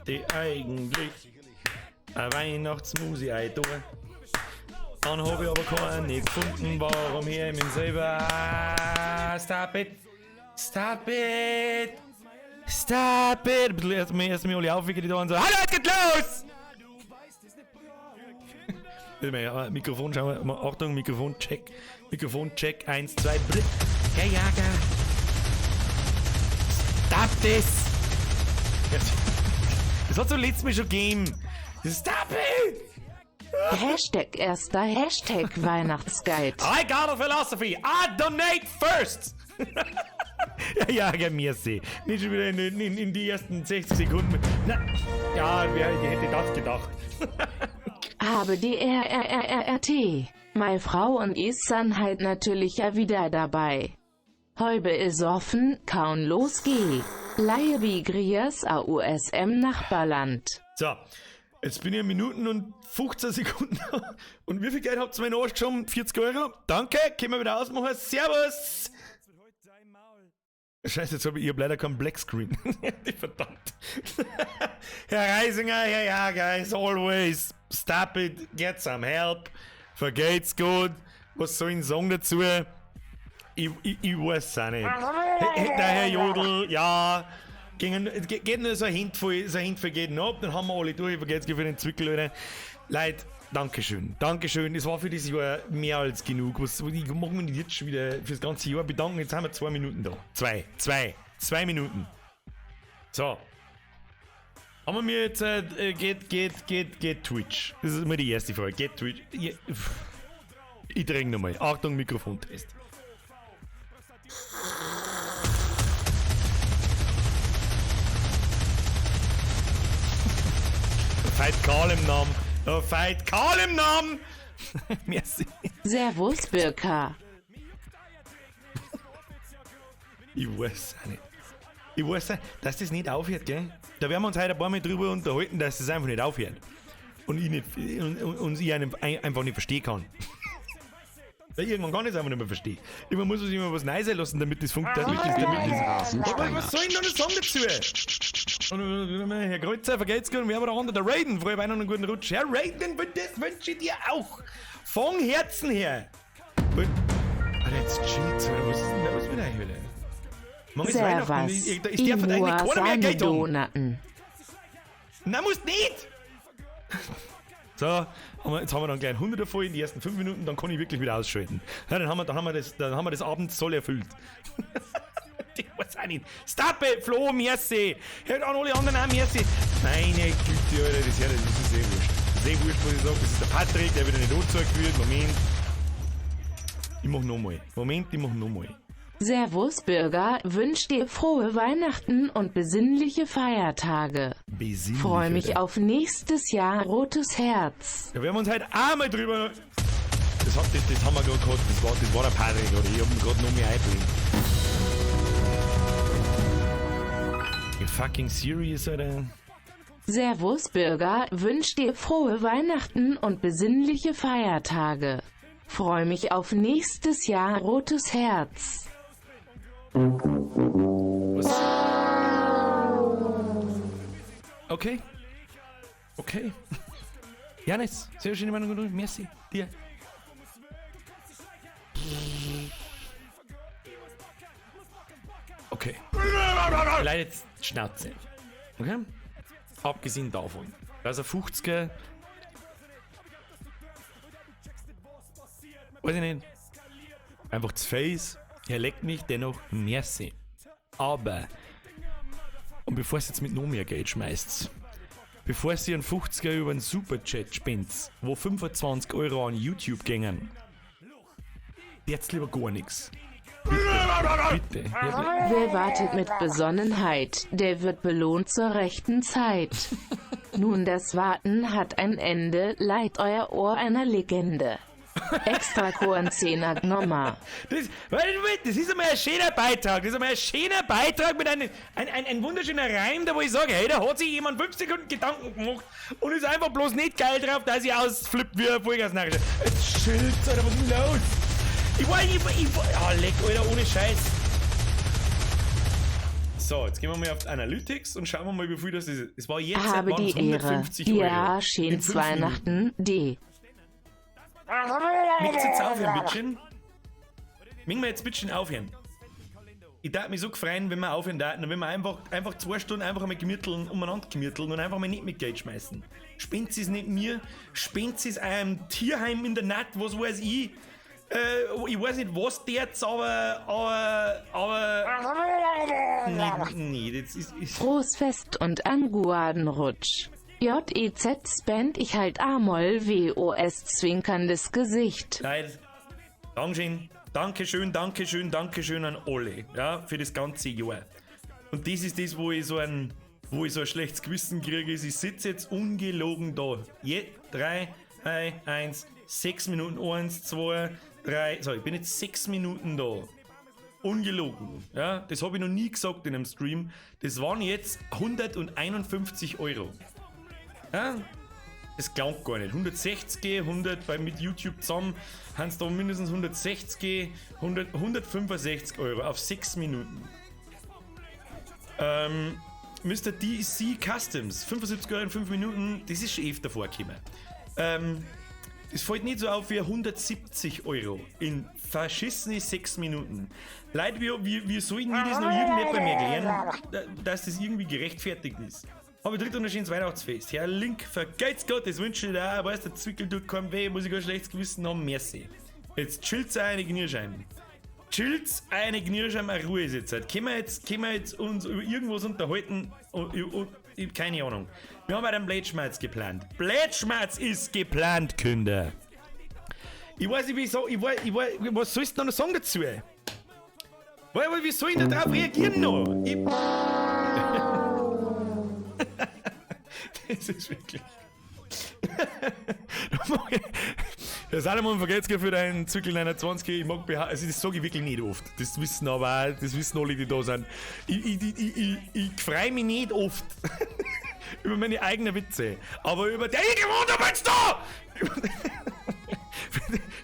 Wollte eigentlich eine Weihnachtsmusi eintun. Dann habe ich aber keine gefunden, warum hier ich mich selber. Stop it! Stop it! Stop it! Ein bisschen erstmal alle aufwecken, die da und so. Hallo, es geht los! Mikrofon, schauen wir mal. Achtung, Mikrofon, check. Mikrofon, check. 1, 2, brr. Herr Jager! Stop this! Das hat so letztes Mal schon gegeben. Stop it! Hashtag erster Hashtag Weihnachtsguide. I got a philosophy. I donate first. Ja, ja, merci. Nicht schon wieder in die ersten 60 Sekunden. Na, ja, wer hätte das gedacht? Habe die R R R R R T. Meine Frau und ich sind halt natürlich ja wieder dabei. Heube is offen, kaum los geh. Laie wie Grias AUSM Nachbarland. So, jetzt bin ich Minuten und 15 Sekunden. Und wie viel Geld habt ihr mir in den Arsch geschoben? 40 Euro? Danke, können wir wieder ausmachen. Servus! Scheiße, jetzt hab ich leider keinen Black Screen. Verdammt. Herr Reisinger, Herr Jager, as always, stop it, get some help. Vergeht's gut. Was soll ich sagen dazu? Ich weiß auch nicht. Der Herr Jodl, ja. Geht nur so ein Handvoll, so ein Handvoll geht noch ab, dann haben wir alle durch, vergeht's für den Zwickel, Alter. Leute, Dankeschön, Dankeschön. Es war für dieses Jahr mehr als genug. Ich mag mich jetzt schon wieder fürs ganze Jahr bedanken. Jetzt haben wir 2 Minuten da. Zwei Minuten. So. Haben wir mir jetzt, geht Twitch? Das ist immer die erste Frage. Geht Twitch? Ich dränge nochmal. Achtung, Mikrofontest. Veit Karl im Namen. Oh, Veit Karl im Namen! Merci. Servus, Birka. Ich weiß auch nicht. Ich weiß auch, dass das nicht aufhört, gell? Da werden wir uns heute ein paar Mal drüber unterhalten, dass das einfach nicht aufhört. Und ich nicht, und ich einen einfach nicht verstehen kann. Weil irgendwann kann ich es einfach nicht mehr verstehen. Irgendwann muss man sich immer was Neues lassen, damit das funktioniert. Damit das, aber was soll ich denn noch sagen dazu? Und Herr Kreuzer, vergeht's gut, und wir haben da andere, der Raiden, frohe Weihnachten und einen guten Rutsch. Herr Raiden, das wünsche ich dir auch. Von Herzen her. Und, Alter, jetzt chillt's, Alter. Was ist denn da? Was mit der Hölle? Mann, ist Weihnachten, Servus. ich darf eigentlich keiner mehr Geld haben. Donaten. Nein, musst nicht! So, jetzt haben wir dann gleich einen 100er voll in die ersten 5 Minuten, dann kann ich wirklich wieder ausschalten. Ja, dann haben wir das Abendsoll erfüllt. Ich weiß auch nicht. Stop it, Flo, merci. Hört an alle anderen auch, merci. Meine Güte, Alter, das ist sehr wurscht. Sehr wurscht, muss ich sagen. Das ist der Patrick, der wieder nicht angezeigt wird. Moment. Ich mach nochmal. Moment, ich mach nochmal. Servus Bürger, wünsch dir frohe Weihnachten und besinnliche Feiertage. Besinnlich, Freu mich Alter. auf nächstes Jahr, rotes Herz. Da werden wir uns heute auch mal drüber... Das haben wir gerade gehabt, das war der Patrick, oder? Ich hab ihn gerade noch mehr eingeblendet. You fucking serious, Alter? Servus Bürger, wünsch dir frohe Weihnachten und besinnliche Feiertage. Freu mich auf nächstes Jahr, rotes Herz. Was? Okay. Okay. Janis, sehr schöne Meinung. Merci. Dir. Okay. Leider jetzt Schnauze. Okay? Abgesehen davon, dass er 50er. Weiß ich nicht. Einfach zu Face. Er leckt mich, dennoch merci. Aber, und bevor es jetzt mit noch mehr Geld schmeißt, bevor sie einen 50er über einen Superchat spendet, wo 25 Euro an YouTube gängen, jetzt lieber gar nix. Bitte, bitte. Ja, Wer wartet mit Besonnenheit, der wird belohnt zur rechten Zeit. Nun, das Warten hat ein Ende, leiht euer Ohr einer Legende. Extra Kornzehner Gnoma. Das, warte, warte, das ist einmal ein schöner Beitrag. Das ist einmal ein schöner Beitrag mit einem ein wunderschöner Reim, da wo ich sage, hey, da hat sich jemand 5 Sekunden Gedanken gemacht und ist einfach bloß nicht geil drauf, dass ich ausflippt wie ein Vollgasnarrischer. Jetzt chillt's, Alter, was ist denn los? Ich war, ich war, ich war, ah, leck, Alter, ohne Scheiß. So, jetzt gehen wir mal auf die Analytics und schauen wir mal, wie viel das ist. Es war jetzt Habe die Ehre. 150 Euro. Ja, schön In 5 Minuten. Weihnachten. D. Möchtest jetzt aufhören, bitteschön? Möchten wir jetzt bitteschön aufhören? Ich darf mich so freuen, wenn wir aufhören daten und wenn wir einfach 2 Stunden einfach einmal gemüteln, umeinander gemüteln und einfach mal nicht mit Geld schmeißen. Spenden es nicht mir, spenden es einem Tierheim in der Nacht, was weiß ich. Ich weiß nicht, was der jetzt, aber. Nee, nee, das ist. Frohes Fest und an Guadenrutsch. JEZ spend ich halt Amol WOS zwinkerndes Gesicht. Leid. Dankeschön, Dankeschön, Dankeschön, Dankeschön an alle, ja, für das ganze Jahr. Und das ist das, wo ich so ein schlechtes Gewissen kriege, ist, ich sitze jetzt ungelogen da. Je, 3, 1, 6 Minuten, 1, 2, 3, so, ich bin jetzt 6 Minuten da. Ungelogen, ja, das habe ich noch nie gesagt in einem Stream. Das waren jetzt 151 Euro. Ja? Das klangt gar nicht. 160, 100, weil mit YouTube zusammen haben es da mindestens 160, 100, 165 Euro auf 6 Minuten. Mr. DC Customs, 75 Euro in 5 Minuten, das ist schon öfter vorgekommen. Das fällt nicht so auf wie 170 Euro in verschissene 6 Minuten. Leute, wie soll denn das noch irgendjemand bei mir erklären, dass das irgendwie gerechtfertigt ist? Aber dritt und ein schönes Weihnachtsfest. Herr Link, vergelt's Gott, das wünsche ich dir auch. Weißt du, der Zwickel tut keinem weh, muss ich kein schlechtes Gewissen haben. Merci. Jetzt chillt's eine Knirscheiben. Chillt's eine Knirscheiben, eine Ruhe ist jetzt. Können wir jetzt uns über irgendwas unterhalten? Keine Ahnung. Wir haben einen Blätschmerz geplant. Blätschmerz ist geplant, Kinder. Ich weiß nicht, wieso, ich weiß, was sollst du noch sagen dazu? Weil, wie soll ich denn darauf reagieren noch? Das ist wirklich. Der Salomon vergeht's für deinen Zyklus 29. Ich mag also das sage ich wirklich nicht oft. Das wissen aber auch, das wissen alle, die da sind. Ich freue mich nicht oft über meine eigenen Witze. Aber über der ich gewohnt habe jetzt da!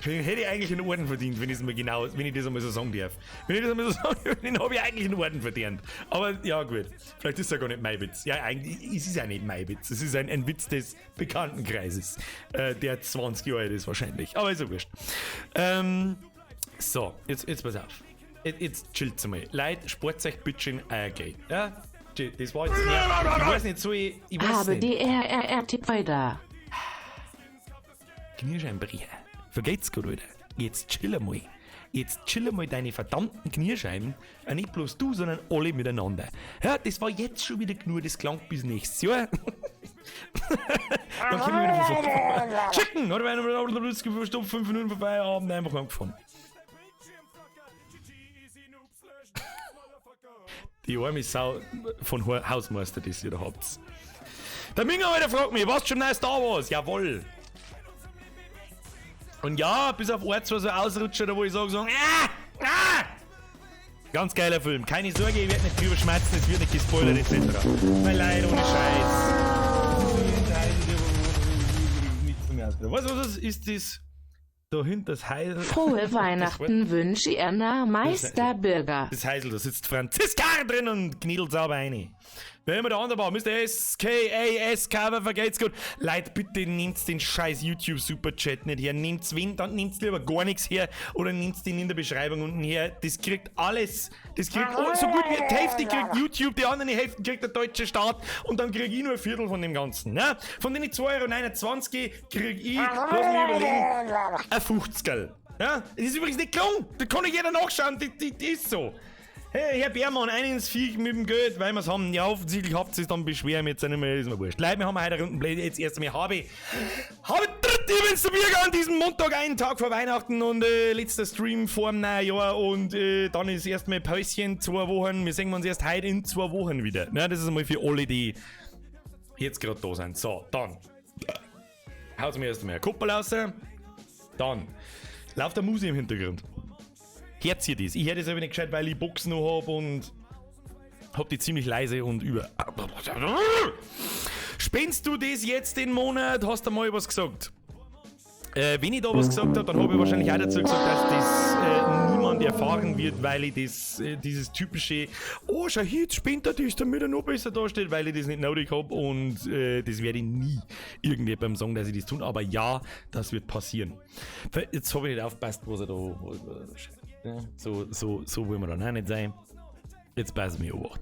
Hätte ich eigentlich einen Orden verdient, wenn ich genau, wenn ich das einmal so sagen darf. Wenn ich das einmal so sagen darf, dann habe ich eigentlich einen Orden verdient. Aber ja, gut. Vielleicht ist es ja gar nicht mein Witz. Ja, eigentlich ist es ja nicht mein Witz. Es ist ein Witz des Bekanntenkreises, der 20 Jahre alt ist wahrscheinlich. Aber ist ja wurscht. So, jetzt pass auf. Jetzt chillt's mal. Leute, spart euch bitte schön euer Geld. Ja? Das war jetzt mehr. Ich weiß nicht, so ich weiß habe nicht. DRRRT weiter. Knirscheinbrecher. Vergeht's gut, Alter. Jetzt chill einmal. Jetzt chill einmal deine verdammten Knirscheiben. Und nicht bloß du, sondern alle miteinander. Ja, das war jetzt schon wieder genug, das klang bis nächstes Jahr. Dann kommen wir wieder von vorne. Chicken! Oder wenn wir 5 Minuten vorbei haben, einfach angefangen. Die arme Sau von Hausmeister, die ihr da habt. Der Mingo, Alter, fragt mich, was schon neu Star Wars? Jawohl! Und ja, bis auf ein, zwei so Ausrutscher, da wo ich sage, ah! Ganz geiler Film. Keine Sorge, ich werde nicht drüber schmerzen, es wird nicht gespoilert, etc. Mein Leid, ohne Scheiß. Was ist das? Da hinter das Heisel. Frohe Weihnachten wünsche Erna Meister Bürger. Das Heisel, da sitzt Franziska drin und kniedelt sauber rein. Wer immer der andere war, Mr. S-K-A-S-K, vergeht's gut. Leute, bitte nehmt den scheiß YouTube Superchat nicht her. Nehmt's wenn, dann nehmt's lieber gar nichts her oder nehmt's den in der Beschreibung unten her. Das kriegt alles. Das kriegt so gut wie die Hälfte kriegt YouTube, die andere Hälfte kriegt der deutsche Staat und dann krieg ich nur ein Viertel von dem Ganzen. Ne? Von den 2,29 € krieg ich, lass mich überlegen, ein 50erl. Ja? Das ist übrigens nicht gelungen. Da kann nicht jeder nachschauen, das ist so. Hey, Herr Bärmann, ein ins Viech mit dem Geld, weil wir's haben. Ja, offensichtlich habt ihr es dann beschweren, jetzt nicht mehr, ist mir wurscht. Leute, wir haben heute eine Runde Blöd, jetzt erst einmal habe dritt übrigens der Bürger an diesem Montag, einen Tag vor Weihnachten und letzter Stream vor dem neuen Jahr und dann ist erstmal Päuschen, 2 Wochen. Wir sehen uns erst heute in 2 Wochen wieder. Ja, das ist einmal für alle, die jetzt gerade da sind. So, dann haut's mir erst einmal eine Kuppel raus. Dann läuft der Musik im Hintergrund. Hört ihr das? Ich höre das aber nicht gescheit, weil ich Boxen noch hab und hab die ziemlich leise und über. Spendst du das jetzt den Monat? Hast du mal was gesagt? Wenn ich da was gesagt habe, dann habe ich wahrscheinlich auch dazu gesagt, dass das niemand erfahren wird, weil ich das, dieses typische, oh, schau hier, jetzt spendet er das, damit er noch besser dasteht, weil ich das nicht nötig habe und das werde ich nie irgendjemandem sagen, dass ich das tun. Aber ja, das wird passieren. Jetzt habe ich nicht aufgepasst, was er da. Ja, so wollen wir dann auch nicht sein. Jetzt passen wir Obacht.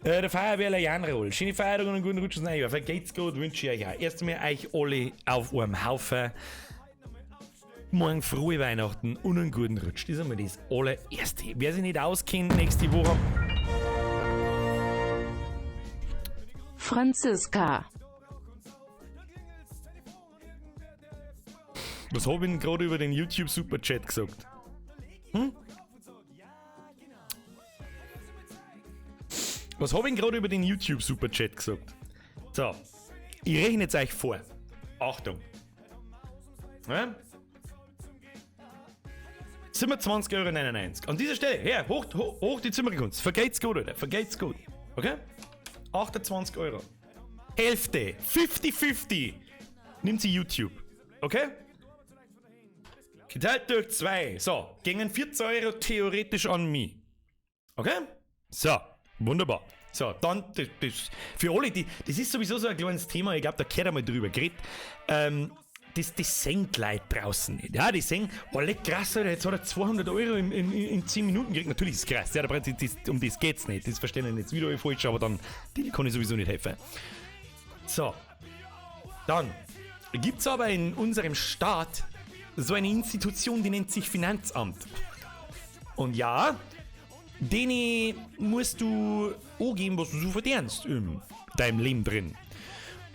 Der Feuerwehrler Janroll. Schöne Feiertage und einen guten Rutsch ins neue Jahr. Vergeht's gut, wünsche ich euch auch. Erst einmal euch alle auf einem Haufen. Morgen frohe Weihnachten und einen guten Rutsch. Das ist einmal das allererste. Wer sich nicht auskennt, nächste Woche. Franziska. Was hab ich denn gerade über den YouTube Superchat gesagt? Hm? Was hab ich denn gerade über den YouTube Superchat gesagt? So, ich rechne jetzt euch vor. Achtung. Ja? 27,99 Euro. An dieser Stelle, her, hoch, hoch, hoch die Zimmerkunst. Vergeht's gut, Alter. Vergeht's gut. Okay? 28 Euro. Hälfte. 50-50. Nimmt sie YouTube. Okay? Geteilt durch 2. So, gingen 14 Euro theoretisch an mich. Okay? So, wunderbar. So, dann, das, für alle, die, das ist sowieso so ein kleines Thema, ich glaub, da gehört einmal drüber geredet. Das sehen die Leute draußen nicht. Ja, die sehen, oh, leck, krass, Alter, jetzt hat er 200 Euro in 10 Minuten gekriegt. Natürlich ist es krass, ja, da brennt, das, um das geht's nicht. Das verstehen jetzt wieder alle falsch, aber dann, denen kann ich sowieso nicht helfen. So, dann gibt's aber in unserem Staat so eine Institution, die nennt sich Finanzamt. Und ja, denen musst du angeben, was du so verdienst in deinem Leben drin.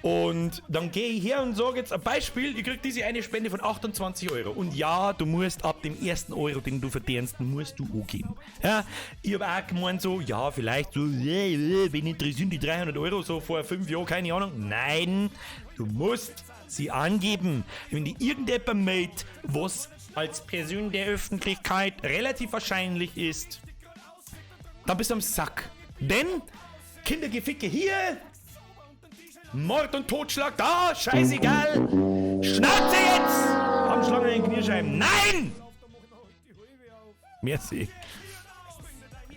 Und dann gehe ich her und sage jetzt ein Beispiel, ich krieg diese eine Spende von 28 Euro. Und ja, du musst ab dem ersten Euro, den du verdienst, musst du angeben. Ja, ich hab auch gemeint so, ja, vielleicht so, wen interessieren die 300 Euro so vor 5 Jahren, keine Ahnung. Nein, du musst sie angeben. Wenn die irgendjemand meldet, was als Person der Öffentlichkeit relativ wahrscheinlich ist, dann bist du am Sack. Denn Kindergeficke hier, Mord und Totschlag da, scheißegal. Schnauze jetzt! Am Schlangen in den Kniescheiben. Nein! Merci.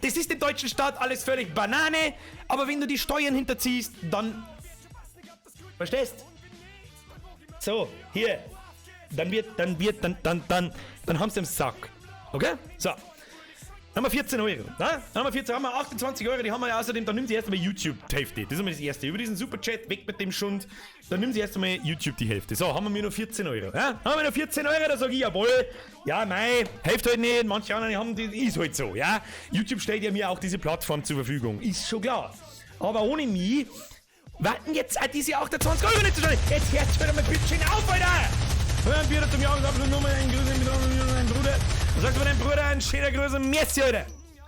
Das ist im deutschen Staat alles völlig Banane, aber wenn du die Steuern hinterziehst, dann... Verstehst? So, hier. Dann wird, dann wird, dann, dann, dann, dann haben sie im Sack. Okay? So. Dann haben wir 14 Euro. Na? Dann haben wir 14, haben wir 28 Euro, die haben wir ja außerdem, dann nimmt sie erst einmal YouTube die Hälfte. Das ist einmal das erste. Über diesen Superchat, weg mit dem Schund, dann nimmt sie erst einmal YouTube die Hälfte. So, haben wir mir noch 14 Euro. Ja? Haben wir noch 14 Euro, da sag ich, jawohl, ja, mei, hilft halt nicht, manche anderen haben, die, ist halt so, ja. YouTube stellt ja mir auch diese Plattform zur Verfügung, ist schon klar. Aber ohne mich warten jetzt auch diese 28 Euro nicht zustande. Jetzt hört's wieder mal bitte schön auf, Alter! Hören wir zum Jahresabschluss nochmal einen Grüße mit meinem Bruder. Was sagst du deinem Bruder? Ein schöner Grüße, merci, Alter!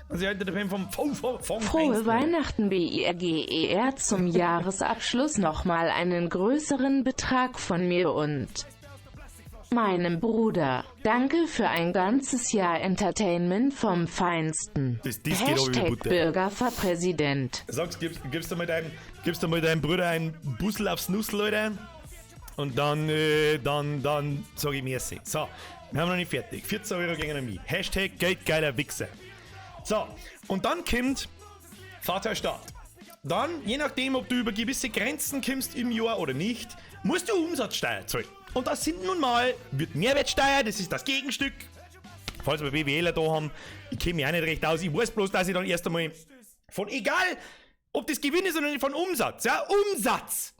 Und sie halten den vom V, V, vom Frohe Feinsten. Weihnachten BIRGER zum Jahresabschluss nochmal einen größeren Betrag von mir und meinem Bruder. Danke für ein ganzes Jahr Entertainment vom Feinsten. Das geht auch über Hashtag Butter. Bürger für Präsident. Sagst, gibst du mal deinem Bruder ein Bussel aufs Nussel, Alter? Und dann sag ich merci. So, wir haben noch nicht fertig. 14 Euro gegen mich. Hashtag geldgeiler Wichser. So, und dann kommt Vaterstaat. Dann, je nachdem, ob du über gewisse Grenzen kommst im Jahr oder nicht, musst du Umsatzsteuer zahlen. Und das sind nun mal, wird Mehrwertsteuer, das ist das Gegenstück. Falls wir BWLer da haben, ich kenn mich auch nicht recht aus. Ich weiß bloß, dass ich dann erst einmal von, egal, ob das Gewinn ist oder nicht, von Umsatz, ja, Umsatz.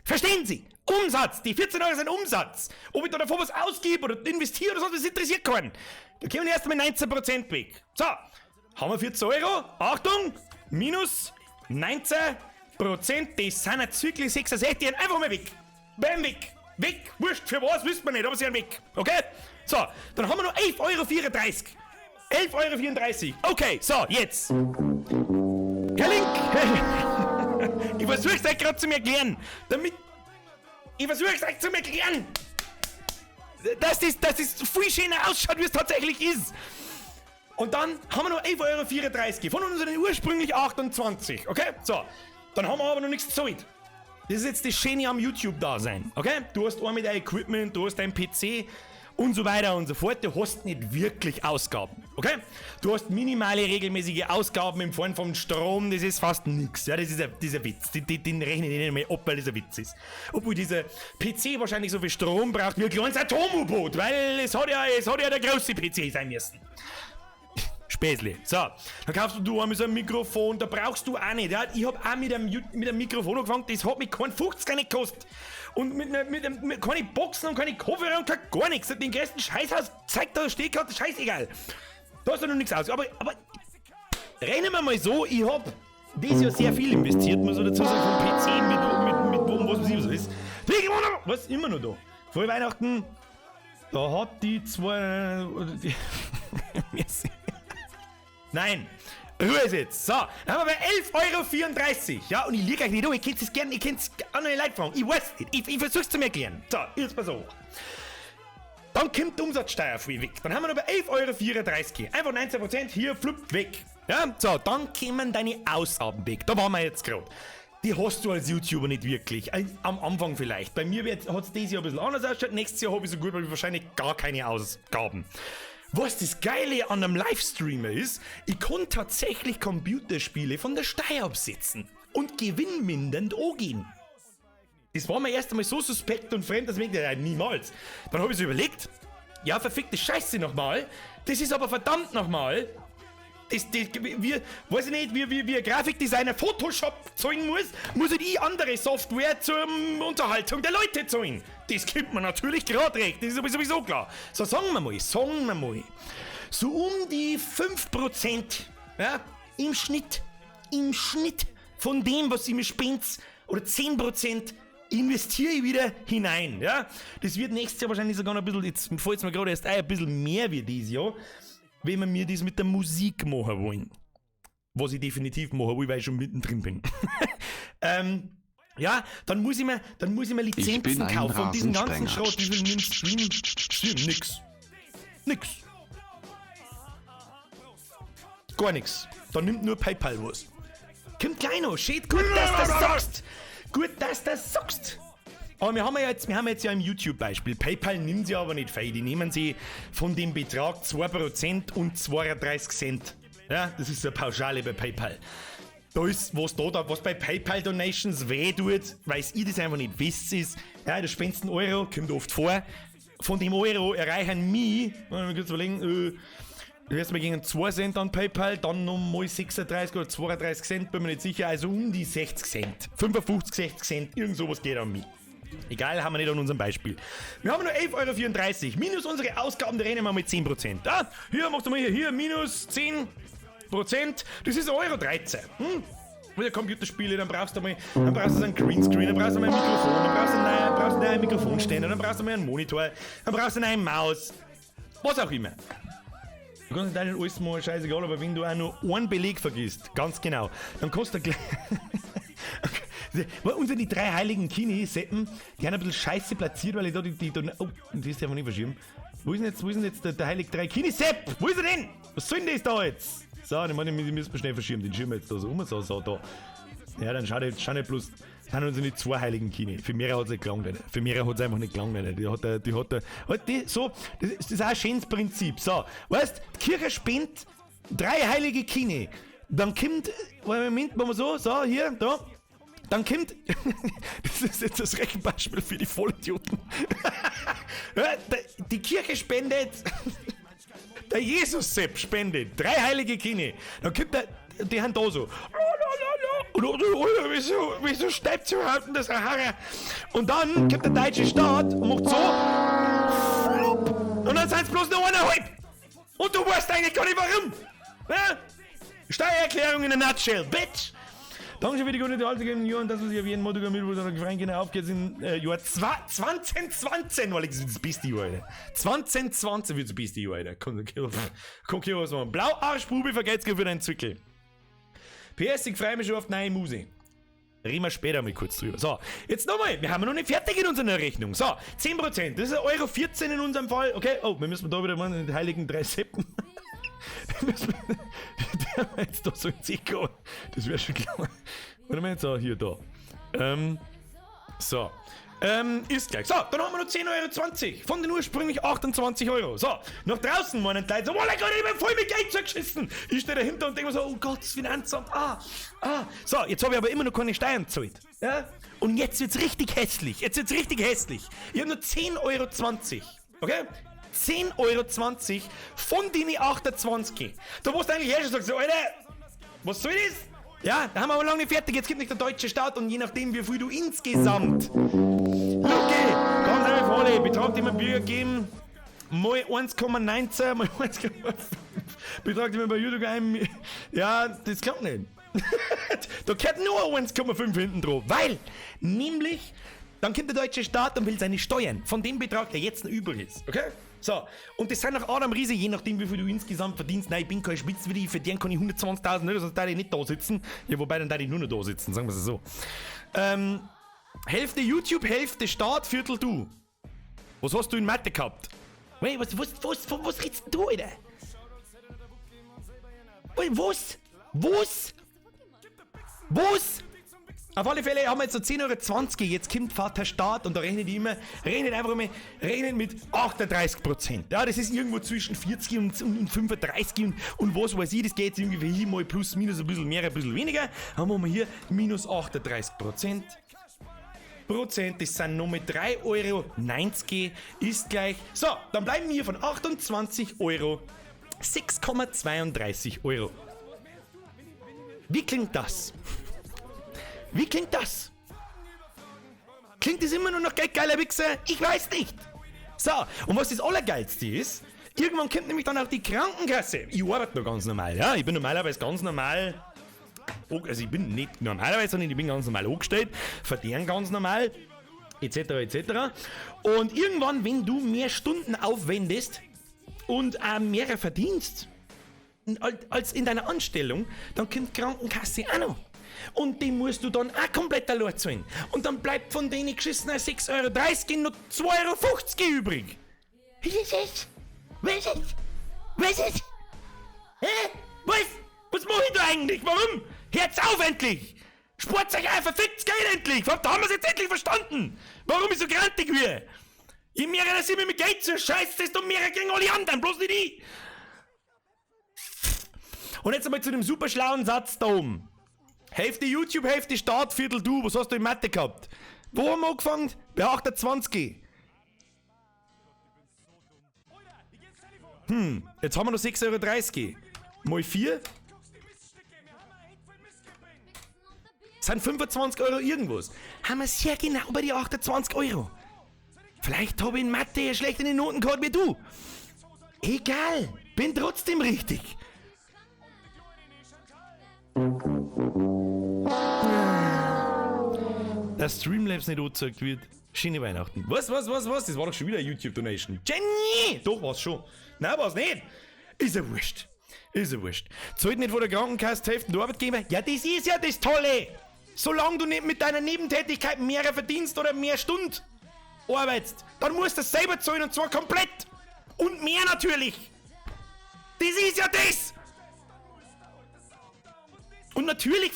Verstehen Sie? Umsatz! Die 14 Euro sind Umsatz! Ob ich da davor was ausgebe oder investiere oder sonst was, das interessiert keinen. Da kommen erst einmal 19% weg. So, haben wir 14 Euro. Achtung! Minus 19%, das sind jetzt wirklich 66, die sind einfach mal weg. Bam, weg. Weg, wurscht, für was, wissen wir nicht, aber sie sind weg. Okay? So, dann haben wir noch elf Euro vierunddreißig. Elf Euro vierunddreißig. Okay, so, jetzt. Herr Link! Ich versuch's euch grad zu erklären, damit... Ich versuch's euch zu erklären, dass das viel schöner ausschaut, wie es tatsächlich ist. Und dann haben wir noch elf Euro vierunddreißig von unseren ursprünglich 28, okay? So, dann haben wir aber noch nichts gezahlt. Das ist jetzt das Schöne am YouTube-Dasein, okay? Du hast einmal dein Equipment, du hast dein PC und so weiter und so fort. Du hast nicht wirklich Ausgaben, okay? Du hast minimale regelmäßige Ausgaben in Form von Strom, das ist fast nix. Ja, das ist ein Witz. Den rechne ich nicht mehr ab, weil das ein Witz ist. Obwohl dieser PC wahrscheinlich so viel Strom braucht wie ein kleines Atom-U-Boot, weil es hat ja der große PC sein müssen. Späßle. So, dann kaufst du einmal so ein Mikrofon, da brauchst du auch nicht. Ja? Ich hab auch mit einem Mikrofon angefangen, das hat mich keinen 50er nicht gekostet. Und mit keine Boxen und keine Kopfhörer und kein gar nichts. Den größten Scheißhaus zeigt da steht gerade, scheißegal. Da ist ja noch nichts aus. Aber rechnen wir mal so, ich hab das Jahr sehr viel investiert, muss ich dazu sagen, vom PC mit was weiß ich was ist. Was? Immer noch da. Vor Weihnachten, da hat die zwei. Nein, Ruhe ist jetzt. So, dann haben wir bei 11,34 €. Ja, und ich liege euch nicht an, ihr könnt es gerne, ihr könnt es andere Leute fragen. Ich weiß nicht, ich versuch's zu erklären. So, jetzt pass auf. Dann kommt die Umsatzsteuer früh weg. Dann haben wir noch bei 11,34 €. Einfach 19%, hier, flupp, weg. Ja, so, dann kommen deine Ausgaben weg. Da waren wir jetzt gerade. Die hast du als YouTuber nicht wirklich. Am Anfang vielleicht. Bei mir hat es dieses Jahr ein bisschen anders ausgeschaut. Nächstes Jahr habe ich so gut, weil ich wahrscheinlich gar keine Ausgaben. Was das Geile an einem Livestreamer ist, ich kann tatsächlich Computerspiele von der Steuer absetzen und gewinnmindernd angehen. Das war mir erst einmal so suspekt und fremd, dass ich mir gedacht habe, niemals. Dann habe ich so überlegt, ja, verfickte Scheiße nochmal, das ist aber verdammt nochmal, weiß ich nicht, wie ein Grafikdesigner Photoshop zahlen muss, muss ich andere Software zur Unterhaltung der Leute zahlen. Das kommt mir natürlich gerade recht, das ist sowieso klar. So, sagen wir mal, so um die 5%, ja, im Schnitt von dem, was ich mir spende, oder 10% investiere ich wieder hinein. Ja? Das wird nächstes Jahr wahrscheinlich sogar noch ein bisschen, jetzt fällt es mir gerade erst ein, ein bisschen mehr wie dieses Jahr, wenn wir mir das mit der Musik machen wollen. Was ich definitiv machen will, weil ich schon mittendrin bin. Ja, dann muss ich mir Lizenzen kaufen und diesen ganzen Schrott, diesen Stream, nix. Nix. Gar nix. Da nimmt nur PayPal was. Kommt gleich noch. Shit, gut, dass das sagst. Gut, dass das sagst. Aber wir haben jetzt ja im YouTube-Beispiel. PayPal nimmt sie aber nicht fein. Die nehmen sie von dem Betrag 2% und 32 Cent. Ja, das ist eine Pauschale bei PayPal. Da ist, was bei PayPal Donations weh tut, weil ich das einfach nicht wisst, ist, ja, du spendest einen Euro, kommt oft vor. Von dem Euro erreichen mich, wenn wir kurz überlegen, erstmal gegen 2 Cent an PayPal, dann nochmal 36 oder 32 Cent, bin mir nicht sicher, also um die 60 Cent. 55, 60 Cent, irgend sowas geht an mich. Egal, haben wir nicht an unserem Beispiel. Wir haben nur 11,34 €, minus unsere Ausgaben, die rechnen wir mit 10%. Ah, hier, machst du mal hier, minus 10%, das ist 1,13 €. Hm? Wieder Computerspiele, dann brauchst du mal, dann brauchst du einen Greenscreen, dann brauchst du mal ein Mikrofon, dann brauchst du einen neuen Mikrofonständer, dann brauchst du mal einen Monitor, dann brauchst du eine neue Maus, was auch immer. Du kannst deinen alles mal scheißegal, aber wenn du auch nur einen Beleg vergisst, ganz genau, dann kostet er gleich. Unsere die drei heiligen Kini-Seppen, die haben ein bisschen scheiße platziert, weil ich da die oh, das ist einfach nicht verschieben. Wo ist denn jetzt der heilige drei Kini-Sepp? Wo ist er denn? Was soll denn das da jetzt? So, den müssen wir schnell verschieben, den schieben wir jetzt da so um, so, da. Ja, dann schau nicht bloß, das sind unsere nicht zwei heiligen Kini. Für mehrere hat es nicht gelangt, Alter. Für mehrere hat es einfach nicht gelangt, Alter. Das ist auch ein schönes Prinzip. So, weißt, die Kirche spendet drei heilige Kini. Dann kommt, Moment, machen wir so, hier, da. Dann kommt, das ist jetzt das Rechenbeispiel für die Vollidioten. Die Kirche spendet, der Jesus-Sepp spendet drei heilige Kini. Dann kommt der, die haben da so. Und wieso steibt sie überhaupt das Haare? Und dann kommt der deutsche Staat und macht so. Flupp, und dann sind es bloß noch 1,5. Und du weißt eigentlich gar nicht warum. Ja? Steuererklärung in a nutshell, bitch! Dankeschön für die gute Unterhaltung, Johann, das, was ich erwähnen wollte, mit Franken aufgeht im Jahr 2020, weil ich das beste Jahr, Alter. 2020 wird das beste Jahr, Alter. Komm, hier was machen. Blauarschbube, vergeht's für deinen Zwickel. PS, ich freue mich schon auf die neue Musik. Reden wir später mal kurz drüber. So, jetzt nochmal, wir haben noch nicht fertig in unserer Rechnung. So, 10%, das ist 1,14 € in unserem Fall. Okay, oh, wir müssen da wieder mal den heiligen drei Seppen. Der jetzt da so ins Echo. Das wäre schon klar. Warte mal, jetzt so, hier, da. So. Ist gleich. So, dann haben wir noch 10,20 Euro von den ursprünglich 28 Euro. So, nach draußen meinen die Leute so, oh mein Gott, ich bin voll mit Geld zugeschissen. Ich stehe dahinter und denke mir so, oh Gott, das Finanzamt, ah, ah. So, jetzt habe ich aber immer noch keine Steuern gezahlt. Ja? Und jetzt wird's richtig hässlich. Jetzt wird's richtig hässlich. Ich habe nur 10,20 Euro. Okay? 10,20 Euro von den 28. Da musst du eigentlich her schon sagen, so, Alter, was soll das? Ja, da haben wir aber lange nicht fertig. Jetzt gibt nicht der deutsche Staat und je nachdem, wie viel du insgesamt. Okay, ganz einfach alle. Betrag, den wir Bürger geben, mal 1,19, mal 1,5. Betrag, den wir bei YouTube ein. Ja, das klappt nicht. Da gehört nur 1,5 hinten drauf. Weil, nämlich, dann kommt der deutsche Staat und will seine Steuern von dem Betrag, der jetzt noch übrig ist. Okay? So, und das sind nach Adam Riese, je nachdem, wie viel du insgesamt verdienst. Nein, ich bin kein Spitzwilli, ich verdiene keine 120.000 Euro, sonst darf ich nicht da sitzen. Ja, wobei, dann darf ich nur noch da sitzen, sagen wir es so. Hälfte YouTube, Hälfte Staat, Viertel du. Was hast du in Mathe gehabt? Wait, was redest denn du, Alter? Wait, was? Was? Was? Auf alle Fälle haben wir jetzt so 10,20 Euro. Jetzt kommt Vater Staat und da rechnet ich immer, rechnet einfach immer, rechnet mit 38%. Ja, das ist irgendwo zwischen 40 und 35 und was weiß ich, das geht jetzt irgendwie hier mal plus minus ein bisschen mehr, ein bisschen weniger. Haben wir hier minus 38%. Prozent, das sind nur mit 3,90 Euro, ist gleich. So, dann bleiben wir von 28 Euro 6,32 Euro. Wie klingt das? Wie klingt das? Klingt das immer nur noch geil, geiler Wichser? Ich weiß nicht. So, und was das Allergeilste ist, irgendwann kommt nämlich dann auch die Krankenkasse. Ich arbeite noch ganz normal, ja. Ich bin normalerweise ganz normal, also ich bin nicht normalerweise, sondern ich bin ganz normal angestellt, verdiene ganz normal, et cetera, et cetera. Und irgendwann, wenn du mehr Stunden aufwendest und auch mehr verdienst als in deiner Anstellung, dann kommt die Krankenkasse auch noch. Und die musst du dann auch komplett allein zahlen. Und dann bleibt von denen geschissenen 6,30 Euro noch 2,50 Euro übrig. Was ist das? Was ist das? Was ist das? Hä? Was? Was mach ich da eigentlich? Warum? Hört's auf endlich! Spart euch ein verficktes Geld endlich! Da haben wir's jetzt endlich verstanden! Warum ich so grantig werde! Je mehr dass ich mir mit Geld zu scheißt, desto mehr kriegen alle anderen, bloß nicht ich! Und jetzt einmal zu dem super schlauen Satz da oben. Hälfte YouTube, Hälfte Staat, Viertel du. Was hast du in Mathe gehabt? Wo haben wir angefangen? Bei 28. Jetzt haben wir noch 6,30 Euro. Mal 4. Das sind 25 Euro irgendwas. Haben wir sehr genau bei die 28 Euro. Vielleicht hab ich in Mathe ja schlechtere Noten gehabt wie du. Egal, bin trotzdem richtig. Dass Streamlabs nicht angezeigt wird. Schöne Weihnachten. Was? Das war doch schon wieder eine YouTube-Donation. Jenny! Doch, war's schon. Nein, war's nicht. Ist ja wurscht. Ist ja wurscht. Zahlt nicht vor der Krankenkasse die Hälfte der Arbeitgeber? Ja, das ist ja das Tolle. Solange du nicht mit deiner Nebentätigkeit mehr verdienst oder mehr Stunden arbeitest, dann musst du das selber zahlen und zwar komplett. Und mehr natürlich. Das ist ja das. Und natürlich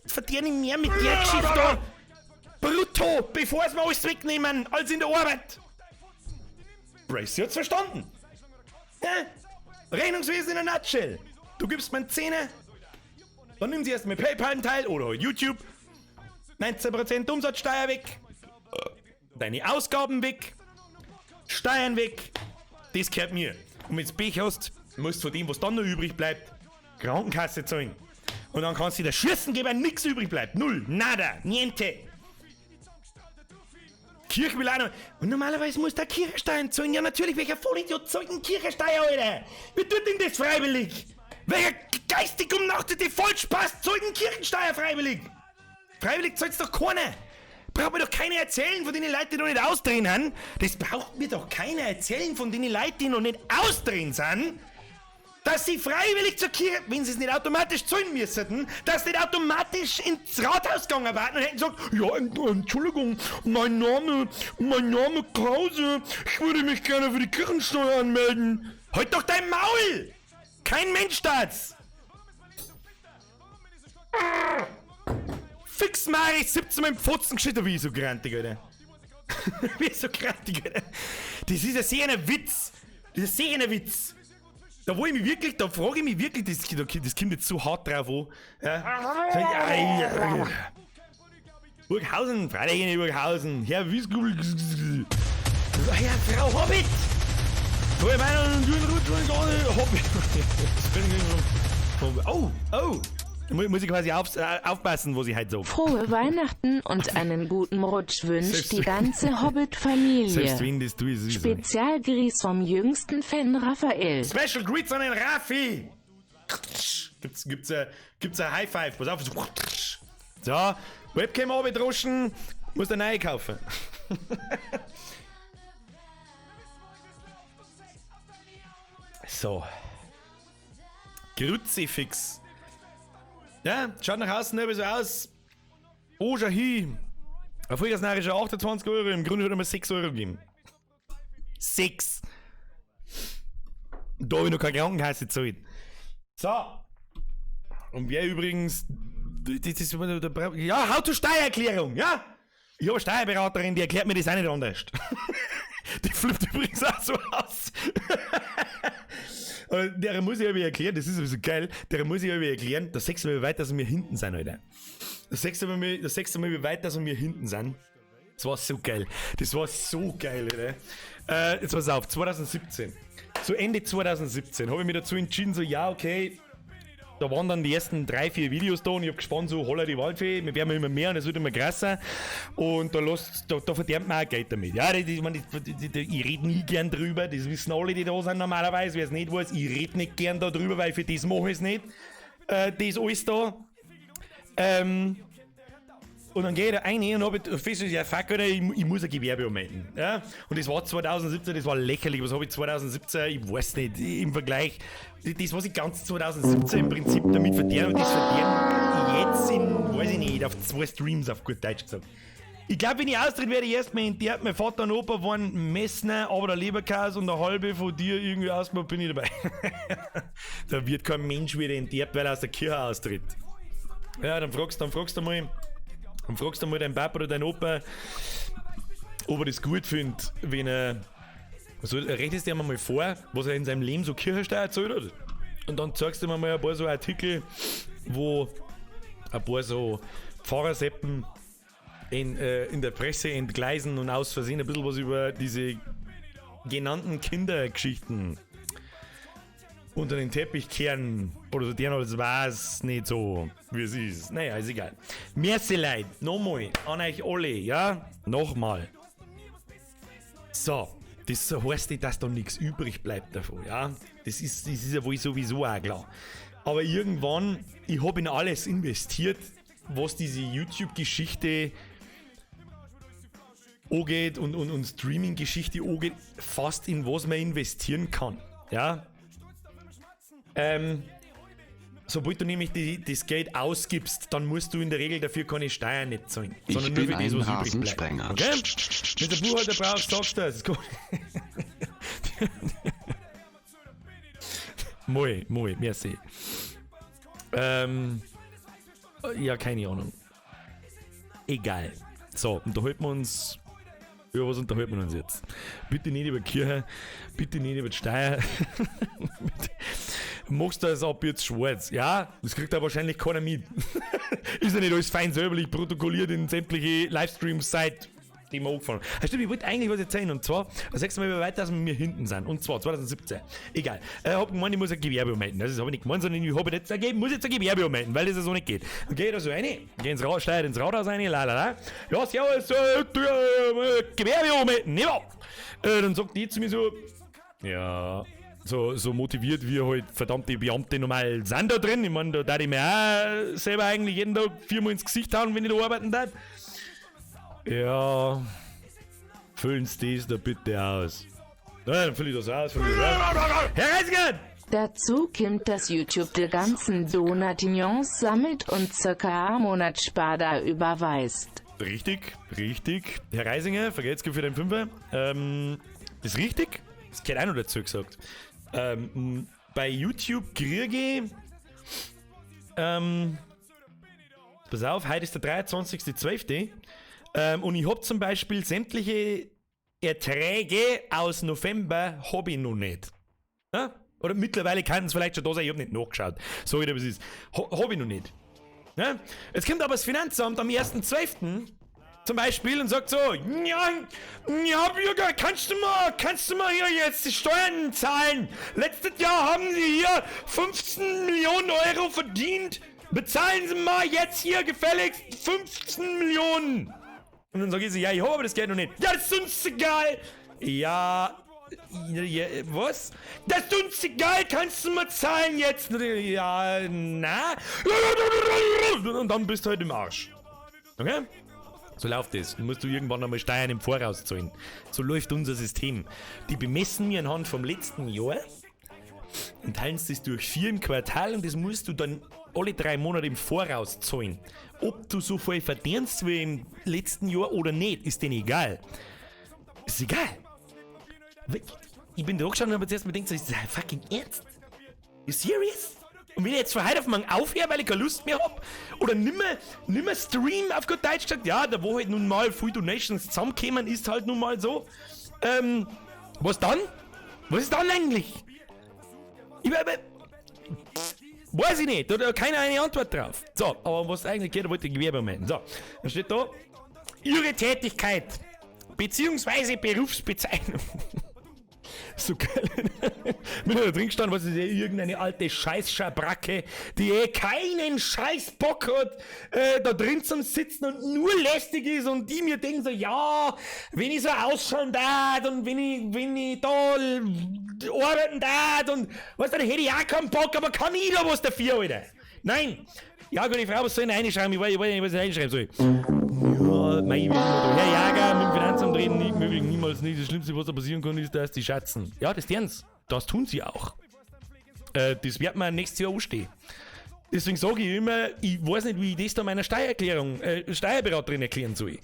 verdiene ich mehr mit der Geschichte da. Brutto, bevor es mir alles wegnehmen, als in der Arbeit. Bracy hat's verstanden. Ja? Rechnungswesen in a nutshell. Du gibst mir einen Zehner, dann nimm sie erst mit PayPal einen Teil oder YouTube. 19% Umsatzsteuer weg. Deine Ausgaben weg. Steuern weg. Das gehört mir. Und wenn du Pech hast, musst du von dem, was dann noch übrig bleibt, Krankenkasse zahlen. Und dann kannst du dir schießen geben, wenn nichts übrig bleibt. Null, nada, niente. Kirche will auch noch. Und normalerweise muss der Kirchensteuern zahlen. Ja, natürlich, welcher Vollidiot zahlt denn Kirchensteuer, Alter? Wie tut denn das freiwillig? Welcher geistig umnachtete Vollspaß zahlt denn Kirchensteuer freiwillig? Freiwillig zahlt's doch keiner. Braucht mir doch keiner erzählen von den Leuten, die noch nicht ausdrehen haben. Das braucht mir doch keiner erzählen von den Leuten, die noch nicht ausdrehen sind. Dass sie freiwillig zur Kirche, wenn sie es nicht automatisch zahlen müssten, dass sie nicht automatisch ins Rathaus gegangen wären und hätten gesagt, ja, Entschuldigung, mein Name Krause, ich würde mich gerne für die Kirchensteuer anmelden. Halt doch dein Maul! Kein Mensch das! Fix Mari 17 Mal im Pfotzen geschüttet, wie ich so grantig, Alter. Wie ich so grantig, Alter. Das ist ja sehr ein Witz. Das ist sehr ein Witz. Da wo ich mich wirklich, da frage ich mich wirklich, das kommt jetzt so hart drauf an. Ja. Burghausen, Freilich in Burghausen, Herr Wiesgubel, Herr Frau Hobbit! Frohe Weihnachten und guten Rutsch und Hobbit. Oh, oh! Da muss ich quasi aufpassen, was ich heute sage. Frohe Weihnachten und einen guten Rutsch wünscht die ganze Hobbit-Familie. Selbst wenn das du ist, ist es so. Spezialgrüß vom jüngsten Fan Raphael. Special Greets an den Raffi! Gibt's ein High Five? Pass auf. So, Webcam abgedroschen, musst du neu kaufen. So. Kruzifix. Ja, schaut nach außen so aus. Oh, schau hin. Ein Vollgasnarrischer 28 Euro, im Grunde hat er mir 6 Euro gegeben. 6. Da hab ich noch keine Krankenkasse gezahlt. So. Und wer übrigens. Das ist, ja, how to Steuererklärung, ja? Ich hab eine Steuerberaterin, die erklärt mir das auch nicht anders. Die flippt übrigens auch so aus. Und der muss ich aber erklären, das ist ein bisschen geil, der muss ich aber erklären, da siehst du mal, wie weit, dass wir hinten sind, Alter. Da siehst du mal, wie weit, dass wir hinten sind. Das war so geil. Das war so geil, Alter. Jetzt pass auf, 2017. So Ende 2017 habe ich mich dazu entschieden, so ja, okay, da waren dann die ersten 3, 4 Videos da und ich hab gespannt, so holla die Waldfee, wir werden immer mehr und es wird immer krasser und da verdient man auch Geld damit. Ja, ich rede nie gern drüber, das wissen alle, die da sind normalerweise, wer es nicht weiß, ich rede nicht gern da drüber, weil für das mache ich es nicht. Das alles da. Und dann gehe ich da rein und hab ich festgestellt, ja fuck, Alter, ich muss ein Gewerbe anmelden. Ja? Und das war 2017, das war lächerlich. Was hab ich 2017? Ich weiß nicht, im Vergleich, das, was ich ganz 2017 im Prinzip damit verdiene, und das verdiene ich jetzt in, weiß ich nicht, auf 2 Streams, auf gut Deutsch gesagt. Ich glaub, wenn ich austritt, werde ich erstmal entehrt. Mein Vater und Opa waren Messner, aber der Leberkäse und der halbe von dir irgendwie ausgemacht, bin ich dabei. Da wird kein Mensch wieder entehrt, weil er aus der Kirche austritt. Ja, dann fragst du mal. Dann fragst du mal deinen Papa oder deinen Opa, ob er das gut findet, wenn er. Also rechnest du dir mal vor, was er in seinem Leben so Kirchensteuer zahlt hat. Und dann zeigst du mir mal ein paar so Artikel, wo ein paar so Pfarrerseppen in der Presse entgleisen und aus Versehen ein bisschen was über diese genannten Kindergeschichten unter den Teppich kehren oder so, deren als war's nicht so, wie es ist. Naja, ist egal. Merci Leid, nochmal an euch alle, ja? Nochmal. So, das heißt nicht, dass da nichts übrig bleibt davon, ja? Das ist ja wohl sowieso auch klar. Aber irgendwann, ich hab in alles investiert, was diese YouTube-Geschichte angeht und Streaming-Geschichte angeht, fast in was man investieren kann, ja? Sobald du nämlich das Geld ausgibst, dann musst du in der Regel dafür keine Steuern nicht zahlen. Sondern Ich bin nur für das, ein was übrig bleibt. Rasensprenger. Okay? Wenn du Buchhalter brauchst, sagst du das. Moi, moi, merci. Ja, keine Ahnung. Egal. So, unterhalten wir uns. Über was unterhalten wir uns jetzt? Bitte nicht über Kirche, bitte nicht über die Steuer. Bitte. Machst du das ab jetzt schwarz? Ja, das kriegt da wahrscheinlich keiner mit. Ist ja nicht alles fein säuberlich protokolliert in sämtliche Livestreams seit dem wir angefangen haben. Stimmt, ich wollte eigentlich was erzählen und zwar, das nächste Mal, wie weit, dass wir hinten sind. Und zwar 2017. Egal. Ich hab gemeint, ich muss ein Gewerbe anmelden. Das habe ich nicht gemeint, sondern ich habe jetzt ergeben, muss jetzt ein Gewerbe anmelden, weil das ja so nicht geht. Dann geh ich da so rein, geh ins Rad, steig ins Rathaus rein, la la la. Ja, servus, Gewerbe anmelden, ja. Dann sagt die zu mir so, ja. So motiviert wie halt verdammte Beamte normal sind da drin. Ich meine, da darf ich mir auch selber eigentlich jeden Tag 4-mal ins Gesicht hauen, wenn ich da arbeiten darf. Ja, füllen Sie das da bitte aus. Na, dann fülle ich das aus. Herr Reisinger! Dazu kommt, dass YouTube die ganzen Donatignons sammelt und circa einen Monat Sparda überweist. Richtig, richtig. Herr Reisinger, vergelt's für den Fünfer. Das ist richtig. Das gehört auch noch dazu gesagt. Bei YouTube kriege ich, Pass auf, heute ist der 23.12. Und ich hab zum Beispiel sämtliche Erträge aus November hab ich noch nicht. Ja? Oder mittlerweile kann es vielleicht schon da sein, ich hab nicht nachgeschaut. Sag ich dir, was es ist. Hab ich noch nicht. Ja? Jetzt kommt aber das Finanzamt am 1.12. zum Beispiel und sagt so: Ja, ja, Bürger, kannst du mal hier jetzt die Steuern zahlen? Letztes Jahr haben Sie hier 15 Millionen Euro verdient. Bezahlen Sie mal jetzt hier gefälligst 15 Millionen. Und dann sage ich so: Ja, ich habe aber das Geld noch nicht. Ja, das ist uns egal. Ja, was? Das ist uns egal, kannst du mal zahlen jetzt? Ja, na? Und dann bist du halt im Arsch. Okay? So läuft das. Du musst du irgendwann einmal Steuern im Voraus zahlen. So läuft unser System. Die bemessen mir anhand vom letzten Jahr und teilen das durch 4 im Quartal und das musst du dann alle 3 Monate im Voraus zahlen. Ob du so viel verdienst wie im letzten Jahr oder nicht, ist denen egal. Ist egal. Ich bin da gestanden und habe zuerst mir gedacht, ist das fucking ernst? You serious? Und wenn ich jetzt von heute auf morgen aufhöre, weil ich keine Lust mehr hab, oder nimmer stream, auf gut Deutsch gesagt, ja, da wo halt nun mal viel Donations zusammenkämen, ist halt nun mal so. Was dann? Was ist dann eigentlich? Ich, weiß ich nicht, da hat keiner eine Antwort drauf. So, aber was eigentlich geht, da wollte ich Gewerbe melden. So, dann steht da: Ihre Tätigkeit beziehungsweise Berufsbezeichnung. So geil. Bin da drin gestanden, was ist eh irgendeine alte Scheißschabracke, die eh keinen Scheiß Bock hat, da drin zum Sitzen und nur lästig ist und die mir denken so: Ja, wenn ich so ausschauen darf und wenn ich da arbeiten darf und weißt du, dann hätte ich auch keinen Bock, aber kann ich da was dafür, Alter? Nein! Ja, gute Frau, was soll ich denn reinschreiben? Ich weiß nicht, was ich reinschreiben soll. Ja, mei, Herr Jager, mit dem Finanzamt reden, nicht möglich, niemals nicht. Das Schlimmste, was da passieren kann, ist, dass die schatzen. Ja, das tun's. Das tun sie auch. Das wird mir nächstes Jahr anstehen. Deswegen sage ich immer, ich weiß nicht, wie ich das da meiner Steuerberaterin erklären soll,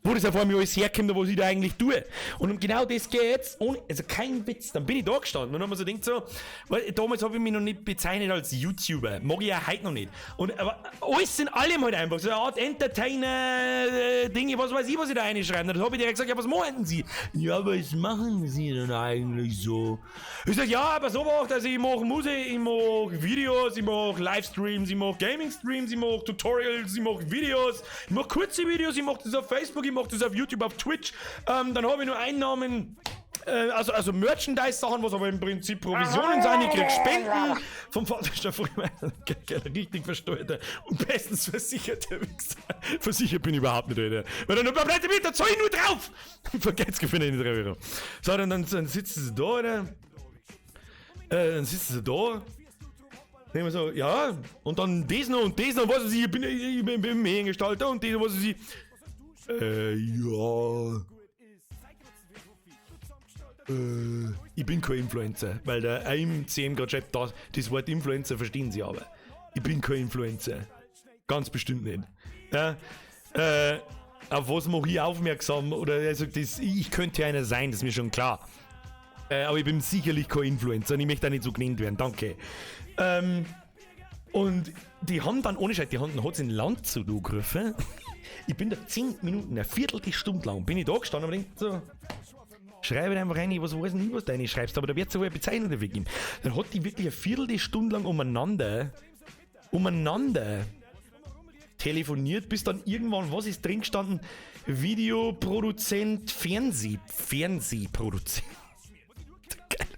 wo das auf einmal alles herkommt, was ich da eigentlich tue. Und um genau das geht's. Ohne, also kein Witz. Dann bin ich da gestanden und habe mir so gedacht, so, weil damals habe ich mich noch nicht bezeichnet als YouTuber. Mag ich ja heute noch nicht. Und, aber alles sind alle halt einfach so eine Art Entertainer-Dinge, was weiß ich, was ich da reinschreibe. Dann habe ich direkt gesagt: Ja, was machen Sie? Ja, was machen Sie denn eigentlich so? Ich sag, ja, aber so macht, also ich mache Musik, ich mache Videos, ich mache Livestreams, ich mache Gaming-Streams, ich mache Tutorials, ich mache Videos, ich mache kurze Videos, ich mache das auf Facebook, ich mache das auf YouTube, auf Twitch. Dann habe ich noch Einnahmen, also Merchandise-Sachen, was aber im Prinzip Provisionen sind. Ich krieg Spenden vom Vater, richtig versteuerter und bestens versicherter Wichser. Versichert bin ich überhaupt nicht, Alter. Weil dann bleibt mit, da zahl ich nur drauf. Vergesst finde ich nicht 3 Euro. So, dann sitzen sie da, Alter. Dann sitzen sie da. Denken wir so, ja, und dann das noch und das noch, was weiß ich, ich bin Mediengestalter und das, was weiß ich. Ja. Ich bin kein Influencer, weil der IMCM gerade schreibt, das Wort Influencer verstehen sie aber. Ich bin kein Influencer. Ganz bestimmt nicht. Ja, auf was mache ich aufmerksam? Oder also das, ich könnte einer sein, das ist mir schon klar. Aber ich bin sicherlich kein Influencer und ich möchte auch nicht so genannt werden, danke. Und die haben dann, ohne Scheiß, die haben hat in Landshut angerufen. Ich bin da 10 Minuten, eine Viertelstunde lang, bin ich da gestanden und denk so: Schreibe einfach rein, was weiß nicht, was du reinschreibst, aber da wird es wohl eine Bezeichnung dafür geben. Dann hat die wirklich eine Viertelstunde lang umeinander telefoniert, bis dann irgendwann, was ist drin gestanden? Videoproduzent, Fernsehproduzent. Geil.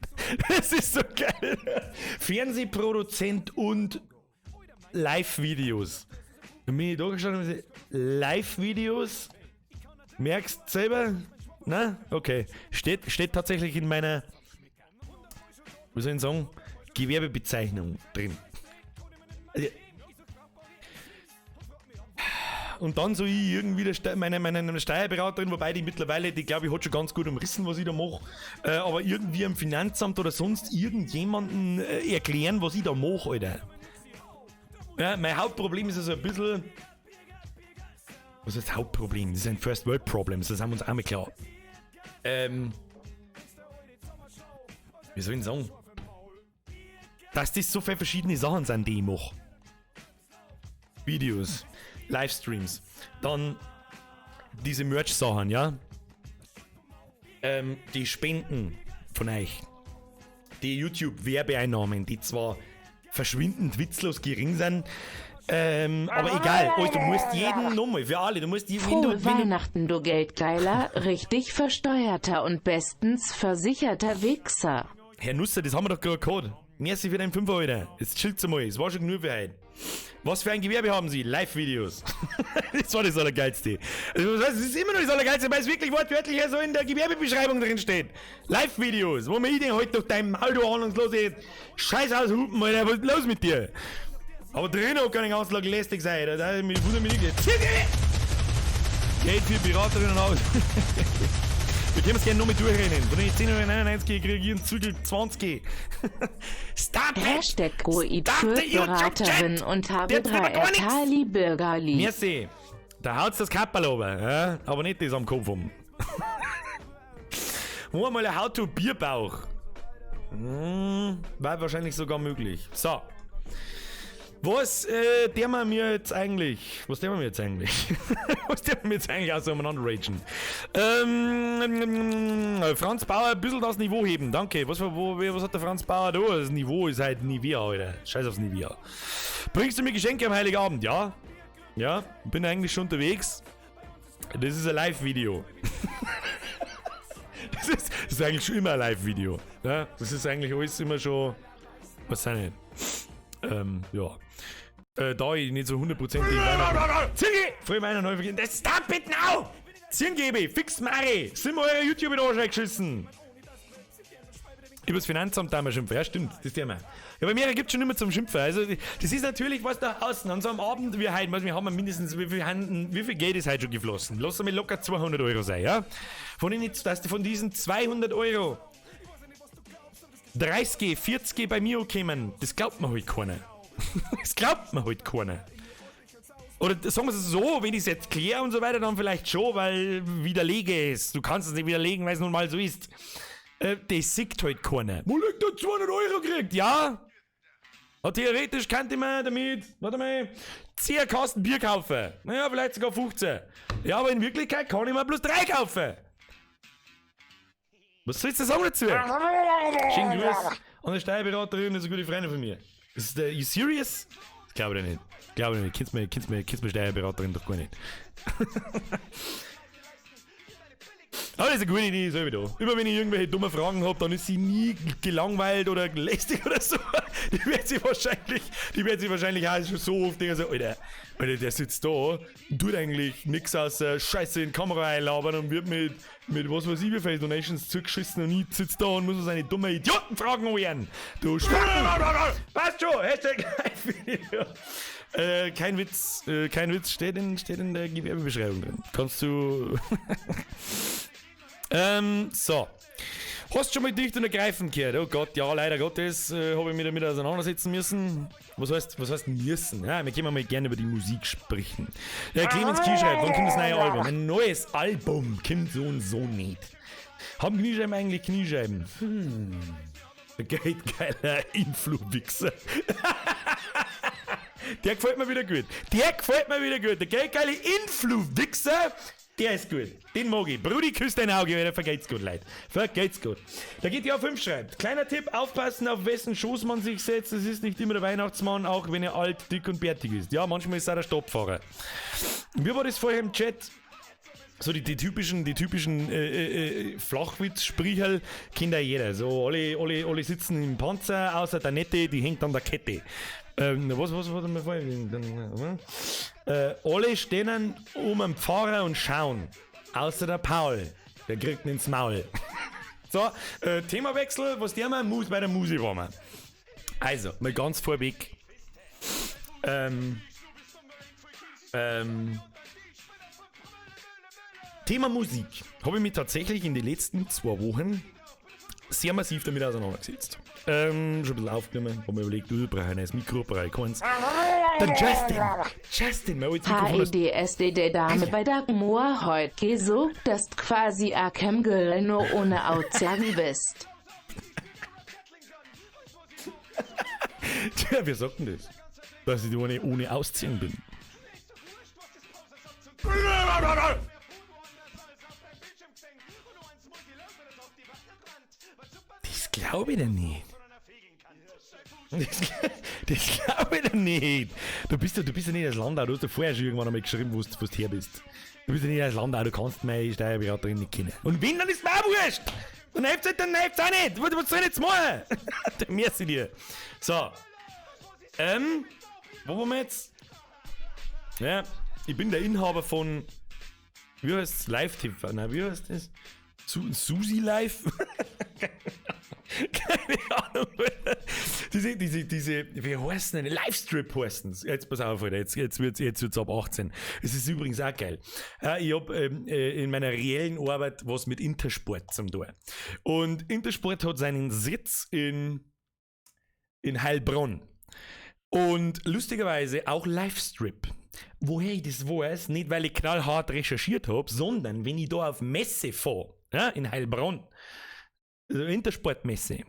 Das ist so geil. Fernsehproduzent und Live-Videos. Dann bin ich da gestanden und gesagt: Live-Videos? Merkst selber? Na? Okay. Steht tatsächlich in meiner, wie soll ich sagen, Gewerbebezeichnung drin. Also, und dann so ich irgendwie der Ste meine Steuerberaterin, wobei die mittlerweile, die, glaube ich, hat schon ganz gut umrissen, was ich da mache, aber irgendwie am Finanzamt oder sonst irgendjemanden erklären, was ich da mache, Alter. Ja, mein Hauptproblem ist also ein bisschen. Was ist das Hauptproblem? Das ist ein First World Problem, das haben wir uns auch mal klar. Wie soll ich denn sagen? Dass das so viele verschiedene Sachen sind, die ich mache. Videos. Livestreams. Dann diese Merch-Sachen, ja. Die Spenden von euch. Die YouTube-Werbeeinnahmen, die zwar verschwindend witzlos gering sind, aber egal, also, du musst jeden nochmal, für alle, du musst jeden, wenn du, wenn Weihnachten, du Geldgeiler, richtig versteuerter und bestens versicherter Wichser. Herr Nusser, das haben wir doch gerade gehabt. Merci für deinen Fünfer, Alter. Jetzt chillt's mal, es war schon genug für heute. Was für ein Gewerbe haben Sie? Live-Videos. Das war das Allergeilste. Also, das ist immer noch das Allergeilste, weil es wirklich wortwörtlich so in der Gewerbebeschreibung drin steht. Live-Videos, wo mir ich denn heute durch dein Maul, du ahnungslose Scheiß aushupen, Alter. Was ist los mit dir? Aber drinnen kann ich den ganzen Tag lästig sein. Da wundert mich nicht. Geld für Beraterinnen aus. Wir können es gerne noch mit durchrennen. Von den 10,99 Euro kriege ich einen Zügel 20. Stop it! Hashtag Goid für Beraterin und habe drei. Ertali Bürgerli. Merci. Da haut's das Kapperl runter, ja? Aber nicht das am Kopf um. Wo mal ein How-to-Bierbauch. War wahrscheinlich sogar möglich. So. Was der wir mir jetzt eigentlich? Was der wir mir jetzt eigentlich? Was der mir jetzt eigentlich außer umeinander ragen? Franz Bauer ein bisschen das Niveau heben, danke. Was, wo, was hat der Franz Bauer da? Das Niveau ist halt Nivea, Alter. Scheiß aufs Nivea. Bringst du mir Geschenke am Heiligabend? Ja. Ja, bin eigentlich schon unterwegs. Das ist ein Live-Video. Das ist eigentlich schon immer ein Live-Video. Ja, das ist eigentlich alles immer schon. Was sei nicht. Ja. Da ich nicht so hundertprozentig Weihnachten. Zirgi! Früher meiner neu vergessen. Das stop it now! Zirngebe, fix Mari! Sind wir eure YouTube in den Arsch geschissen? Übers Finanzamt da wir schimpfen. Ja, stimmt, das Thema. Ja, bei mir gibt's schon immer zum Schimpfen. Also, das ist natürlich was da außen. An so einem Abend wie heute, wir haben mindestens, wie viel Geld ist heute schon geflossen? Lass mal locker 200 Euro sein, ja? Von, den, dass von diesen 200 Euro 30, 40 bei mir kommen, das glaubt mir halt keiner. Das glaubt mir halt keiner. Oder sagen wir es so, wenn ich es jetzt kläre und so weiter, dann vielleicht schon, weil widerlege es. Du kannst es nicht widerlegen, weil es nun mal so ist. Das sieht halt keiner. Wo liegt da 200 Euro gekriegt? Ja. Ja, theoretisch könnte man damit, warte mal, 10 Kasten Bier kaufen. Naja, vielleicht sogar 15. Ja, aber in Wirklichkeit kann ich mir bloß 3 kaufen. Was sollst du sagen dazu? Schönen Gruß an die Steuerberaterin, das ist eine gute Freundin von mir. Ist der, you serious? Das glaube ich nicht. Glaube ich nicht. Kennst mir Steuerberaterin doch gar nicht. Aber das ist eine gute Idee, so wie da. Immer wenn ich irgendwelche dummen Fragen hab, dann ist sie nie gelangweilt oder lästig oder so. Die wird sich wahrscheinlich auch schon so oft denken, so, Alter, der sitzt da und tut eigentlich nix außer Scheiße in die Kamera einlabern und wird mit was weiß ich wie viele Donations zugeschissen und ich sitze da und muss seine dummen Idiotenfragen hören. Du Spacken! Passt schon! Hashtag Live-Video. Kein Witz, steht in der Gewerbebeschreibung drin. Kannst du. So. Hast du schon mal dicht und ergreifend gehört? Oh Gott, ja, leider Gottes, habe ich mich damit auseinandersetzen müssen. Was heißt müssen? Ja, wir können mal gerne über die Musik sprechen. Der Clemens Kiel schreibt, wann kommt das neue Album? Ein neues Album kommt so und so nicht. Haben Kniescheiben eigentlich Kniescheiben? Geldgeiler Influ-Wichser. Der gefällt mir wieder gut. Der gefällt mir wieder gut. Der geldgeile Influ-Wichser, der ist gut. Den mag ich. Brudi, küsst dein Auge, der vergeht's gut, Leute. Vergeht's gut. Der GTA 5 schreibt, kleiner Tipp, aufpassen, auf wessen Schoß man sich setzt. Es ist nicht immer der Weihnachtsmann, auch wenn er alt, dick und bärtig ist. Ja, manchmal ist er der Stoppfahrer. Wie war das vorher im Chat? So die typischen Flachwitz-Spricherl kennt ja jeder. So alle sitzen im Panzer, außer der Nette, die hängt an der Kette. Was war denn vorher? Alle stehen um den Pfarrer und schauen. Außer der Paul. Der kriegt ihn ins Maul. So, Themawechsel, was der mal muss bei der Musik war wir. Also, mal ganz vorweg. Thema Musik. Habe ich mich tatsächlich in den letzten 2 Wochen sehr massiv damit auseinandergesetzt. Schon ein bisschen aufgenommen, hab mir überlegt, du brauchst ein neues Mikro, brauche ich keins. Dann Justin, mein altes Mikrofon. HEDSD der Dame bei Dagmar heute so, dass quasi a Camgirl nur ohne Outsagen bist. Tja, wir sagten das, dass ich ohne Ausziehen bin. Das glaube ich dir nicht. Das glaube ich dir nicht. Du bist ja nicht als Landau, du hast ja vorher schon irgendwann einmal geschrieben, wo du her bist. Du bist ja nicht als Landau, du kannst meine Steuerberaterin nicht kennen. Und wenn, dann ist mir auch wurscht. Dann hilft's halt, dann hilft's auch nicht. Was soll ich jetzt machen? Dann merci dir. So. Wo waren wir jetzt? Ja, ich bin der Inhaber von, wie heißt's? Live-TV. Nein, wie heißt das? Susi Live? Keine Ahnung. Diese, wie heißen denn? Livestrip heißen sie. Jetzt pass auf, Alter, jetzt wird's ab 18. Es ist übrigens auch geil. Ich hab in meiner reellen Arbeit was mit Intersport zum tun. Und Intersport hat seinen Sitz in Heilbronn. Und lustigerweise auch Livestrip. Woher ich das weiß, nicht weil ich knallhart recherchiert hab, sondern wenn ich da auf Messe fahre, ja, in Heilbronn, also Intersportmesse,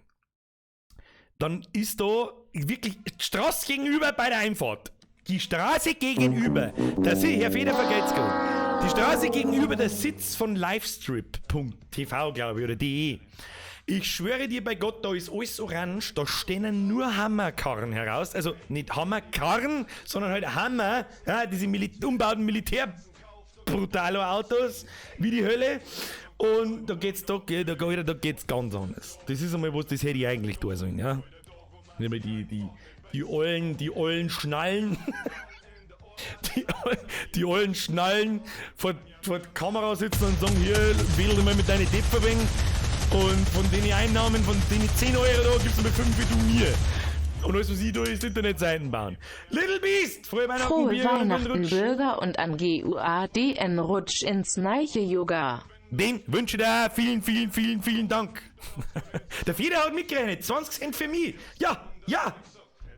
dann ist da wirklich die Straße gegenüber bei der Einfahrt. Die Straße gegenüber, das ist, Herr Feder vergeht's gut. Die Straße gegenüber der Sitz von Livestrip.tv, glaube ich, oder de. Ich schwöre dir bei Gott, da ist alles orange, da stehen nur Hammerkarren heraus. Also nicht Hammerkarren, sondern halt Hammer, ja, diese umbauten Militär-Brutalo-Autos, wie die Hölle. Und da geht's, da geht's ganz anders. Das ist einmal was, das hätte ich eigentlich da sollen, ja. Nämlich die ollen Schnallen. Die ollen Schnallen vor der Kamera sitzen und sagen, hier, wedel mal mit deinen Depfer wegen. Und von den Einnahmen, von den 10 Euro da, gibst du mir 5 wie du mir. Und alles, was ich da ist, Internetseiten bauen. Little Beast! Frohe Weihnachten, Frohe Weihnachten, Bürger und an GUADN Rutsch ins Neiche Yoga. Den wünsche ich dir vielen, vielen, vielen, vielen Dank. Der Feder hat mitgerechnet, 20 Cent für mich. Ja, ja.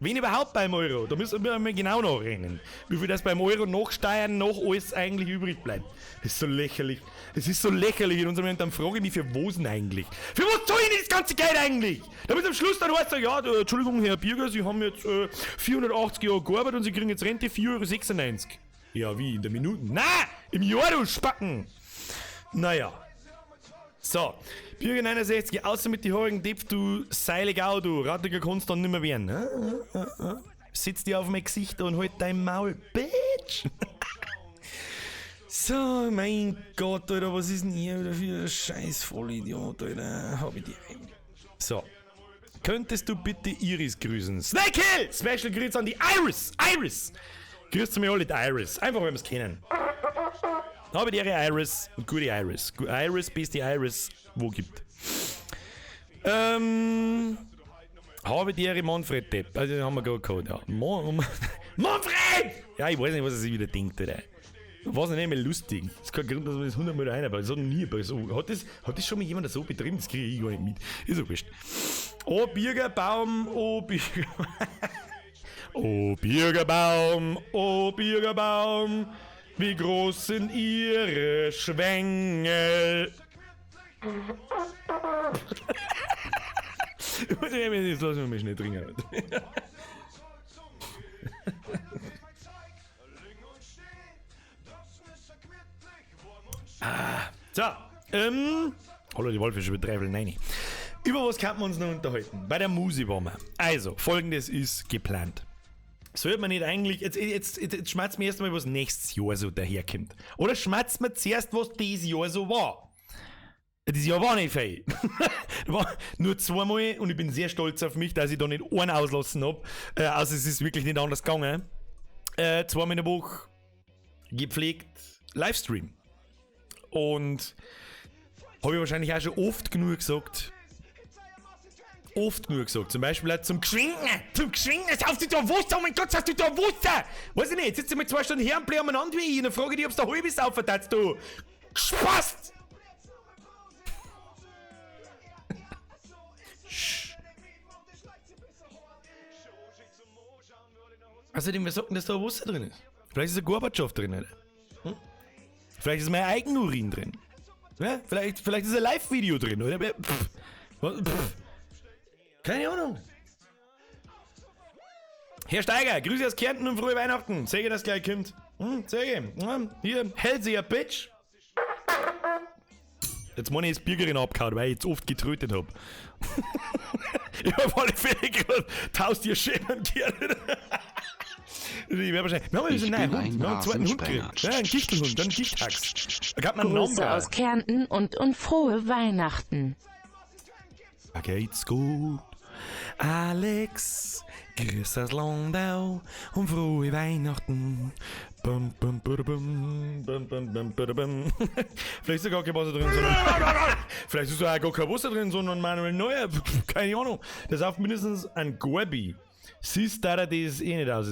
Wenn überhaupt beim Euro, da müssen wir mal genau nachrechnen, wie viel das beim Euro nachsteuern, noch alles eigentlich übrig bleibt. Das ist so lächerlich. Das ist so lächerlich in unserem Land. Dann frage ich mich, für was denn eigentlich? Für was zahle ich denn das ganze Geld eigentlich? Damit am Schluss dann heißt, ja, Entschuldigung, Herr Birger, Sie haben jetzt 480 Jahre gearbeitet und Sie kriegen jetzt Rente 4,96 Euro. Ja, wie? In der Minute? Na, im Jahr, du Spacken! Naja. So, Bürger 69, außer mit die haarigen Depp, du seilig auch, du rattiger kannst dann nimmer werden. Sitz dir auf mein Gesicht und halt dein Maul, Bitch! So, mein Gott, Alter, was ist denn hier wieder für ein scheiß Vollidiot, Alter? Hab ich die ein. So, könntest du bitte Iris grüßen? Snake Hill! Special Grüße an die Iris! Iris! Grüßt mir alle die Iris, einfach weil wir es kennen. Habe die Ehre Iris und gute Iris. Iris, beste Iris, wo gibt. Habe die Ehre Manfred Depp. Also den haben wir gerade gehabt, ja. Manfred! Ja, ich weiß nicht, was er sich wieder denkt, oder? War es nicht mehr lustig. Das ist kein Grund, dass man das 100 Mal reinbaut. Das hat nie so. Hat das schon mal jemand so betrieben? Das kriege ich gar nicht mit. Ist so wurscht. Oh Birgerbaum, oh Birgerbaum. Oh Birgerbaum, oh Birgerbaum. Wie groß sind Ihre Schwengel? Jetzt lassen wir mich nicht drin. So, hallo, die Walfische mit 8:45. Über was kann man uns noch unterhalten? Bei der Musi waren wir. Also, folgendes ist geplant. Sollte man nicht eigentlich, jetzt schmerzt mir erstmal, was nächstes Jahr so daherkommt. Oder schmerzt mir zuerst, was dieses Jahr so war. Dieses Jahr war nicht viel. War nur zweimal und ich bin sehr stolz auf mich, dass ich da nicht einen auslassen hab. Also es ist wirklich nicht anders gegangen. Zweimal in der Woche gepflegt Livestream. Und habe ich wahrscheinlich auch schon oft genug gesagt. Oft genug gesagt. Zum Beispiel auch zum Geschwingen. Zum Geschwingen. Saufst du da Wasser? Oh mein Gott, saufst du da Wasser? Weiß ich nicht. Jetzt sitzt du mal 2 Stunden her und blei umeinander wie ich. Und dann frage ich dich, ob's da halb ist, saufen, du. Spaß! Außerdem, wir sagen, dass da Wasser drin ist. Vielleicht ist ein Gorbatschow drin, oder? Hm? Vielleicht ist mein Eigenurin drin. Ja? Vielleicht ist ein Live-Video drin, oder? Pff. Pff. Keine Ahnung. Herr Steiger, Grüße aus Kärnten und frohe Weihnachten. Sege, dass gleich kommt. Sehr gut. Ja, hier, hell yeah, bitch. Jetzt meine ich das Biergerin abgehauen, weil ich jetzt oft getrötet hab. Ich hab auf alle Fälle gerade tausend Tier schämen gehört. Ich werd wahrscheinlich. Wir haben Ich einen neuen bin Hund. ein Wir haben einen zweiten Hund Rasensprenger. gekriegt. Ja, einen Gichtelhund, einen Gichthax. Da gab man einen Grüße Namen. aus Kärnten und frohe Weihnachten. Da geht's gut. Alex, grüß aus Landau und frohe Weihnachten. Bum, bum, bum, bum, bum, bum, bum, bum, bum. Vielleicht ist da gar kein Wasser drin, sondern. Vielleicht ist da auch gar kein Wasser drin, sondern Manuel Neuer. Keine Ahnung. Das auf mindestens ein Gorbi. Siehst du, da das eh nicht aus.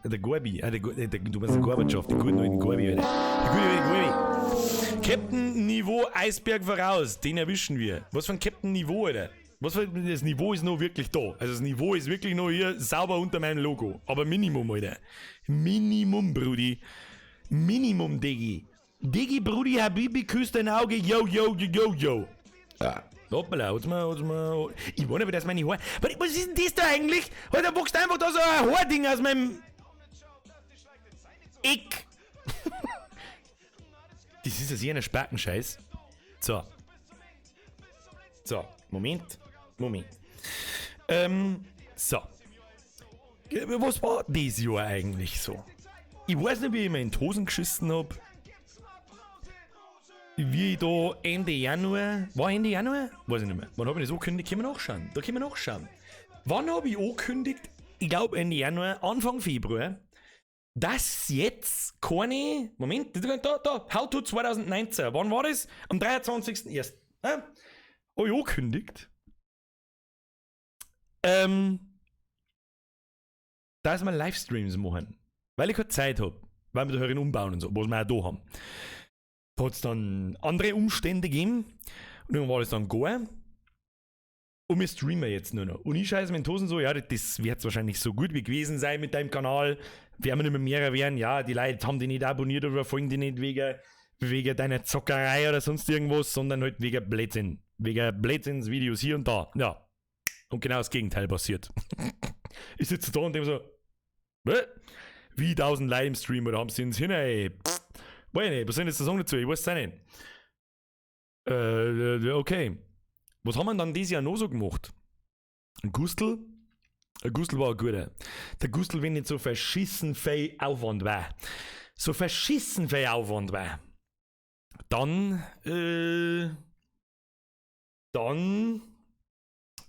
Der Gorbi. Der, du meinst den Gorbatschow, den guten alten Gorbi, Alter. Der gute alte Gorbi. Captain Niveau Eisberg voraus, den erwischen wir. Was für ein Captain Niveau, Alter? Das Niveau ist noch wirklich da. Also das Niveau ist wirklich noch hier sauber unter meinem Logo. Aber Minimum, Alter. Minimum, Brudi. Minimum, Diggi. Diggi, Brudi, Habibi, küsst dein Auge. Yo, yo, yo, yo, yo. Ja. Hoppala, hat's mir, ich weiß nicht, dass meine Haare. Was ist denn das da eigentlich? Alter, wächst einfach da so ein Haarding aus meinem Eck. Das ist ja sicher ein Spakenscheiß. So. So, Moment. Moment. So. Was war dieses Jahr eigentlich so? Ich weiß nicht, wie ich mir in die Hosen geschissen hab. Wie ich da Ende Januar. War Ende Januar? Weiß ich nicht mehr. Wann hab ich das angekündigt? Können wir nachschauen. Da können wir nachschauen. Wann hab ich angekündigt? Ich glaub Ende Januar, Anfang Februar, dass jetzt keine. Moment, da, da, How to 2019. Wann war das? Am 23.01. Ja? Hab ich angekündigt, dass wir Livestreams machen. Weil ich keine Zeit hab. Weil wir da herin umbauen und so, was wir auch da haben. Da hat's dann andere Umstände gegeben. Und irgendwann war das dann gar. Und wir streamen jetzt nur noch. Und ich scheiße mir in die Hosen so, ja, das wird's wahrscheinlich so gut wie gewesen sein mit deinem Kanal. Werden wir nicht mehr mehrer werden. Ja, die Leute haben die nicht abonniert oder folgen die nicht wegen deiner Zockerei oder sonst irgendwas, sondern halt wegen Blödsinn. Wegen Blödsinnsvideos hier und da. Ja. Und genau das Gegenteil passiert. Ich sitze da und denke so, hä? Wie 1000 Leute im Stream oder haben sie ins hin, ey? Pff, weiß ich nicht, was soll ich jetzt da sagen dazu? Ich weiß es auch nicht. Okay. Was haben wir dann dieses Jahr noch so gemacht? Ein Gustl? Ein Gustl war ein guter. Der Gustl, wenn nicht so verschissen viel Aufwand war. So verschissen viel Aufwand war. Dann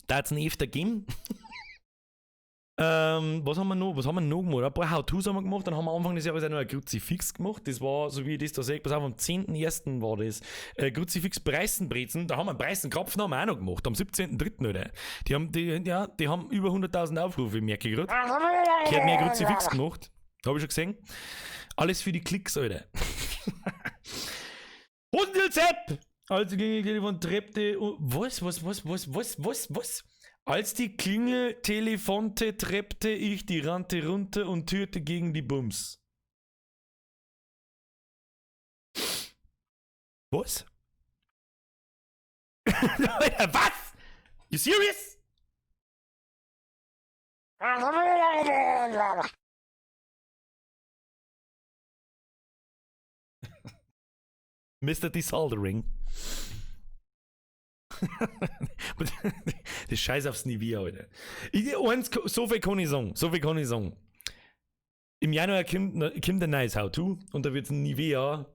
da hat's einen öfter gegeben. Was haben wir noch? Was haben wir noch gemacht? Ein paar How-Tos haben wir gemacht. Dann haben wir Anfang des Jahres auch noch ein Kruzifix gemacht. Das war, so wie ich das da sehe, pass auf, am 10.01. war das. Kruzifix Preißenbrezen. Da haben wir einen Preißenkrapfen haben wir auch noch gemacht. Am 17.03., oder? Die haben über 100.000 Aufrufe, merke ich grad. Ich hab mehr Kruzifix gemacht. Hab ich schon gesehen. Alles für die Klicks, Alter. Hosendil Sepp! Als die Klingeltelefon treppte. Was, was, was, was, was, was, was? Als die Klingel telefonte, treppte ich die Rante runter und türte gegen die Bums. Was? Alter, was? You serious? Mr. Desoldering. Das Scheiß aufs Niveau, Alter. So viel kann ich sagen. So viel kann ich sagen. Im Januar kommt ein neues How-To und da wird's ein Nivea,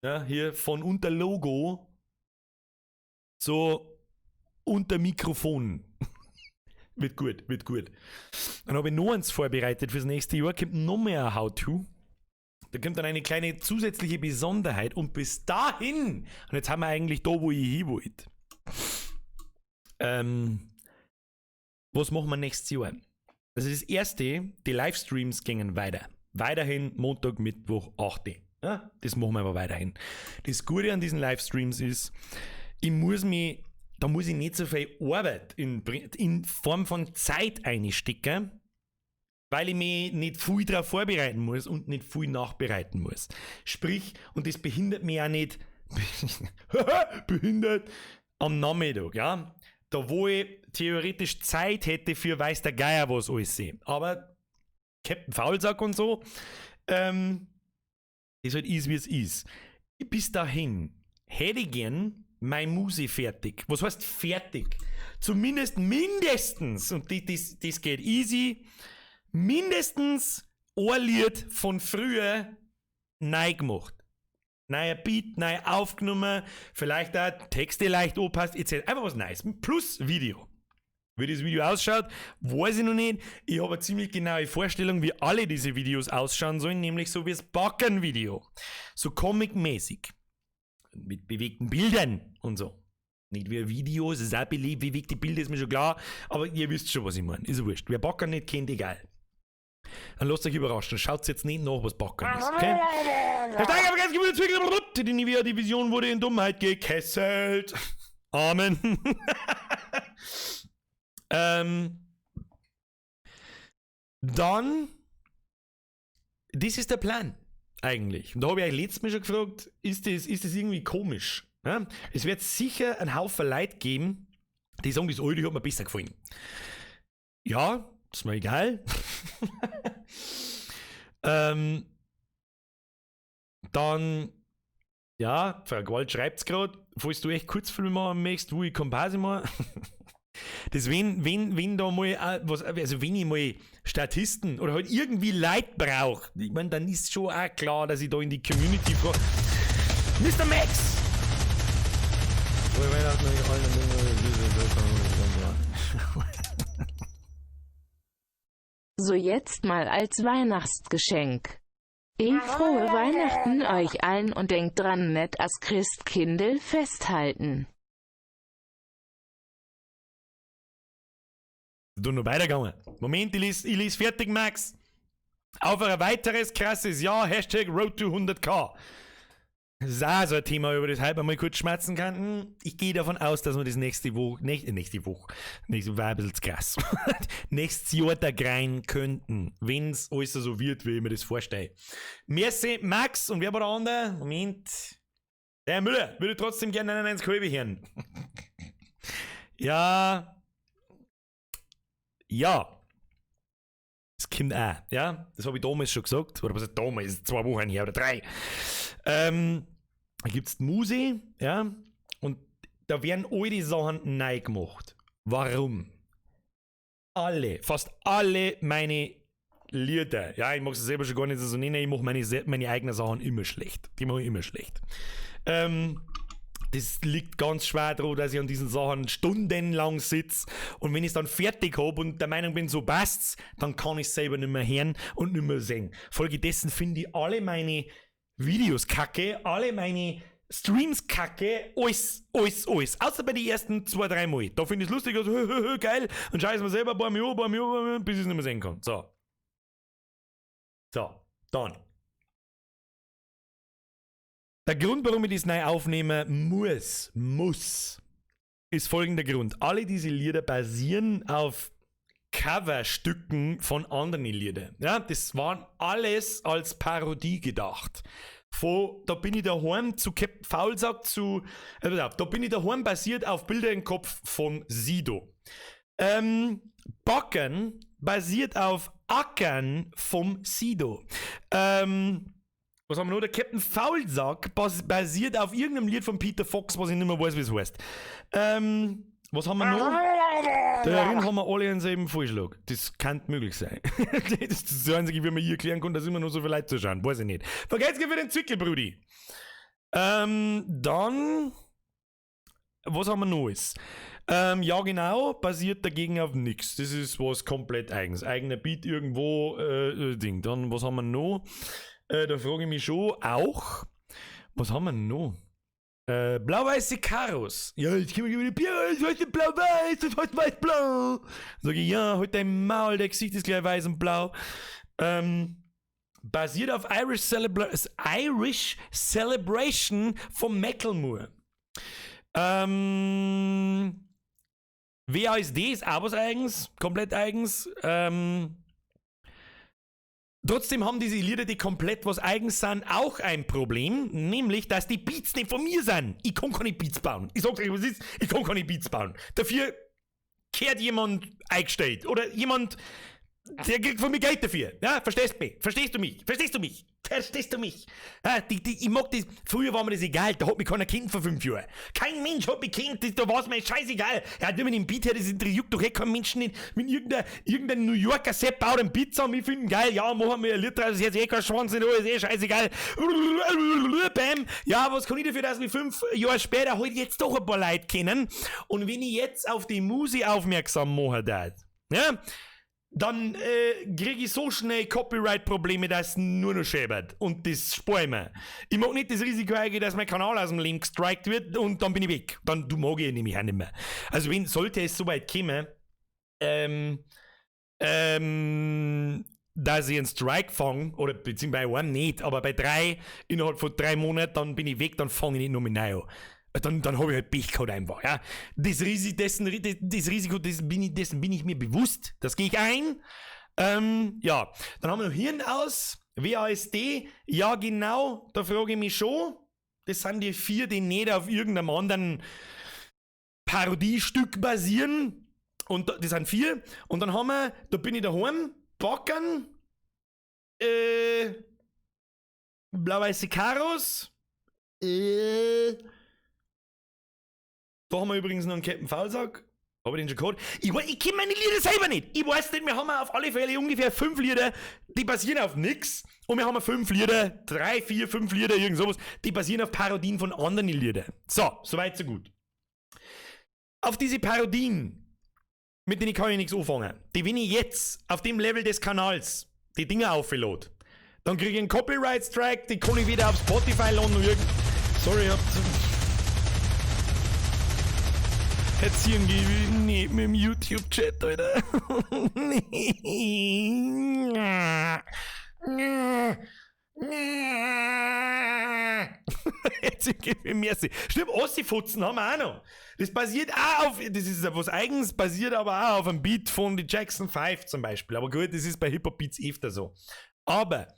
ja, hier von unter Logo so unter Mikrofon. Wird gut, wird gut. Dann habe ich noch eins vorbereitet fürs nächste Jahr. Kommt noch mehr ein How-To. Da kommt dann eine kleine zusätzliche Besonderheit und bis dahin, und jetzt haben wir eigentlich da, wo ich hin wollte. Was machen wir nächstes Jahr? Also das erste, die Livestreams gingen weiter. Weiterhin Montag, Mittwoch, 8 Uhr. Ja, das machen wir aber weiterhin. Das Gute an diesen Livestreams ist, da muss ich nicht so viel Arbeit in Form von Zeit einstecken, weil ich mich nicht viel darauf vorbereiten muss und nicht viel nachbereiten muss. Sprich, und das behindert mich auch nicht, behindert am Nachmittag, ja, da wo ich theoretisch Zeit hätte für weiß der Geier was alles sehen. Aber Captain Faulsack und so, Das halt ist, wie es ist. Bis dahin hätte ich gern meine Muse fertig. Was heißt fertig? Zumindest mindestens, und das geht easy, mindestens ein Lied von früher neu gemacht. Neuer Beat, neu aufgenommen, vielleicht auch Texte leicht anpasst, etc. Einfach was Neues. Plus Video. Wie das Video ausschaut, weiß ich noch nicht. Ich habe eine ziemlich genaue Vorstellung, wie alle diese Videos ausschauen sollen, nämlich so wie das Backern-Video. So comic-mäßig. Mit bewegten Bildern und so. Nicht wie Videos, es ist auch bewegte Bilder, ist mir schon klar, aber ihr wisst schon, was ich meine. Ist wurscht. Wer Backern nicht kennt, egal. Dann lasst euch überraschen. Schaut jetzt nicht nach, was Backern ist, okay? Herr Steiger, ganz die Nivea-Division wurde in Dummheit gekesselt. Amen. Dann, das ist der Plan eigentlich. Und da habe ich euch letztes Mal schon gefragt, ist das irgendwie komisch? Ja? Es wird sicher einen Haufen Leute geben, die sagen, das alte hat mir besser gefallen. Ja, ist mir egal. Dann, ja, Frau Gewalt schreibt es gerade, falls du echt Kurzfilme machen möchtest, wo ich Komparse machen. Das, wenn da mal, was, also wenn ich mal Statisten oder halt irgendwie Leute brauche, ich meine, dann ist schon auch klar, dass ich da in die Community frage. Mr. Max! Frohe Weihnachten euch allen. So, jetzt mal als Weihnachtsgeschenk. Frohe Weihnachten euch allen und denkt dran, net as Christkindl festhalten. Du noch weitergegangen. Moment, ich lese fertig, Max. Auf ein weiteres krasses Jahr, #RoadTo 100K. Das ist auch so ein Thema, über das heute mal kurz schmerzen kann. Ich gehe davon aus, dass wir das nächste Woche, nächste Woche, nächste war ein bisschen zu krass, nächstes Jahr da rein könnten, wenn es alles so wird, wie ich mir das vorstelle. Merci, Max, und wer war der andere? Moment. Der Herr Müller würde trotzdem gerne 99 halbe hören. Ja. Ja. Das kommt auch, ja. Das habe ich damals schon gesagt. Oder was ist damals? 2 Wochen her oder 3. Da gibt es die Muse, ja. Und da werden all die Sachen neu gemacht. Warum? Alle, fast alle meine Lieder, ja, ich mag es selber schon gar nicht so nennen, ich mache meine eigenen Sachen immer schlecht. Die mache ich immer schlecht. Das liegt ganz schwer daran, dass ich an diesen Sachen stundenlang sitze und wenn ich es dann fertig hab und der Meinung bin, so passt's, dann kann ich es selber nicht mehr hören und nicht mehr sehen. Folgedessen finde ich alle meine Videos kacke, alle meine Streams kacke, alles, alles, alles. Außer bei den ersten 2, 3 Mal. Da finde ich es lustig, also, geil, und scheiß mir selber ein paar Mal an, paar Mal an, bis ich es nicht mehr sehen kann. So. So, dann. Der Grund, warum ich das neu aufnehmen muss, ist folgender Grund. Alle diese Lieder basieren auf Coverstücken von anderen Liedern. Ja, das waren alles als Parodie gedacht. Von Da bin ich daheim zu Captain Faulsack zu, pass auf, Da bin ich daheim basiert auf Bilder im Kopf von Sido. Backen basiert auf Ackern vom Sido. Was haben wir noch? Der Captain Faulsack basiert auf irgendeinem Lied von Peter Fox, was ich nicht mehr weiß, wie es heißt. Was haben wir noch? Darin haben wir alle denselben Vorschlag. Das kann möglich sein. Das ist das Einzige, wie man hier erklären kann, dass immer nur so viele Leute zuschauen. Weiß ich nicht. Vergesst für den Zwickel, Brudi. Dann. Was haben wir noch alles? Ja, genau, basiert dagegen auf nix. Das ist was komplett eigens. Eigener Beat irgendwo, Ding. Dann, was haben wir noch? Da frage ich mich schon auch. Was haben wir noch? Blau-weiße Karos. Ja, jetzt kommen wir wieder Bier, das heißt blau-weiß, das heißt weiß-blau. Sag ich, ja, halt dein Maul, der Gesicht ist gleich weiß und blau. Basiert auf Irish Celebration von Macklemore. WASD ist auch was eigens, komplett eigens. Trotzdem haben diese Lieder, die komplett was eigens sind, auch ein Problem, nämlich, dass die Beats nicht von mir sind. Ich kann keine Beats bauen. Ich sag's euch, was ist, ich kann keine Beats bauen. Dafür kehrt jemand eingestellt oder jemand Der kriegt von mir Geld dafür. Ja, verstehst du mich? Verstehst du mich? Verstehst du mich? Verstehst du mich? Ja, ich mag das. Früher war mir das egal, da hat mich keiner kennt vor 5 Jahren. Kein Mensch hat mich kennt, da war es mir scheißegal. Ja, nur mit dem Beat her, das interessiert doch eh kein Menschen nicht. Wenn irgendein New Yorker Sepp baut einen Beat zusammen, ich finde ihn geil, ja, machen wir ein Lied draus, ist jetzt eh kein Schwanz nicht, ist eh scheißegal. Bam. Ja, was kann ich dafür, dass wir 5 Jahre später halt jetzt doch ein paar Leute kennen? Und wenn ich jetzt auf die Musik aufmerksam machen darf, ja, dann krieg ich so schnell Copyright-Probleme, dass es nur noch schäbert. Und das spar ich mir. Ich mag nicht das Risiko eingehen, dass mein Kanal aus dem Leben gestrikt wird und dann bin ich weg. Dann du mag ich nämlich auch nicht mehr. Also wenn, sollte es soweit kommen, dass ich einen Strike fange, oder beziehungsweise bei einem nicht, aber bei 3, innerhalb von 3 Monaten, dann bin ich weg, dann fange ich nicht noch mit neu an. Dann hab ich halt Pech gehabt einfach, ja. Das Risiko, dessen bin ich mir bewusst. Das gehe ich ein. Ja, dann haben wir noch Hirn aus, WASD. Ja, genau, da frage ich mich schon. Das sind die 4, die nicht auf irgendeinem anderen Parodiestück basieren. Und das sind 4. Und dann haben wir, da bin ich daheim, Backern, blau-weiße Karos, da haben wir übrigens noch einen Captain Faulsack. Hab ich den schon gehabt? Ich kenn meine Lieder selber nicht. Ich weiß nicht, wir haben auf alle Fälle ungefähr 5 Lieder, die basieren auf nix. Und wir haben 5 Lieder, 3, 4, 5 Lieder, irgend sowas, die basieren auf Parodien von anderen Liedern. So, soweit, so gut. Auf diese Parodien, mit denen kann ich nichts anfangen, die, wenn ich jetzt auf dem Level des Kanals die Dinger auflade, dann kriege ich einen Copyright-Strike, die kann ich wieder auf Spotify laden und irgend. Sorry, ich hab. Jetzt irgendwie nicht mit dem YouTube-Chat, Alter. Nee. Jetzt irgendwie merci. Stimmt, Ossi-Fotzen haben wir auch noch. Das basiert auch auf, das ist was Eigens, basiert aber auch auf einem Beat von die Jackson 5 zum Beispiel. Aber gut, das ist bei Hip-Hop-Beats öfter so. Aber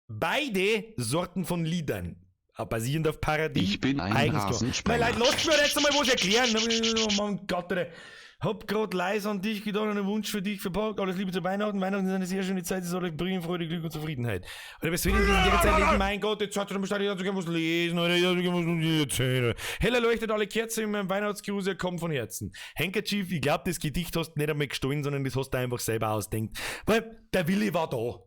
beide Sorten von Liedern, basierend auf Parodie. Ich bin ein Rasensprenger. Mein Leute, lasst mir jetzt einmal was erklären. Oh mein Gott, Alter. Hab grad leise an dich gedacht und einen Wunsch für dich verpackt. Alles Liebe zu Weihnachten. Weihnachten ist eine sehr schöne Zeit. Sie soll euch bringen Freude, Glück und Zufriedenheit. Oder was will ich in der Zeit leben? Mein Gott, jetzt hat er bestimmt, ich hätte was lesen oder ich hätte was erzählen. Heller leuchtet alle Kerzen in meinem Weihnachtsgruß, er kommt von Herzen. Handkerchief, ich glaub, das Gedicht hast du nicht einmal gestohlen, sondern das hast du einfach selber ausdenkt. Weil der Wille war da.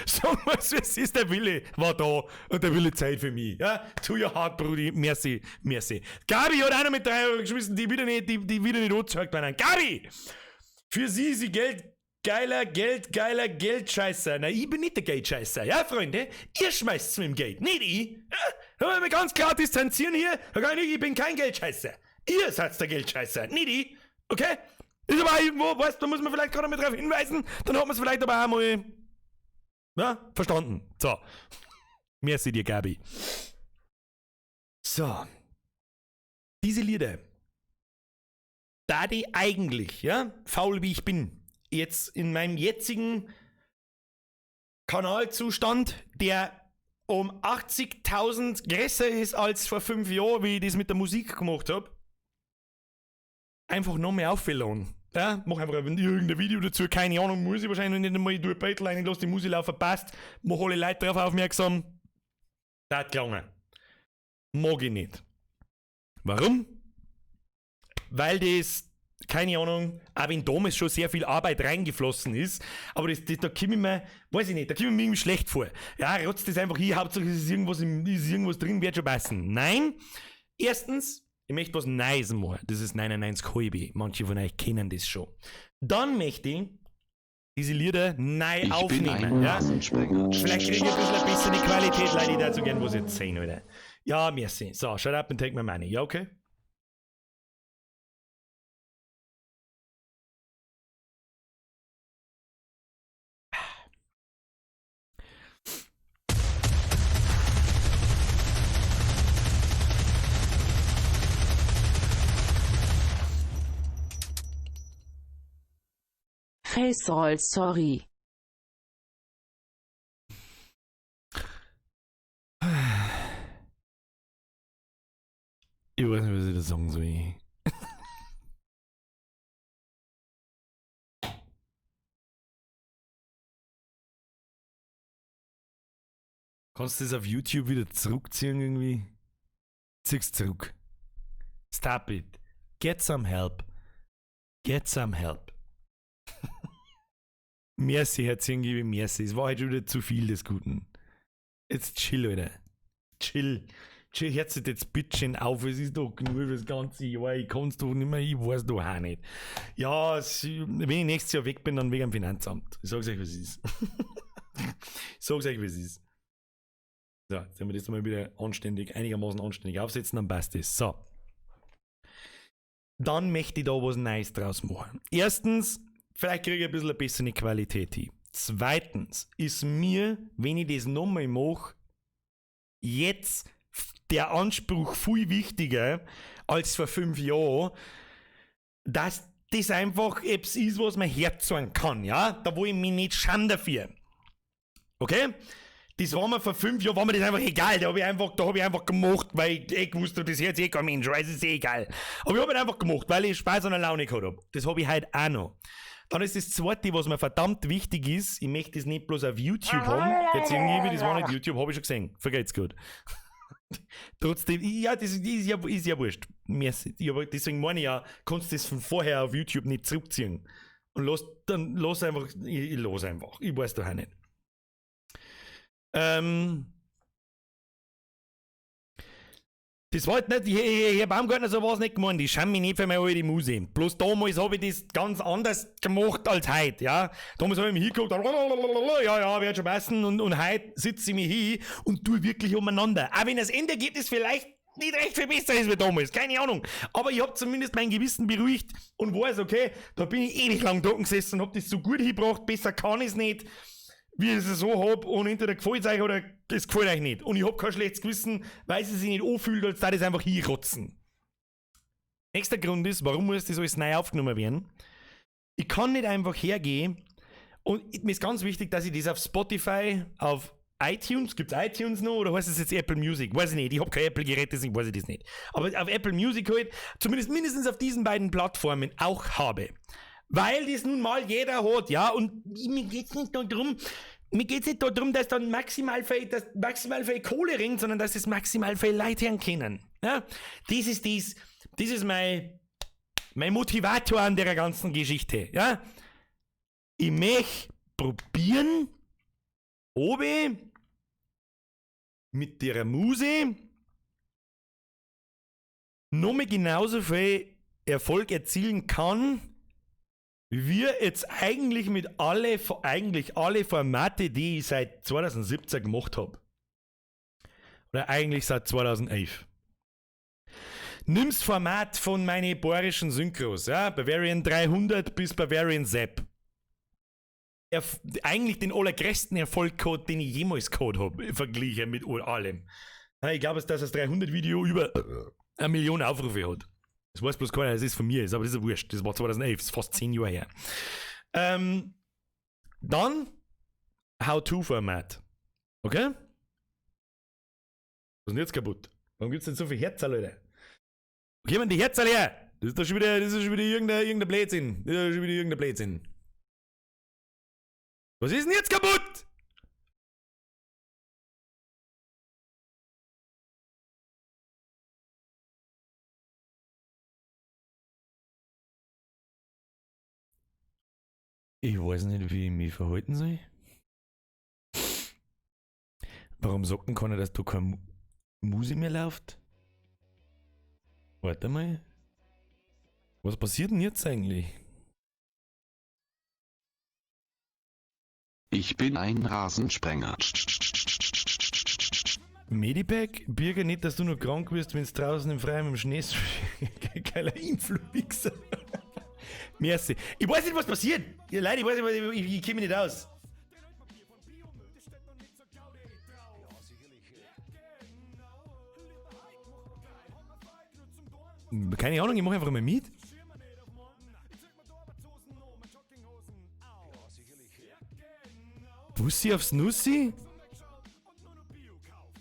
Sagen wir es, es ist, der Wille war da und der Wille Zeit für mich. Ja? To your heart, Brudi. Merci, merci. Gabi hat einer mit 3 Euro geschmissen, die wieder nicht, die wieder nicht angezeigt werden. Gabi! Für sie ist sie Geld geiler, Geld geiler, Geldscheißer. Na, ich bin nicht der Geldscheißer. Ja, Freunde? Ihr schmeißt's mit dem Geld, nicht ich. Ja? Da wollen wir ganz klar distanzieren hier. Ich bin kein Geldscheißer. Ihr seid der Geldscheißer, nicht ich. Okay? Ist aber auch irgendwo, weißt du, da muss man vielleicht gerade mal drauf hinweisen, dann hat man es vielleicht aber auch mal, ja, verstanden. So. Merci dir, Gabi. So. Diese Lieder, da die eigentlich, ja, faul wie ich bin, jetzt in meinem jetzigen Kanalzustand, der um 80.000 größer ist als vor 5 Jahren, wie ich das mit der Musik gemacht hab, einfach noch mehr auffällen. Ja, mach einfach irgendein Video dazu, keine Ahnung, muss ich wahrscheinlich nicht einmal, ich tue ein Beitel rein, lass die Musik laufen, passt, mach alle Leute darauf aufmerksam. Das hat gelangen. Mag ich nicht. Warum? Weil das, keine Ahnung, auch wenn damals schon sehr viel Arbeit reingeflossen ist, aber das, da komme ich mir, weiß ich nicht, da komme ich mir irgendwie schlecht vor. Ja, rotzt das einfach hier, Hauptsache es ist irgendwas, ist irgendwas drin, wird schon passen. Nein, erstens, ich möchte was Neues machen. Das ist 99 halbe. Manche von euch kennen das schon. Dann möchte ich diese Lieder neu Ich aufnehmen. bin ein ja? Rasensprenger. Vielleicht kriege ich ein bisschen eine bessere Qualität, Leute, ich dazu gerne was jetzt sehen, oder? Ja, merci. So, shut up and take my money. Ja, okay? Faceroll, sorry. Ich weiß nicht, was ich da sagen soll. Kannst du das auf YouTube wieder zurückziehen irgendwie? Zieh's zurück. Stop it. Get some help. Get some help. Merci, Herr Zirngebe, merci. Es war halt schon wieder zu viel des Guten. Jetzt chill, Alter. Chill. Chill, hört sich jetzt bitteschön auf. Es ist doch genug für das ganze Jahr. Ich kann's doch nicht mehr, ich weiß doch auch nicht. Ja, es, wenn ich nächstes Jahr weg bin, dann wegen dem Finanzamt. Ich sag's euch, was es ist. Ich sag's euch, was es ist. So, jetzt werden wir das mal wieder anständig, einigermaßen anständig aufsetzen, dann passt es. So. Dann möchte ich da was Neues draus machen. Erstens, vielleicht kriege ich ein bisschen eine bessere Qualität hin. Zweitens ist mir, wenn ich das nochmal mache, jetzt der Anspruch viel wichtiger als vor 5 Jahren, dass das einfach etwas ist, was man herzahlen kann, ja? Da wo ich mich nicht schäme dafür. Okay? Das war mir vor 5 Jahren, war mir das einfach egal. Da hab ich einfach, da hab ich einfach gemacht, weil ich eh gewusst hab, das hört sich eh kein Mensch, weil es ist eh egal. Aber ich hab halt einfach gemacht, weil ich Spaß an der Laune gehabt hab. Das hab ich halt auch noch. Dann ist das Zweite, was mir verdammt wichtig ist, ich möchte das nicht bloß auf YouTube haben. Jetzt irgendwie, das war nicht YouTube, hab ich schon gesehen. Vergeht's gut. Trotzdem, ja, das ist ja wurscht. Merci. Ja, aber deswegen meine ich ja, kannst du das von vorher auf YouTube nicht zurückziehen. Und lass, dann lass einfach, ich lass einfach. Ich weiß doch auch nicht. Das war halt nicht, Herr Baumgartner, so war's nicht gemeint. Ich schäme mich nicht für meine alte Muse. Bloß damals hab ich das ganz anders gemacht als heute, ja. Damals hab ich mich hingeguckt, ja, ja, wird schon passen. Und heute sitze ich mich hin und tue wirklich umeinander. Auch wenn das Endergebnis vielleicht nicht recht viel besser ist wie damals, keine Ahnung. Aber ich hab zumindest mein Gewissen beruhigt und weiß, okay, da bin ich ewig lang trocken gesessen und hab das so gut hingebracht, besser kann ich's nicht, wie ich es so hab, und entweder gefällt's euch oder es gefällt euch nicht. Und ich hab kein schlechtes Gewissen, weil es sich nicht anfühlt, als da das einfach hinrotzen. Nächster Grund ist, warum muss das alles neu aufgenommen werden? Ich kann nicht einfach hergehen und mir ist ganz wichtig, dass ich das auf Spotify, auf iTunes, gibt's iTunes noch oder heißt es jetzt Apple Music? Weiß ich nicht, ich hab kein Apple-Gerät, deswegen weiß ich das nicht. Aber auf Apple Music halt, zumindest mindestens auf diesen beiden Plattformen auch habe. Weil das nun mal jeder hat, ja, und mir geht's nicht darum, mir geht's nicht darum, dass dann maximal viel, dass maximal viel Kohle ringt, sondern dass es maximal viel Leute hören können. Ja? Das ist dies, das ist mein Motivator an der ganzen Geschichte, ja. Ich möchte probieren, ob ich mit der Muse noch mal genauso viel Erfolg erzielen kann, wie wir jetzt eigentlich mit eigentlich alle Formate, die ich seit 2017 gemacht hab. Oder eigentlich seit 2011. Nimm's Format von meinen bayerischen Synchros, ja, Bavarian 300 bis Bavarian Sepp. Eigentlich den allergrößten Erfolg gehabt, den ich jemals gehabt hab, verglichen mit allem. Ja, ich glaube, dass das 300-Video über 1 Million Aufrufe hat. Das weiß bloß keiner, das ist von mir, ist, aber das ist ja wurscht. Das war 2011, das ist fast 10 Jahre her. Dann How-To-Format. Okay? Was ist denn jetzt kaputt? Warum gibt's denn so viel Herz, Leute? Wo kommen die Herzerl her? Das ist doch schon wieder, das ist schon wieder irgendein Blödsinn. Das ist schon wieder irgendein Blödsinn. Was ist denn jetzt kaputt? Ich weiß nicht, wie ich mich verhalten soll. Warum sagt denn keiner, dass da keine Musik mehr läuft? Warte mal. Was passiert denn jetzt eigentlich? Ich bin ein Rasensprenger. Medipack, Birger, nicht, dass du noch krank wirst, wenn's draußen im Freien im Schnee ist. Geiler Influencer. Merci. Ich weiß nicht, was passiert. Ja, Leute, ich weiß nicht, ich kenn mich nicht aus. Keine Ahnung, ich mach einfach mal mit. Bussi aufs Nussi?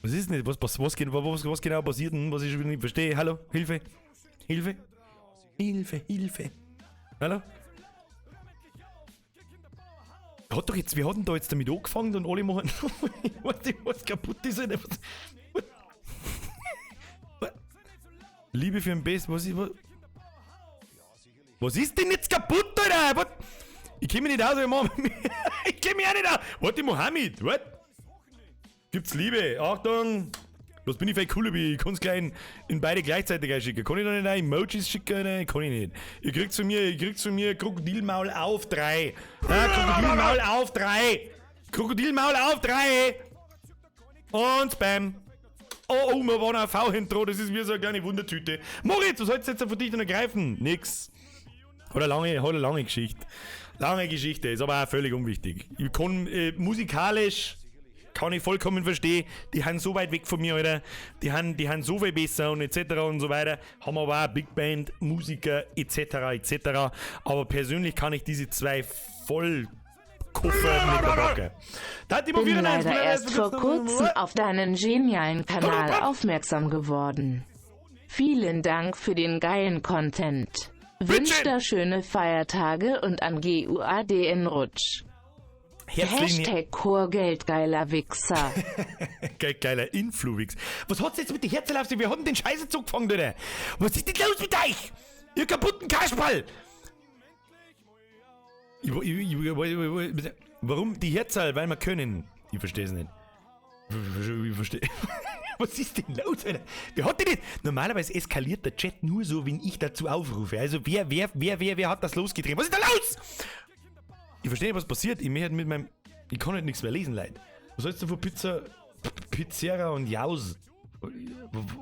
Was ist denn? Was genau passiert denn? Was ich schon wieder nicht verstehe? Hallo? Hilfe? Hilfe? Hilfe, Hilfe. Hallo? Hat doch jetzt, wir hatten da jetzt damit angefangen und alle machen. Ich weiß nicht, was kaputt ist. Alter. Was? Liebe für den Best, was ist. Was ist denn jetzt kaputt, Alter? Was? Ich kenn mich nicht aus, ich mach, ich kenn mich auch nicht aus. Warte, Mohammed, what? Gibt's Liebe? Achtung! Was bin ich für ein cooler, ich kann's gleich in beide gleichzeitig einschicken. Kann ich da nicht auch Emojis schicken? Nein, kann ich nicht. Ihr kriegt von mir, ihr kriegt von mir Krokodilmaul auf 3. Ja, Krokodilmaul auf 3. Krokodilmaul auf 3. Und Spam. Oh, oh, wir waren ein V hinten dran, das ist wie so eine kleine Wundertüte. Moritz, was sollst du jetzt von dich denn ergreifen? Nix. Hat eine lange Geschichte. Lange Geschichte, ist aber auch völlig unwichtig. Ich kann musikalisch, kann ich vollkommen verstehen, die sind so weit weg von mir, Alter. Die haben so viel besser und etc. und so weiter. Haben aber auch Big Band, Musiker etc. etc. Aber persönlich kann ich diese zwei Vollkoffer nicht verpacken. Da hat die Bin 94, leider erst vor kurzem auf deinen genialen Kanal aufmerksam geworden. Vielen Dank für den geilen Content. Wünsch da schöne Feiertage und an GUADN Rutsch. Herzlichen Hashtag Chorgeld geiler Wichser. Geiler Influwix. Was hat's jetzt mit den Herzen auf sich? Wir haben den Scheiße zugefangen, oder? Was ist denn los mit euch? Ihr kaputten Kasperl! Warum die Herzal? Weil wir können. Ich versteh's nicht. Ich versteh. Was ist denn los, Alter? Wer hat denn das? Normalerweise eskaliert der Chat nur so, wenn ich dazu aufrufe. Also wer hat das losgetrieben? Was ist da los? Ich verstehe nicht, was passiert. Ich möchte mit meinem... Ich kann halt nichts mehr lesen, Leute. Was sollst du von Pizza... Pizzeria und Jaus?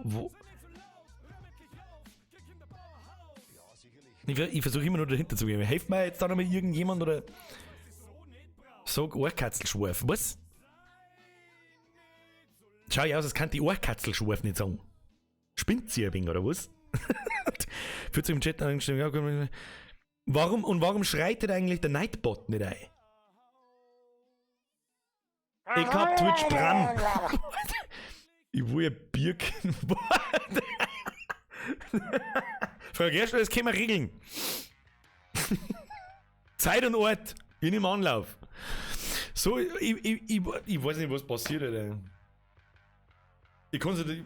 Wo? Ich versuche immer nur dahinter zu gehen. Hilft mir jetzt da nochmal irgendjemand oder... Sag Ohrkatzelschwarf. Was? Schau ich aus, als kann die Ohrkatzelschwarf nicht sagen. Spinnt sie ein wenig, oder was? Führt sich im Chat angestellt. Ja, gut. Warum und warum schreitet eigentlich der Nightbot nicht ein? Ich hab Twitch dran. Ich will ja Birken. Frau Gerstl, das können wir regeln. Zeit und Ort. Ich nehme Anlauf. So, ich weiß nicht, was passiert, Alter. Ich kann's nicht.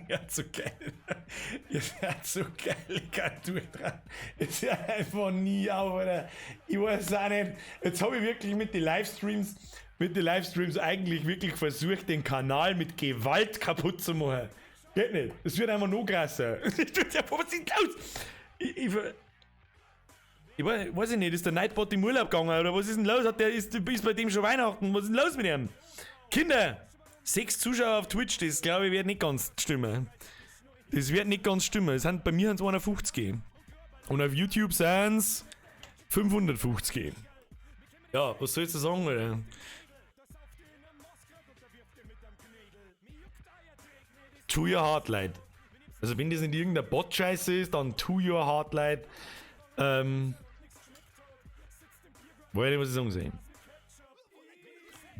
Ja, so geil. Ja, so geil. Ich kann durchdrehen. Es hört einfach nie auf, Alter. Ich weiß auch nicht. Jetzt hab ich wirklich mit den Livestreams eigentlich wirklich versucht, den Kanal mit Gewalt kaputt zu machen. Geht nicht. Es wird einfach noch krasser. Was ist denn los? Ich weiß ich nicht, ist der Nightbot im Urlaub gegangen oder was ist denn los? Ist bei dem schon Weihnachten? Was ist denn los mit ihm? Kinder! 6 Zuschauer auf Twitch, das glaube ich wird nicht ganz stimmen. Das wird nicht ganz stimmen. Es sind, bei mir sind's 51. Und auf YouTube sind's 550. Ja, was sollst du sagen, Alter? To your heart, Leute. Also wenn das nicht irgendein Bot-Scheiße ist, dann to your heart, Leute. Weiß nicht, was ich sagen soll.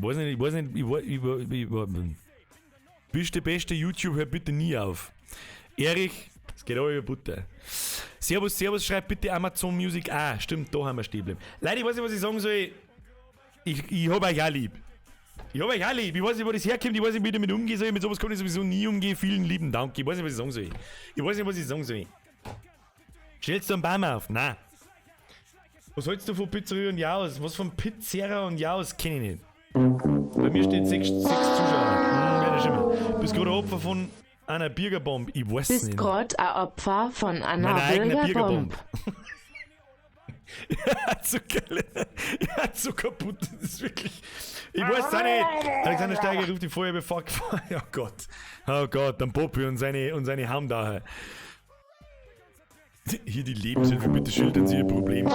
Weiß nicht, ich weiß nicht, ich weiß, ich, ich, ich, ich, bist der beste YouTube, hör bitte nie auf. Erich, es geht auch über Butter. Servus, servus, schreibt bitte Amazon Music. Ah, stimmt, da haben wir stehen geblieben. Leute, ich weiß nicht, was ich sagen soll. Ich hab euch auch lieb. Ich hab euch auch lieb. Ich weiß nicht, wo das herkommt. Ich weiß nicht, wie ich damit umgehen soll. Mit sowas kann ich sowieso nie umgehen. Vielen lieben Dank. Ich weiß nicht, was ich sagen soll. Ich weiß nicht, was ich sagen soll. Stellst du einen Baum auf? Nein. Was hältst du von Pizzeria und Jaus? Was von Pizzeria und Jaus kenn ich nicht. Bei mir steht 6 Zuschauer. Werde ich immer. Bist gerade Opfer von einer Bürgerbombe. Ich weiß Bist nicht. grad ein Opfer von einer Meiner eigenen Bürgerbombe. Bürgerbombe. Ja, so geil. Ja, so kaputt. Das ist wirklich. Ich weiß es auch nicht. Alexander Steiger ruft die Feuerwehr. Fuck. Oh Gott. Oh Gott, dann Poppy und seine Haumdache. Hier die Lebenshilfe, bitte schildern Sie Ihr Problem.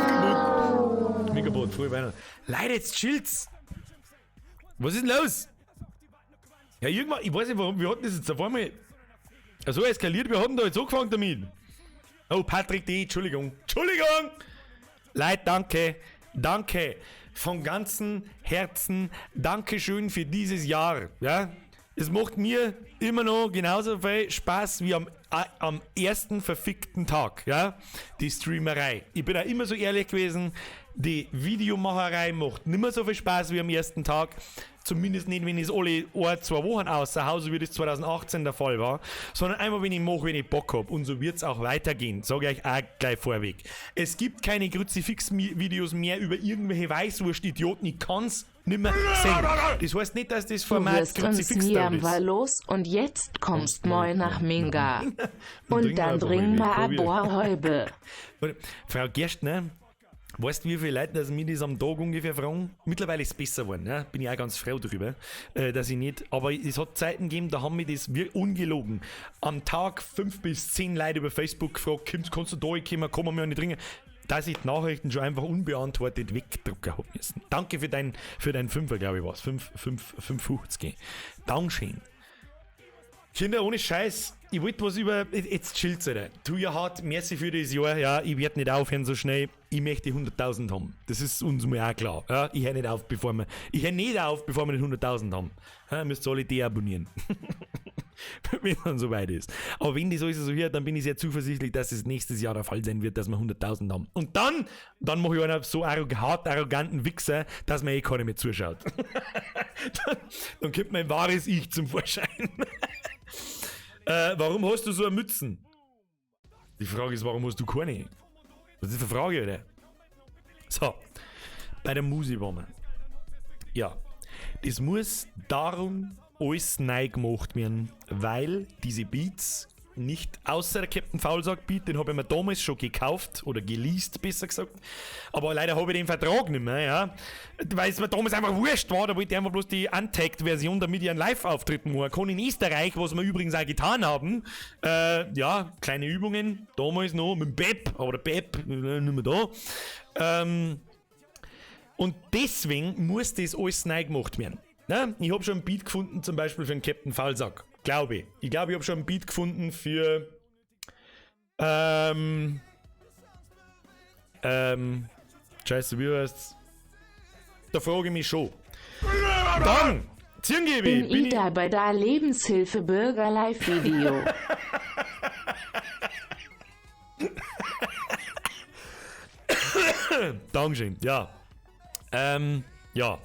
Kaputt. Mir kaputt, frühe Weihnachten. Leute, jetzt chillt's. Was ist denn los? Ja, irgendwann, ich weiß nicht warum, wir hatten das jetzt auf einmal so eskaliert, wir hatten da jetzt angefangen damit. Oh, Patrick D., Entschuldigung. Entschuldigung! Leute, danke. Danke. Von ganzem Herzen Dankeschön für dieses Jahr. Ja? Es macht mir immer noch genauso viel Spaß wie am Am ersten verfickten Tag, ja, die Streamerei. Ich bin auch immer so ehrlich gewesen, die Videomacherei macht nimmer so viel Spaß wie am ersten Tag. Zumindest nicht, wenn ich es alle ein, 2 Wochen außer Hause, wie das 2018 der Fall war, sondern einfach, wenn ich mache, wenn ich Bock hab. Und so wird's auch weitergehen, sage ich euch auch gleich vorweg. Es gibt keine Kruzifix-Videos mehr über irgendwelche Weißwurst-Idioten. Ich kann's nimmer sehen. Das heißt nicht, dass das Du Format wirst uns Kruzifix nie tot am ist. war los und jetzt kommst moi nach Minga. Und dann Dring dring mal mal probier. Abohrhäube. Warte, Frau Gerstner, weißt du, wie viele Leute das mir das am Tag ungefähr fragen? Mittlerweile ist es besser geworden, ja? Bin ich auch ganz froh drüber, dass ich nicht. Aber es hat Zeiten gegeben, da haben mich das wir ungelogen am Tag 5 bis 10 Leute über Facebook gefragt, kannst du da kommen, kommen wir nicht dringen. Dass ich die Nachrichten schon einfach unbeantwortet wegdrucken hab müssen. Danke für dein Fünfer, glaube ich, war's. 5,50. Dankeschön. Kinder, ohne Scheiß, ich wollte was über. Jetzt chillt's, Alter. Tu ja hart, merci für das Jahr. Ja, ich werde nicht aufhören so schnell. Ich möchte 100.000 haben. Das ist uns mal auch klar. Ja, ich höre nicht auf, bevor wir. Ich höre nicht auf, bevor wir nicht 100.000 haben. Ja, müsst ihr alle deabonnieren. Wenn dann soweit ist. Aber wenn das alles so wird, dann bin ich sehr zuversichtlich, dass es nächstes Jahr der Fall sein wird, dass wir 100.000 haben. Und dann mache ich einen so hart arroganten Wichser, dass mir eh keiner mehr zuschaut. Dann kommt mein wahres Ich zum Vorschein. Warum hast du so eine Mützen? Die Frage ist, warum hast du keine? Was ist die Frage, oder? So, bei der Musik waren wir. Ja, das muss darum alles neu gemacht werden, weil diese Beats nicht, außer der Captain Faulsack Beat, den habe ich mir damals schon gekauft oder geleast, besser gesagt. Aber leider habe ich den Vertrag nicht mehr, ja. Weil es mir damals einfach wurscht war, da wollte ich einfach bloß die Untagged-Version, damit ich einen Live-Auftritt machen kann in Österreich, was wir übrigens auch getan haben. Ja, kleine Übungen, damals noch mit dem Beb, aber der Beb, nicht mehr da. Und deswegen muss das alles neu gemacht werden. Ne? Ich habe schon einen Beat gefunden, zum Beispiel für den Captain Faulsack. Glaube ich. Ich glaube, ich habe schon einen Beat gefunden für. Scheiße, wie heißt's? Da frage ich mich schon. Dann! Zirngebi! Bin ich da bei der Lebenshilfe Bürger Live Video. Dankeschön, ja. Ja.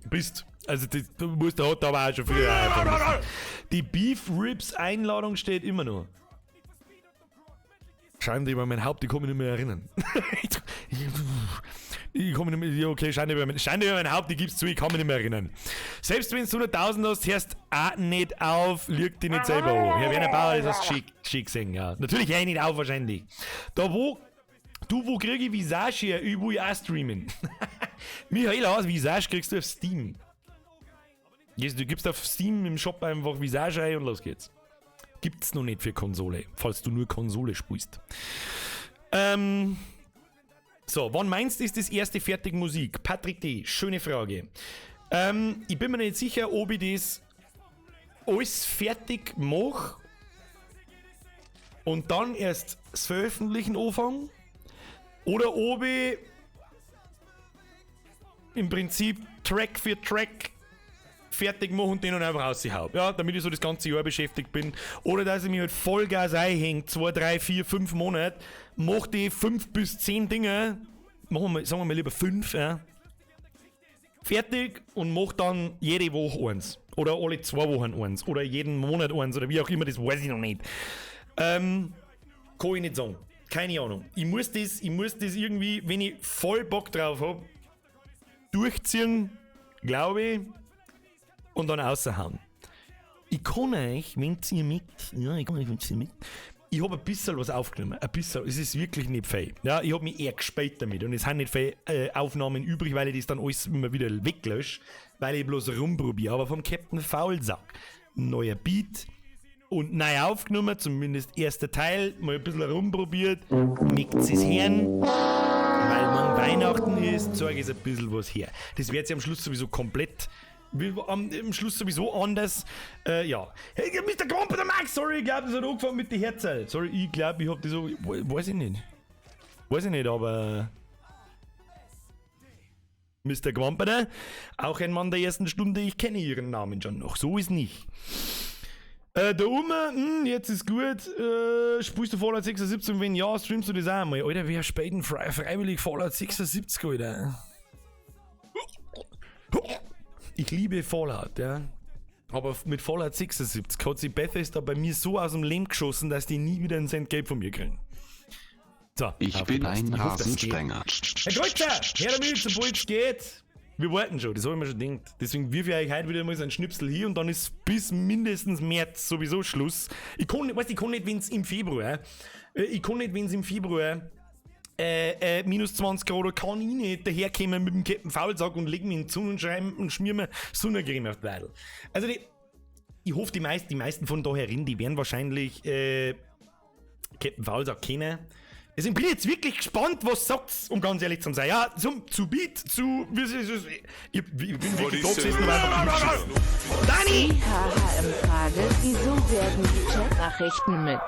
Bist. Also, das, du musst, der hat aber auch schon früher einfach. Die Beef Ribs Einladung steht immer noch. Schande über mein Haupt, ich kann mich nicht mehr erinnern. Ich kann mich nicht mehr, okay, Schande über mein Haupt, ich gib's zu, ich kann mich nicht mehr erinnern. Selbst wenn du 100.000 hast, hörst auch nicht auf, lügt dich nicht selber an. Herr Werner Bauer, das hast du schick gesehen, ja. Natürlich hör ich nicht auf, wahrscheinlich. Da wo, du, wo krieg ich Visage her? Ich will auch streamen. Michael, Visage kriegst du auf Steam. Du gibst auf Steam im Shop einfach Visage ein und los geht's. Gibt's noch nicht für Konsole, falls du nur Konsole spielst. So, wann meinst du, ist das erste fertige Musik? Patrick D., schöne Frage. Ich bin mir nicht sicher, ob ich das alles fertig mache und dann erst das Veröffentlichen anfange oder ob ich im Prinzip Track für Track fertig mache und den dann einfach raushau. Ja, damit ich so das ganze Jahr beschäftigt bin. Oder dass ich mich halt Vollgas einhänge, 2, 3, 4, 5 Monate, mache die 5 bis 10 Dinge, machen wir, sagen wir mal lieber 5, ja, fertig und mache dann jede Woche eins. Oder alle 2 Wochen eins. Oder jeden Monat eins. Oder wie auch immer, das weiß ich noch nicht. Kann ich nicht sagen. Keine Ahnung. Ich muss das irgendwie, wenn ich voll Bock drauf hab, durchziehen, glaube ich, und dann raushauen. Ich kann euch, wenn ihr mit, ja, ich kann euch, wenn ihr mit, ich habe ein bisschen was aufgenommen, ein bisschen, es ist wirklich nicht viel. Ja, ich habe mich eher gespielt damit und es sind nicht viel Aufnahmen übrig, weil ich das dann alles immer wieder weglösche, weil ich bloß rumprobiere. Aber vom Captain Faulsack, neuer Beat und neu aufgenommen, zumindest erster Teil, mal ein bisschen rumprobiert, nickt es hören. Weil man Weihnachten ist, zeige ich ein bisschen was her. Das wird sich am Schluss sowieso komplett, am Schluss sowieso anders, ja. Hey, Mr. Gromper, der Max, sorry, ich glaube, das hat angefangen mit den Herzl. Sorry, ich glaube, ich hab das so, weiß ich nicht. Weiß ich nicht, aber Mr. Gwamperder, auch ein Mann der ersten Stunde, ich kenne ihren Namen schon noch, so ist nicht. Da oben, jetzt ist gut. Spielst du Fallout 76 und wenn ja, streamst du das auch einmal? Alter, wer spielt denn freiwillig Fallout 76, Alter? Ich liebe Fallout, ja. Aber mit Fallout 76 hat sich Bethesda bei mir so aus dem Leben geschossen, dass die nie wieder einen Cent Geld von mir kriegen. So, Ich bin aufgepasst. ein Ich hoffe, das geht. Rasensprenger. Herr Kreuzer, her damit, sobald es geht. Wir warten schon, das habe ich mir schon gedacht. Deswegen wirf ich euch heute wieder mal so einen Schnipsel hier und dann ist bis mindestens März sowieso Schluss. Ich kann nicht, weißt, ich kann nicht, wenn's im Februar, ich kann nicht, wenn's im Februar minus 20 Grad, kann ich nicht daherkommen mit dem Captain Faulsack und leg mich in die Sonne und schreiben und schmier mir Sonnencreme auf die Weidel. Also die, ich hoffe, die meisten von da herin, die werden wahrscheinlich Captain Faulsack kennen. Deswegen bin ich jetzt wirklich gespannt, was sagt's, um ganz ehrlich zu sein. Ja, zu Beat, zu. Ich bin wirklich da gesessen und einfach. Dani! CHHM Frage, wieso werden die Chatnachrichten mit?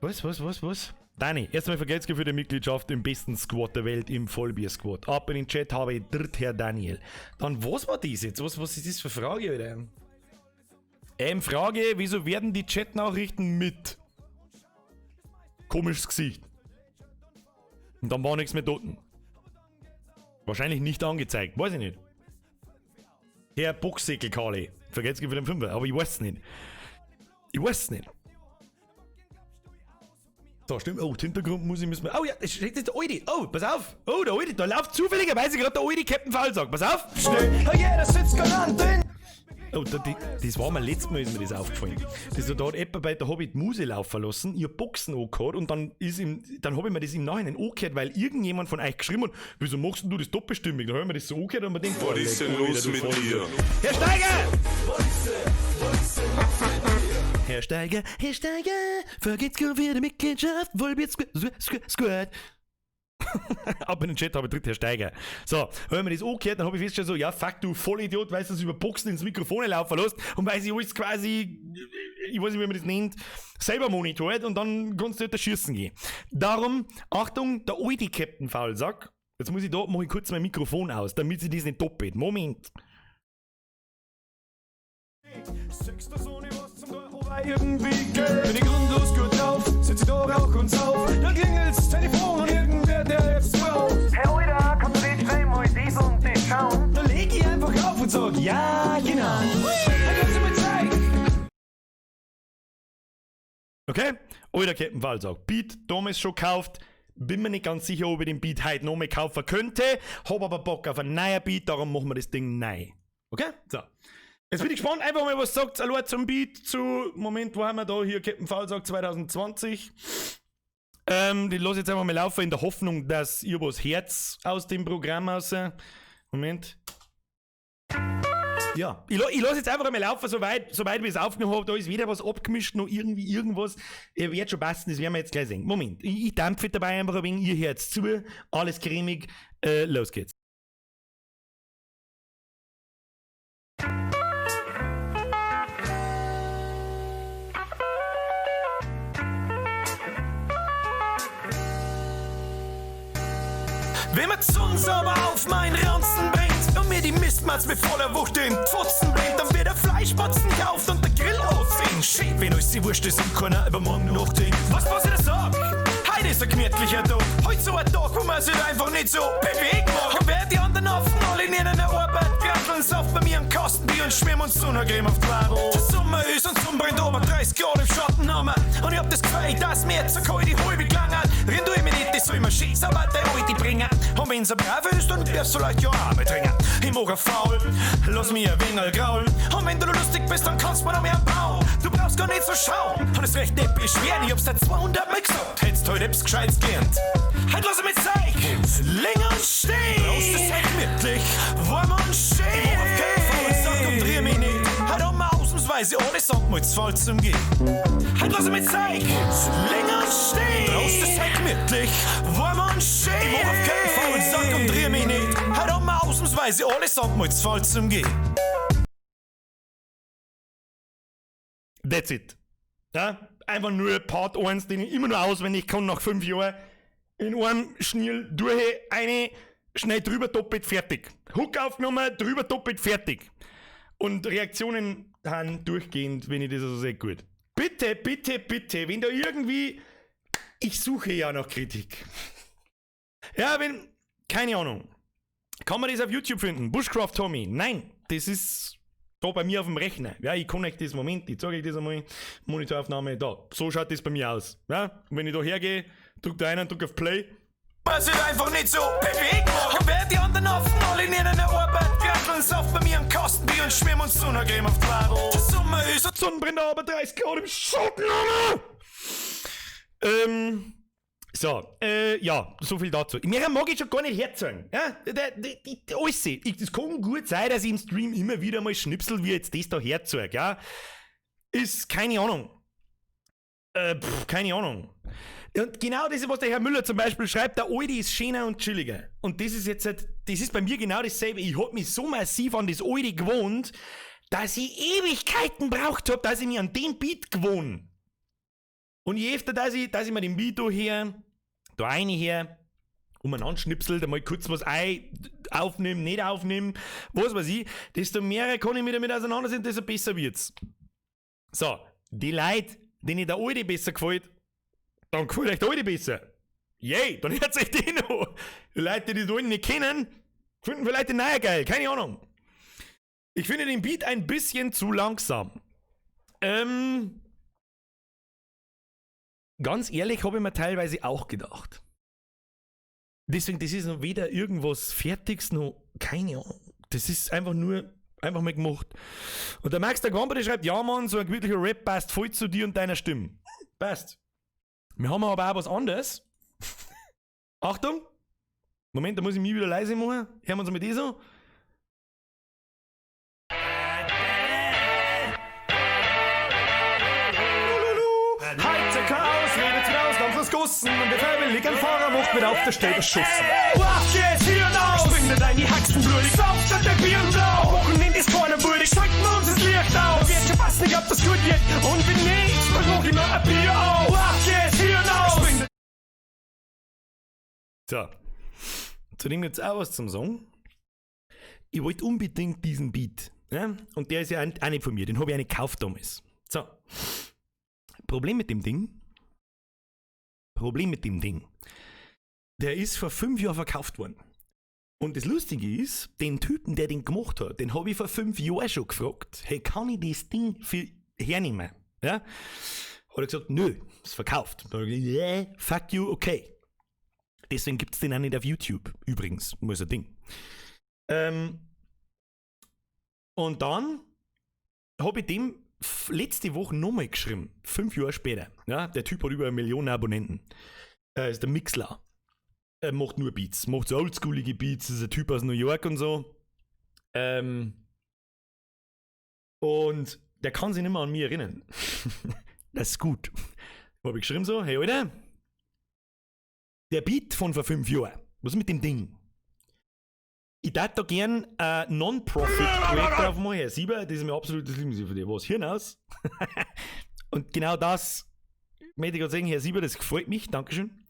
Was, was, was, was? Dani, erstmal vergelt's für die Mitgliedschaft im besten Squad der Welt, im Vollbier-Squad. Ab in den Chat habe ich dritt Herr Daniel. Dann, was war das jetzt? Was ist das für eine Frage, Alter? Frage, wieso werden die Chatnachrichten mit? Komisches Gesicht. Und dann war nichts mehr dort. Wahrscheinlich nicht angezeigt, weiß ich nicht. Herr Boxsäckel Kali, vergelt's für den Fünfer, aber ich weiß es nicht. Ich weiß es nicht. Da stimmt, oh, die Hintergrundmusik müssen wir. Oh ja, das steht jetzt der Alte. Oh, pass auf. Oh, der Alte, da läuft zufälligerweise gerade der alte Captain Faulsack. Pass auf. Schnell, oh yeah, das sitzt galant in. Oh, das war mir letztes Mal, ist mir das aufgefallen. Das, da hat jemand bei der Hobbit Muse laufen lassen, ihr Boxen angehört und dann ist ihm, dann hab ich mir das im Nachhinein angehört, weil irgendjemand von euch geschrieben hat, wieso machst denn du das doppelstimmig? Dann hab ich mir das so angehört und mir denkt, Was ist denn leck, los Alter, du mit Vollidiot. dir? Herr Steiger! Herr Steiger, Herr Steiger, vergeht's gut für die Mitgliedschaft, Vollbier Squad. Ab in den Chat habe ich dritt Herr Steiger. So, wenn man das angehört, dann habe ich festgestellt so, ja fuck du Vollidiot, weil du das über Boxen ins Mikrofon laufen lässt und weil sie alles quasi, ich weiß nicht, wie man das nennt, selber monitort und dann kannst du halt da schießen gehen. Darum, Achtung, der alte Captain Faulsack, jetzt muss ich da, mach ich kurz mein Mikrofon aus, damit sie das nicht doppelt. Moment. Sechster Sohn, ich was zum Tor, aber irgendwie geht. Bin ich grundlos gut drauf, sitz ich da, rauch und sauf. Dann klingelt's Telefon und irgendwer, der jetzt braucht. Hey Alter, kannst du nicht zweimal das und das schauen? Da leg ich einfach auf und sag, ja, genau. Dann lass ich mir zeigen. Okay? Alter Captain Faulsack. Beat damals schon gekauft. Bin mir nicht ganz sicher, ob ich den Beat heute noch mal kaufen könnte. Hab aber Bock auf einen neuen Beat, darum machen wir das Ding neu. Okay? So. Jetzt bin ich gespannt, einfach mal, was sagt allein zum Beat, zu, Moment, wo haben wir da hier, Captain Faulsack 2020. Die lasse ich jetzt einfach mal laufen, in der Hoffnung, dass ihr was Herz aus dem Programm raus. Moment. Ja, ich lasse jetzt einfach mal laufen, soweit ich es aufgenommen habe. Da ist weder was abgemischt, noch irgendwie irgendwas. Wird schon passen, das werden wir jetzt gleich sehen. Moment, ich dampfe dabei einfach ein wenig, ihr hört's zu, alles cremig, los geht's. Wenn man die Sonne sauber auf meinen Ranzen bringt und mir die Mistmatz mit voller Wucht in die Pfotzen bringt, dann wird der Fleischbatzen gekauft und der Grill aufsehen. Schön, wenn euch die Wurst ist und keiner übermorgen nachdenkt. Was ich da sag? Heute ist ein gemütlicher Tag. Heute so ein Tag, wo man sich einfach nicht so bewegen mag. Und während die anderen Affen alle in ihrer Arbeit gratteln, sauft bei mir einen Kastenbier und schmieren uns Sonnencreme auf die Wadel. Der Sommer ist und Sonne brennt aber 30 Grad im Schatten haben wir. Und ich hab das Gefühl, dass mir jetzt so kalt die halbe gelangt hat. Renn du mir nicht, das soll mir schön sauber der Alte bringen. Und wenn's ein brav ist, dann darfst du vielleicht ja auch mal trinken. Ich mag ein faul, lass mich ein wenig graulen. Und wenn du lustig bist, dann kannst du mir noch mehr bauen. Du brauchst gar nicht so schauen und es recht nicht beschweren. Ich hab's dir 200 Mal gesagt, hättest heute etwas Gescheites gelernt. Heut lass ich mich zeigen, länger und stehen. Brauchst du halt gemütlich, warm und schön. Ich mach auf keinen faulen Sack und dreh mich nicht. Heut haben wir ausnahmsweise alle Sack mal zu faul zum Gehen. Heut lass ich mich zeigen, länger und stehen. Brauchst du halt gemütlich, warm und schön. Ich mach auf keinen faulen Sack und dreh mich nicht. Heut haben wir ausnahmsweise alle Sack mal zu faul zum Gehen. That's it. Ja? Einfach nur Part 1, den ich immer nur auswendig kann nach 5 Jahren. In einem Schnell durch, eine, schnell drüber doppelt, fertig. Hook aufgenommen, drüber doppelt, fertig. Und Reaktionen haben durchgehend, wenn ich das so sehe, gut. Bitte, bitte, bitte, wenn da irgendwie. Ich suche ja nach Kritik. Ja, wenn. Keine Ahnung. Kann man das auf YouTube finden? Bushcraft Tommy? Nein, das ist da bei mir auf dem Rechner. Ja, ich connect das, Moment, ich zeige euch das einmal. Monitoraufnahme, da. So schaut das bei mir aus. Ja, und wenn ich da hergehe, drück da rein und drück auf Play. Man sich einfach nicht so bewegen mag. Und während die anderen Affen alle in ihrer Arbeit krackeln, sauf bei mir einen Kasten Bier und schwimm uns Sonnencreme auf die Wadel. Der Sommer ist Sonnenbrände, aber 30 Grad im Schatten. So, ja, so viel dazu. Mehr mag ich schon gar nicht herzeigen. Ja, alles. Das kann gut sein, dass ich im Stream immer wieder mal schnipsel, wie jetzt das da herzeig, ja. Ist keine Ahnung. Pf, keine Ahnung. Und genau das ist, was der Herr Müller zum Beispiel schreibt, der Alte ist schöner und chilliger. Und das ist jetzt halt, das ist bei mir genau dasselbe. Ich hab mich so massiv an das Alte gewohnt, dass ich Ewigkeiten braucht hab, dass ich mich an den Beat gewohnt. Und je öfter, dass ich mir den Beat da her, da eine her, umeinander schnipselt, einmal kurz was ein, aufnehmen, nicht aufnehmen, was weiß ich, desto mehr kann ich mich damit auseinandersetzen, desto besser wird's. So, die Leute, denen der Alte besser gefällt, dann gefällt euch der Alte besser. Yay, dann hört euch den noch. Die Leute, die den Alten nicht kennen, finden vielleicht den neuen geil, keine Ahnung. Ich finde den Beat ein bisschen zu langsam. Ganz ehrlich, habe ich mir teilweise auch gedacht. Deswegen, das ist noch weder irgendwas Fertiges noch, keine Ahnung. Das ist einfach nur, einfach mal gemacht. Und der Max der Gwamper, der schreibt, ja Mann, so ein gemütlicher Rap passt voll zu dir und deiner Stimme. Passt. Wir haben aber auch was anderes. Achtung! Moment, da muss ich mich wieder leise machen. Hören wir uns mal das an. Gossen und der freiwillig ein Fahrer macht mit auf der Stelle erschossen. Ab geht's hier aus! Spring mir deine Haxen blutig, sauf statt der Bier blau. Wochenende ist keiner würdig, schalten wir uns das Licht aus. Wird schon fast nicht, ob das gut wird. Und wenn nicht, dann mach ich mir ein Bier auf. Ab geht's hier aus! So, zudem gibt's auch was zum Sagen. Ich wollte unbedingt diesen Beat. Ja? Und der ist ja auch nicht von mir, den hab ich auch nicht gekauft damals. So, Problem mit dem Ding. Problem mit dem Ding. Der ist vor 5 Jahren verkauft worden. Und das Lustige ist, den Typen, der den gemacht hat, den hab ich vor 5 Jahren schon gefragt, hey, kann ich das Ding für hernehmen? Ja? Hat er gesagt, nö, ist verkauft. Dann hab ich gesagt, yeah, fuck you, okay. Deswegen gibt's den auch nicht auf YouTube, übrigens, muss ein Ding. Und dann hab ich dem letzte Woche nochmal geschrieben, 5 Jahre später. Ja, der Typ hat über 1 Million Abonnenten. Ist der Mixler. Er macht nur Beats, macht so oldschoolige Beats, ist ein Typ aus New York und so. Und der kann sich nicht mehr an mich erinnern. Das ist gut. Hab ich geschrieben so, hey Alter, der Beat von vor 5 Jahren, was ist mit dem Ding? Ich darf da gern ein Non-Profit-Projekt drauf machen. Herr Sieber, das ist mir absolut das Liebste von dir. Was, Hirn aus? Und genau das möchte ich gerade sagen, Herr Sieber, das gefällt mich. Dankeschön.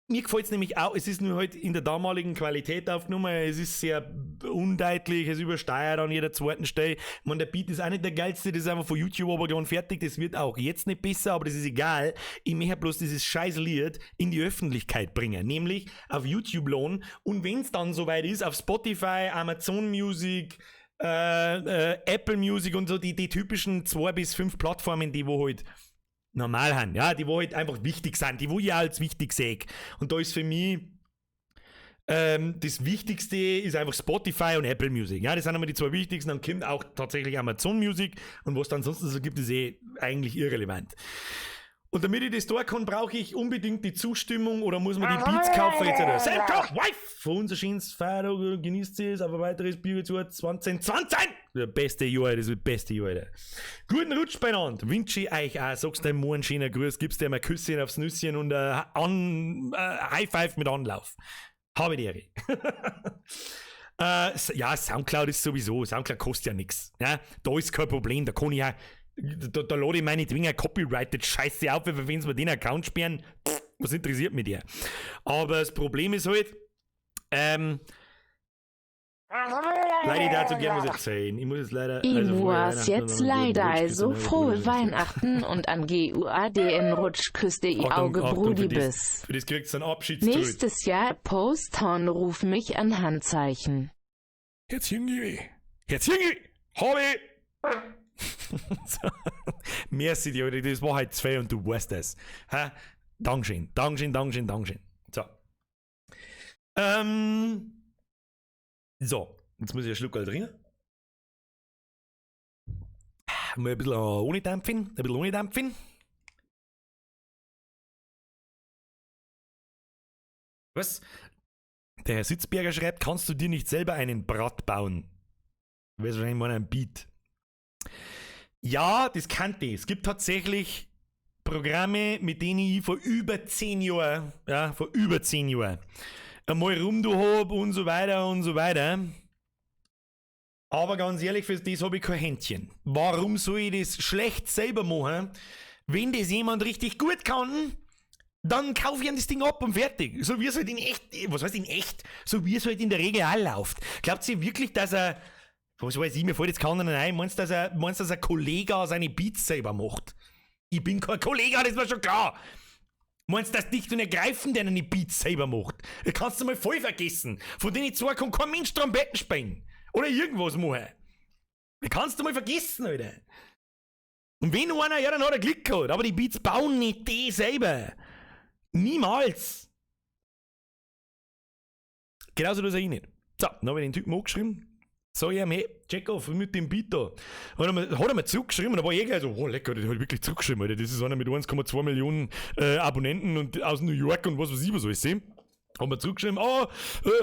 Mir gefällt's nämlich auch, es ist nur halt in der damaligen Qualität aufgenommen, es ist sehr undeutlich, es übersteuert an jeder zweiten Stelle. Ich meine, der Beat ist auch nicht der geilste, das ist einfach von YouTube aber gleich fertig, das wird auch jetzt nicht besser, aber das ist egal. Ich möchte bloß dieses scheiß Lied in die Öffentlichkeit bringen, nämlich auf YouTube lohnen und wenn's dann soweit ist, auf Spotify, Amazon Music, Apple Music und so, die typischen 2 bis 5 Plattformen, die wo halt normal haben, ja, die wo halt einfach wichtig sind, die wo ich auch als wichtig sehe. Und da ist für mich das Wichtigste ist einfach Spotify und Apple Music. Ja, das sind einmal die 2 wichtigsten. Dann kommt auch tatsächlich Amazon Music und was dann ansonsten so gibt, ist eh eigentlich irrelevant. Und damit ich das da kann, brauche ich unbedingt die Zustimmung oder muss man die Beats kaufen et cetera. Sam Koch, Wife! Für unser schönes Feiertag, genießt es, aber weiteres Bier zu 2020! Der beste Jahr, das ist das beste Jahr, Alter. Guten Rutsch beieinander. Wünsche ich euch auch. Sagst deinem Mann einen schönen Gruß, gibst dir mal ein Küsschen aufs Nüsschen und ein High Five mit Anlauf. Habe die Ehre. Ja, Soundcloud ist sowieso, Soundcloud kostet ja nix. Ja, da ist kein Problem, da kann ich auch, da lade ich meinetwegen eine copyrighted Scheiße auf, weil wenn sie mir den Account sperren, pff, was interessiert mich der? Aber das Problem ist halt, Leider, ich dazu gerne was erzählen. Ich muss jetzt leider. Ich also frohe muss Weihnachten jetzt und einen guten leider Rutsch bis also dann, frohe Bruder. Weihnachten und an GUADN Rutschküste i Achtung, Auge Achtung, Brudi für das, bis. für das kriegst du einen Abschiedströt. Nächstes Jahr Posthorn ruf mich an Handzeichen. Jetzt Jüngli. Jetzt Jüngli. Hobby. So. Merci dir, Alter. Das war halt zwei und du weißt das. Ha? Dankeschön, Dankeschön, Dankeschön, Dankeschön. So. So, jetzt muss ich einen Schluck trinken. Mal ein bisschen ohne Dampfen, ein bisschen ohne Dampfen. Was? Der Herr Sitzberger schreibt, kannst du dir nicht selber einen Brat bauen? Wäre wahrscheinlich mal ein Beat. Ja, das kannte ich. Es gibt tatsächlich Programme, mit denen ich vor über 10 Jahren, ja, vor über 10 Jahren, einmal rumdu hab und so weiter und so weiter. Aber ganz ehrlich, für das habe ich kein Händchen. Warum soll ich das schlecht selber machen? Wenn das jemand richtig gut kann, dann kaufe ich ihm das Ding ab und fertig. So wie es halt in echt, was heißt in echt? So wie es halt in der Regel auch läuft. Glaubt ihr wirklich, dass er, was weiß ich, mir fällt jetzt keiner ein, meinst du, dass er Kollege seine Beats selber macht? Ich bin kein Kollege, das war schon klar. Meinst du, dass dich und ergreifen, der eine Beats selber macht? Das kannst du mal voll vergessen. Von denen zwei kann kein Mensch Trompeten spielen. Oder irgendwas machen. Das kannst du mal vergessen, Alter. Und wenn einer, ja, dann hat er Glück gehabt. Aber die Beats bauen nicht die selber. Niemals. Genauso das ich nicht. So, dann habe ich den Typen angeschrieben. So, ja, hey, check off mit dem Beat da. Hat er mir zurückgeschrieben und da war ich eh gleich so, oh lecker, der hat wirklich zurückgeschrieben, Alter. Das ist einer mit 1,2 Millionen Abonnenten und aus New York und was weiß ich, was alles sehen. Haben wir zurückgeschrieben, oh,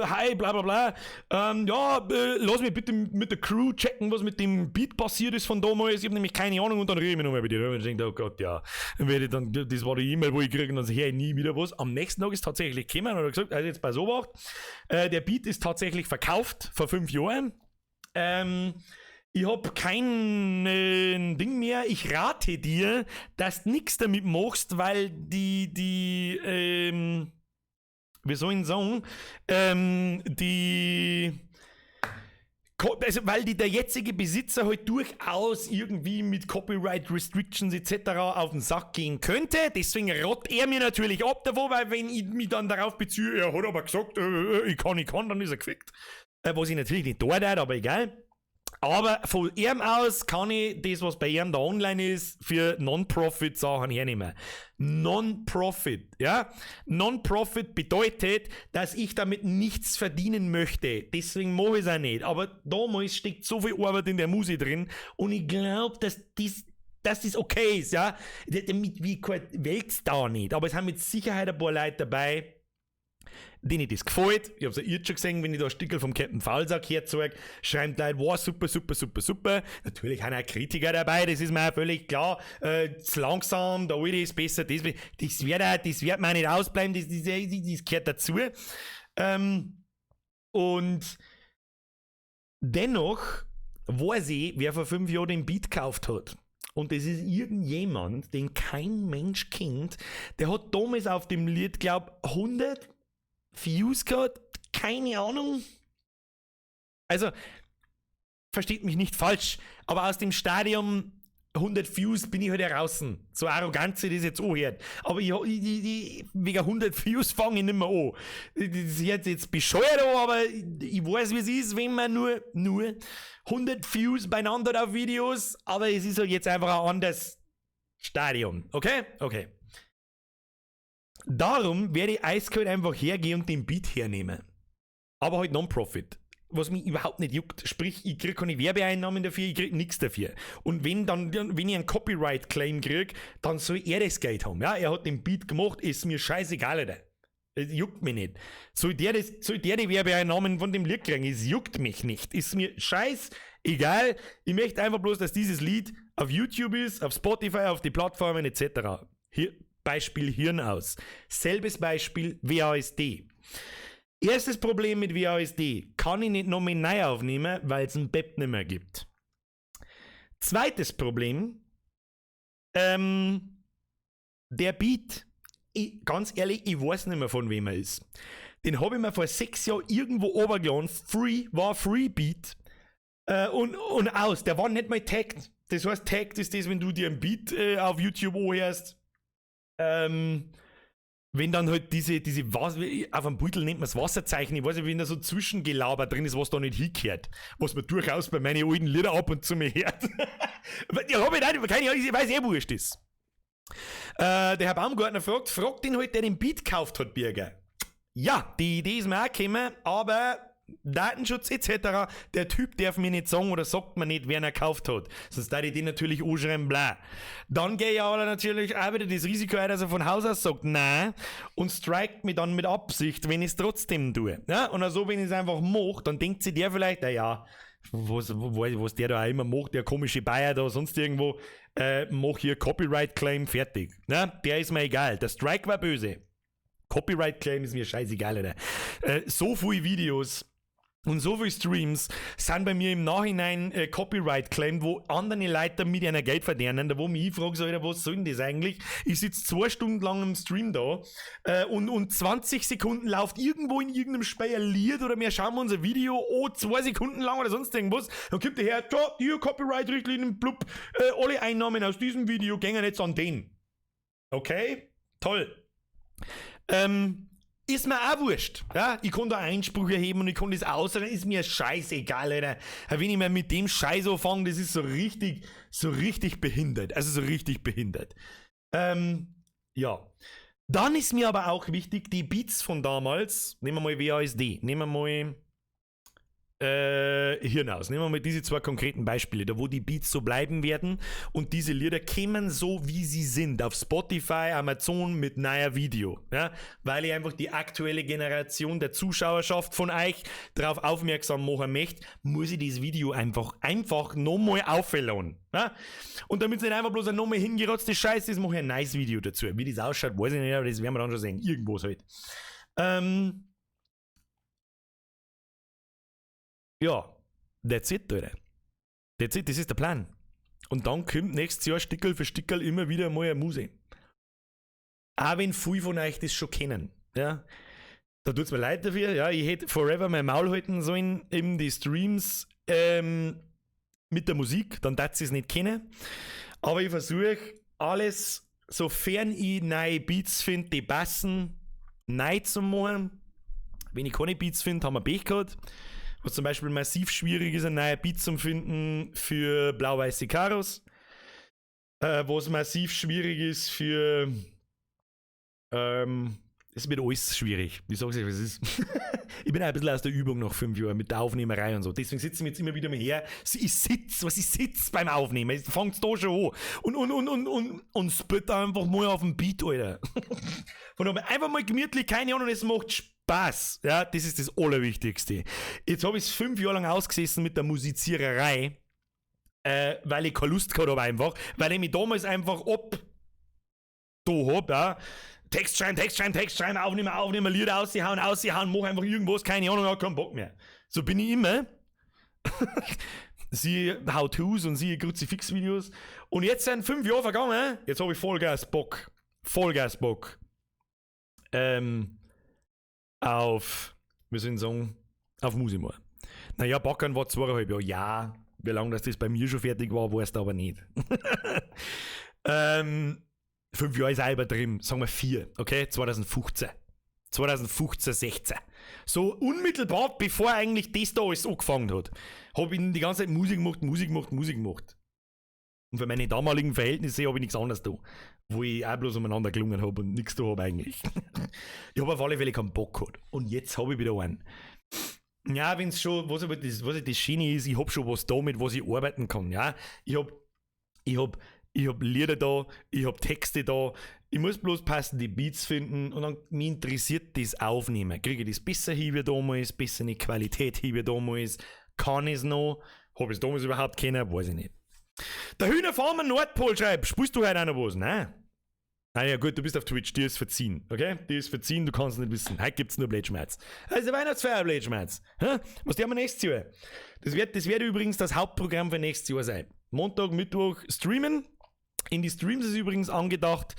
hi, bla bla bla. Ja, lass mich bitte mit der Crew checken, was mit dem Beat passiert ist von damals. Ich hab nämlich keine Ahnung und dann rede ich mich nochmal mit dir. Und ich denke, oh Gott, ja. Dann werde ich dann, das war die E-Mail, wo ich kriege und dann höre ich nie wieder was. Am nächsten Tag ist tatsächlich gekommen und hat gesagt, also jetzt bei Obacht, der Beat ist tatsächlich verkauft vor 5 Jahren. Ich hab kein Ding mehr. Ich rate dir, dass du nix damit machst, weil die, wie soll ich sagen, also weil die, der jetzige Besitzer halt durchaus irgendwie mit Copyright Restrictions etc. auf den Sack gehen könnte. Deswegen rot er mir natürlich ab davon, weil wenn ich mich dann darauf beziehe, er hat aber gesagt, ich kann, dann ist er gefickt. Was ich natürlich nicht da hat, aber egal. Aber von ihm aus kann ich das, was bei ihm da online ist, für Non-Profit-Sachen hernehmen. Non-Profit, ja? Non-Profit bedeutet, dass ich damit nichts verdienen möchte. Deswegen mache ich es auch nicht. Aber damals steckt so viel Arbeit in der Musik drin und ich glaube, dass das okay ist, ja? Damit wie kein Weltstar nicht. Aber es haben mit Sicherheit ein paar Leute dabei, denen das gefällt. Ich hab's ja jetzt schon gesehen, wenn ich da ein Stickel vom Captain Faulsack herzeige, schreiben die Leute, wow, super, super, super, super. Natürlich haben auch Kritiker dabei, das ist mir auch völlig klar. Zu langsam, der alte ist besser, das wird mir auch nicht ausbleiben, das gehört dazu. Und dennoch weiß ich, wer vor 5 Jahren den Beat gekauft hat. Und das ist irgendjemand, den kein Mensch kennt, der hat damals auf dem Lied, glaub, 100 Views gehabt, keine Ahnung. Also, versteht mich nicht falsch, aber aus dem Stadium 100 Views bin ich halt heraus. So arrogant sich das jetzt anhört. Aber ich wegen 100 Views fange ich nicht mehr an. Das hört sich jetzt bescheuert an, aber ich weiß, wie es ist, wenn man nur 100 Views beieinander hat auf Videos, aber es ist halt jetzt einfach ein anderes Stadium. Okay? Okay. Darum werde ich eiskalt einfach hergehen und den Beat hernehmen. Aber halt Non-Profit. Was mich überhaupt nicht juckt. Sprich, ich krieg keine Werbeeinnahmen dafür, ich krieg nichts dafür. Und wenn ich einen Copyright-Claim krieg, dann soll er das Geld haben. Ja, er hat den Beat gemacht, ist mir scheißegal, Alter. Das juckt mich nicht. Soll der die Werbeeinnahmen von dem Lied kriegen? Es juckt mich nicht. Ist mir scheißegal. Ich möchte einfach bloß, dass dieses Lied auf YouTube ist, auf Spotify, auf die Plattformen etc. Hier, Beispiel Hirn aus. Selbes Beispiel WASD. Erstes Problem mit WASD, kann ich nicht nochmal neu aufnehmen, weil es ein Beb nicht mehr gibt. Zweites Problem, der Beat, ganz ehrlich, ich weiß nicht mehr, von wem er ist. Den habe ich mir vor 6 Jahren irgendwo runtergeladen, free, war Free Beat. Und aus. Der war nicht mal tagged. Das heißt, tagged ist das, wenn du dir ein Beat auf YouTube anhörst. Wenn dann halt diese Was auf einem Beutel nennt man es Wasserzeichen, ich weiß nicht, wenn da so Zwischengelaber drin ist, was da nicht hingehört. Was man durchaus bei meinen alten Lieder ab und zu mir hört. Ja, hab ich nicht, keine Ahnung, ich weiß eh, wurscht ist. Der Herr Baumgartner fragt den halt, der den Beat gekauft hat, Birger. Ja, die Idee ist mir auch gekommen, aber Datenschutz etc. Der Typ darf mir nicht sagen oder sagt mir nicht, wer ihn gekauft hat. Sonst da ich den natürlich anschreiben, bla. Dann gehe ich aber natürlich auch wieder das Risiko ein, dass er von Haus aus sagt, nein, und strikt mich dann mit Absicht, wenn ich es trotzdem tue. Ja? Und also, wenn ich es einfach mache, dann denkt sich der vielleicht, naja, was der da auch immer macht, der komische Bayer da, sonst irgendwo, mach hier Copyright Claim, fertig. Ja? Der ist mir egal. Der Strike war böse. Copyright Claim ist mir scheißegal, Alter. So viele Videos und so viele Streams sind bei mir im Nachhinein Copyright claimed, wo andere Leute mit einer Geld verdienen, da wo mich ich frage, so, Alter, was soll denn das eigentlich? Ich sitze 2 Stunden lang im Stream da und 20 Sekunden läuft irgendwo in irgendeinem Speier Lied oder wir schauen uns ein Video, oh, 2 Sekunden lang oder sonst irgendwas, dann kommt der her, da, hier Copyright-Richtlinien, blub, alle Einnahmen aus diesem Video gehen jetzt an den. Okay, toll. Ist mir auch wurscht. Ja? Ich kann da Einspruch erheben und ich kann das aus, ist mir scheißegal, Alter. Wenn ich mir mit dem Scheiß anfange, das ist so richtig behindert. Also so richtig behindert. Ja. Dann ist mir aber auch wichtig, die Beats von damals, nehmen wir mal WASD, nehmen wir mal Hirn aus. Nehmen wir mal diese zwei konkreten Beispiele, da wo die Beats so bleiben werden und diese Lieder kämen so, wie sie sind, auf Spotify, Amazon mit neuer Video. Ja? Weil ich einfach die aktuelle Generation der Zuschauerschaft von euch darauf aufmerksam machen möchte, muss ich das Video einfach nochmal aufladen. Ja? Und damit es nicht einfach bloß ein nochmal hingerotzte Scheiße ist, mache ich ein nice Video dazu. Wie das ausschaut, weiß ich nicht, aber das werden wir dann schon sehen. Irgendwo halt. Ja, that's it, Alter. That's it, das ist der Plan. Und dann kommt nächstes Jahr Stickerl für Stickerl immer wieder mal eine Musik. Auch wenn viele von euch das schon kennen. Ja. Da tut's mir leid dafür. Ja, ich hätte forever mein Maul halten sollen, eben die Streams mit der Musik, dann darf ich es nicht kennen. Aber ich versuche alles, sofern ich neue Beats finde, die passen, neu zu machen. Wenn ich keine Beats finde, haben wir Pech gehabt. Was zum Beispiel massiv schwierig ist, ein neuer Beat zu finden für Blau-Weiße Karos. Was massiv schwierig ist für. Es wird alles schwierig. Ich sag's euch, was es ist. Ich bin auch ein bisschen aus der Übung nach 5 Jahren mit der Aufnehmerei und so. Deswegen sitzen wir jetzt immer wieder mal her. Ich sitz, was ich sitz beim Aufnehmen. Es fängt da schon an. Und spit einfach mal auf den Beat, Alter. Von daher einfach mal gemütlich, keine Ahnung, es macht Spaß. Ja, das ist das Allerwichtigste. Jetzt habe ich es 5 Jahre lang ausgesessen mit der Musiziererei, weil ich keine Lust gehabt habe einfach, weil ich mich damals einfach ab da hab, ja. Text schreiben, Text schreiben, Text schreiben, aufnehmen, aufnehmen, Lieder aushauen, aushauen, mach einfach irgendwas, keine Ahnung, hab keinen Bock mehr. So bin ich immer. Siehe How-Tos und siehe Kruzifix-Videos. Und jetzt sind 5 Jahre vergangen, jetzt habe ich Vollgas Bock. Vollgas Bock. Auf, wie soll ich sagen, auf Musik machen. Naja, Backern war 2,5 Jahre. Ja, wie lange das bei mir schon fertig war, weißt du aber nicht. 5 Jahre ist auch übertrieben, sagen wir 4, okay? 2015. 2015, 16. So unmittelbar, bevor eigentlich das da alles angefangen hat, habe ich die ganze Zeit Musik gemacht, Musik gemacht, Musik gemacht. Und für meine damaligen Verhältnisse habe ich nichts anderes da. Wo ich auch bloß umeinander gelungen habe und nichts da habe eigentlich. Ich habe auf alle Fälle keinen Bock gehabt. Und jetzt habe ich wieder einen. Ja, wenn es schon, was aber das, was das Schöne ist, ich habe schon was da, mit was ich arbeiten kann. Ja, ich hab Lieder da, ich hab Texte da. Ich muss bloß passende Beats finden und dann mich interessiert das Aufnehmen. Kriege ich das besser hin wie damals, besser eine Qualität hin wie damals? Kann ich es noch? Habe ich es damals überhaupt kennen? Weiß ich nicht. Der Hühnerfarmer Nordpol schreibt, spielst du heute auch noch was? Nein. Ah ja, gut, du bist auf Twitch, dir ist verziehen, okay? Dir ist verziehen, du kannst nicht wissen. Heute gibt's nur Blödschmerz. Also Weihnachtsfeier Blödschmerz. Hä? Was tun wir nächstes Jahr? Das wird übrigens das Hauptprogramm für nächstes Jahr sein. Montag, Mittwoch streamen. In die Streams ist übrigens angedacht,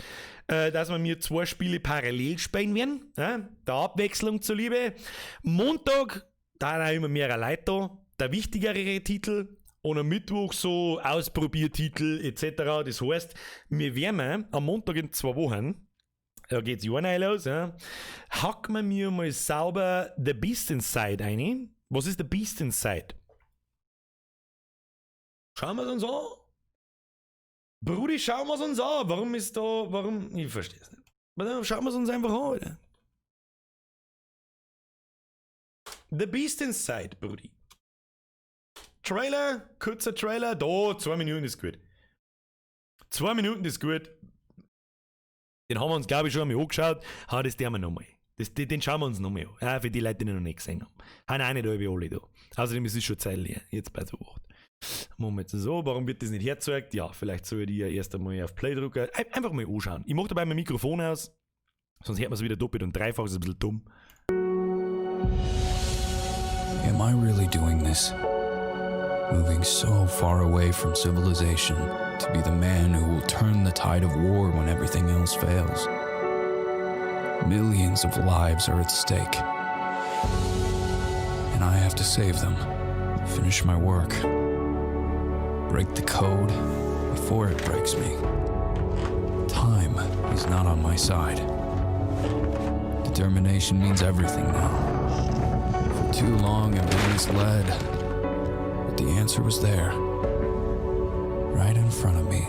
dass wir mir zwei Spiele parallel spielen werden. Ja? Der Abwechslung zuliebe. Montag, da sind auch immer mehrere Leute da. der wichtigere Titel und am Mittwoch so Ausprobiertitel etc. Das heißt, wir werden am Montag in 2 Wochen, da geht's ja neu los, ja, hacken wir mir mal sauber The Beast Inside ein. Was ist The Beast Inside? Schauen wir es uns an. Brudi, schauen wir es uns an. Warum ist da, warum, ich verstehe es nicht. Aber dann schauen wir es uns einfach an, Alter. The Beast Inside, Brudi. Trailer, kurzer Trailer, da, 2 Minuten ist gut. 2 Minuten ist gut. Den haben wir uns, glaube ich, schon einmal angeschaut. Ha, das tun wir nochmal. Den schauen wir uns nochmal an. Ja, für die Leute, die ihn noch nicht gesehen haben. Haben auch nicht alle da. Außerdem ist es schon Zeit leer. Jetzt bei so 8. Moment, so, warum wird das nicht hergezeigt? Ja, vielleicht soll ich die ja erst einmal auf Play drücken. Einfach mal anschauen. Ich mach dabei mein Mikrofon aus, sonst hört man es wieder doppelt und dreifach, ist ein bisschen dumm. Am I really doing this? Moving so far away from civilization to be the man who will turn the tide of war when everything else fails. Millions of lives are at stake. And I have to save them, finish my work, break the code before it breaks me. Time is not on my side. Determination means everything now. For too long I've been misled, but the answer was there, right in front of me.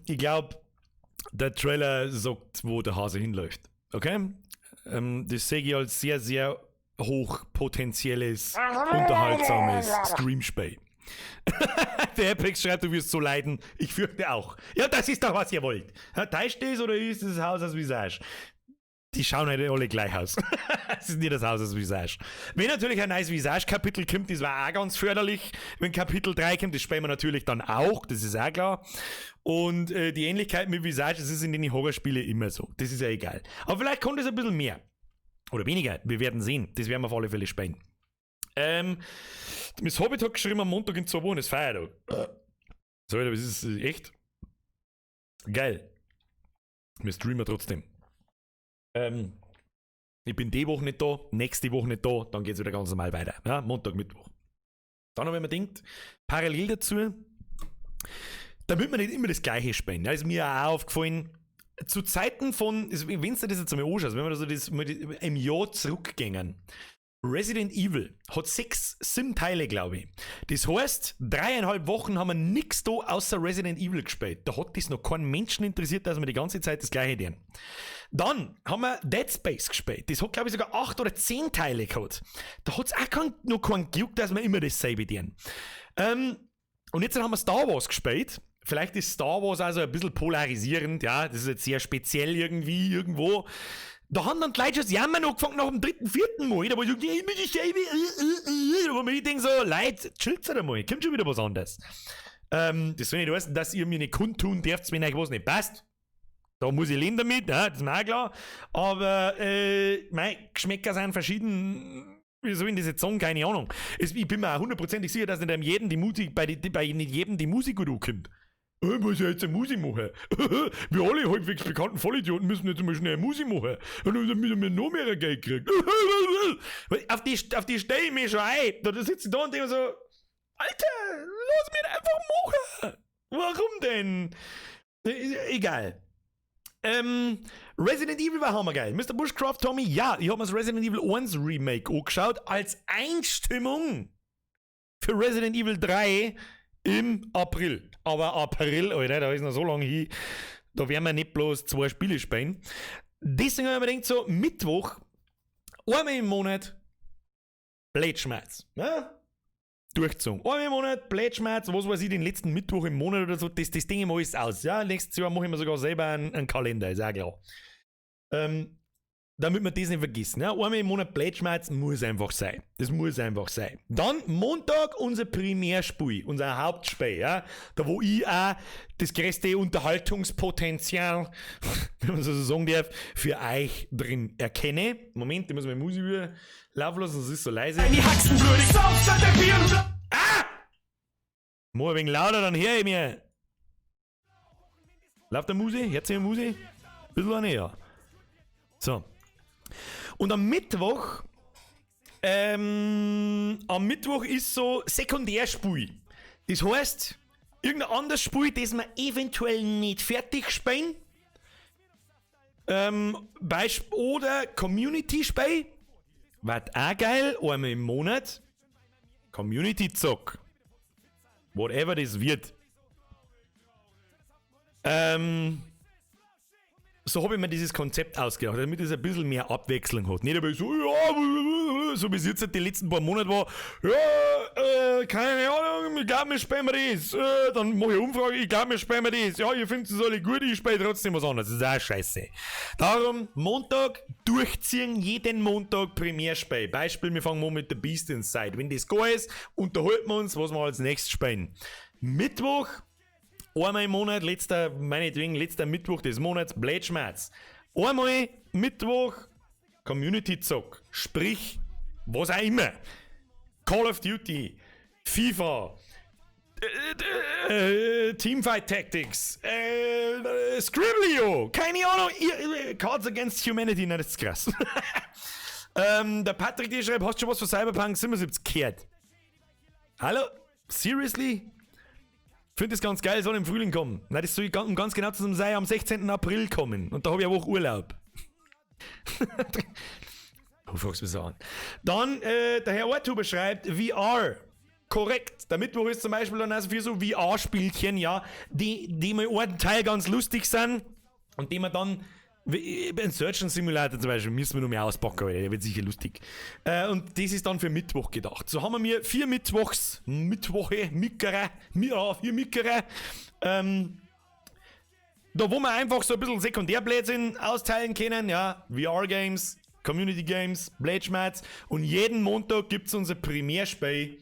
Ich glaube, der Trailer sagt, wo der Hase hinläuft. Okay? Das sehe ich als sehr, sehr hochpotenzielles, unterhaltsames Streamspiel. Der Apex schreibt, du wirst so leiden. Ich fürchte auch. Ja, das ist doch, was ihr wollt. Täuscht das oder ist das Haus aus Visage? Die schauen halt alle gleich aus. Es ist nicht das Haus aus Visage. Wenn natürlich ein neues Visage-Kapitel kommt, das war auch ganz förderlich. Wenn Kapitel 3 kommt, das spielen wir natürlich dann auch, das ist auch klar. Und die Ähnlichkeit mit Visage, das ist in den Horrorspielen immer so. Das ist ja egal. Aber vielleicht kommt es ein bisschen mehr. Oder weniger, wir werden sehen. Das werden wir auf alle Fälle spielen. Miss Hobbit hat geschrieben, am Montag in 2 Wochen ist Feiertag. So, das ist echt geil. Wir streamen trotzdem. Ich bin die Woche nicht da, nächste Woche nicht da, dann geht's wieder ganz normal weiter. Ja, Montag, Mittwoch. Dann habe ich mir gedacht, parallel dazu, damit wir nicht immer das Gleiche spielen. Ja, ist mir auch aufgefallen, zu Zeiten von, wenn du das jetzt einmal anschaust, wenn wir so das mal im Jahr zurückgängen, Resident Evil hat 6 Sim-Teile, glaube ich. Das heißt, 3,5 Wochen haben wir nichts da außer Resident Evil gespielt. Da hat das noch keinen Menschen interessiert, dass wir die ganze Zeit das Gleiche tun. Dann haben wir Dead Space gespielt. Das hat, glaube ich, sogar 8 oder 10 Teile gehabt. Da hat's auch noch keinen gejuckt, dass wir immer dasselbe tun. Und jetzt haben wir Star Wars gespielt. Vielleicht ist Star Wars also ein bisschen polarisierend, ja, das ist jetzt sehr speziell irgendwie, irgendwo. Da haben dann die Leute schon das Jammern angefangen nach dem 3., 4. Mal. Da war ich so, immer dieselbe, wo ich denke so, Leute, chillt's halt einmal, kommt schon wieder was anderes. Das soll nicht heißen, dass ihr mir nicht kundtun dürft, wenn euch was nicht passt. Da muss ich leben damit, ja, das ist mir auch klar. Aber meine Geschmäcker sind verschieden. Wie soll ich das jetzt sagen? Keine Ahnung. Ich bin mir auch hundertprozentig sicher, dass nicht einem jedem die Musik, bei nicht jedem die Musik gut ankommt. Ich muss ja jetzt eine Musik machen. Wir alle halbwegs bekannten Vollidioten müssen jetzt mal schnell eine Musik machen. Und dann müssen wir noch mehr Geld kriegen. Auf die stelle ich mich schon ein. Da sitze ich da und denke so, Alter, lass mich einfach machen. Warum denn? Egal. Resident Evil war hammergeil. Mr. Bushcraft Tommy, ja, ich hab mir das Resident Evil 1 Remake angeschaut, als Einstimmung für Resident Evil 3 im April. Aber April, Alter, da ist noch so lange hin, da werden wir nicht bloß zwei Spiele spielen. Deswegen habe ich mir gedacht, so Mittwoch, einmal im Monat, Blödschmerz. Ja? Durchgezogen. Einmal im Monat, Blödschmerz, was weiß ich, den letzten Mittwoch im Monat oder so, das Ding immer alles aus. Ja, nächstes Jahr mache ich mir sogar selber einen Kalender, ist auch klar. Damit wir das nicht vergessen. Ja? Einmal im Monat Blödschmerz muss einfach sein. Das muss einfach sein. Dann Montag unser Primärspiel, unser Hauptspiel, ja? Da wo ich auch das größte Unterhaltungspotenzial, wenn man so sagen darf, für euch drin erkenne. Moment, ich muss meine Musik wieder laufen lassen, sonst ist so leise. Die Haxen würde ich sauf der Bier. Ah! Mach ein wenig lauter, dann hör ich mir. Läuft der Musik? Hört sich die Musik? Bisschen eine, ja. So. Und am Mittwoch ist so Sekundärspiel. Das heißt, irgendein anderes Spiel, das wir eventuell nicht fertig spielen. Oder Community-Spiel. Wird auch geil, einmal im Monat. Community-Zock. Whatever das wird. So habe ich mir dieses Konzept ausgedacht, damit es ein bisschen mehr Abwechslung hat. Nicht aber so, ja, so wie es jetzt die letzten paar Monate war, ja, keine Ahnung, ich glaube, wir spielen das. Dann mache ich eine Umfrage, ich glaube, wir spielen das. Ja, ihr findet es alle gut, ich spiele trotzdem was anderes. Das ist auch scheiße. Darum, Montag durchziehen, jeden Montag Primärspiel. Beispiel, wir fangen mal mit The Beast Inside. Wenn das geil ist, unterhalten wir uns, was wir als nächstes spielen. Mittwoch, einmal im Monat, letzter Mittwoch des Monats, Blödschmerz. Einmal Mittwoch, Community-Zock. Sprich, was auch immer. Call of Duty, FIFA, Teamfight Tactics, Scriblio, keine Ahnung, Cards Against Humanity, nein, das ist krass. Der Patrick, der schreibt, hast du schon was von Cyberpunk 77 gehört? Hallo? Seriously? Finde das ganz geil, soll im Frühling kommen. Nein, das soll, um ganz genau zu sein, am 16. April kommen. Und da habe ich eine Woche Urlaub. Du fragst mich so an. Dann, der Herr Orthuber schreibt, VR. Korrekt. Der Mittwoch ist zum Beispiel dann also für so VR-Spielchen, ja, die mal einen Teil ganz lustig sind und die man dann, ein Surgeon Simulator zum Beispiel, müssen wir noch mehr auspacken, der wird sicher lustig. Und das ist dann für Mittwoch gedacht. So haben wir mir 4 Mittwochs, Mittwoche, Mickere, ja, 4 Mickere, da wo wir einfach so ein bisschen Sekundärblödsinn austeilen können, ja, VR-Games, Community Games, Blödschmerz, und jeden Montag gibt es unser Primärspiel,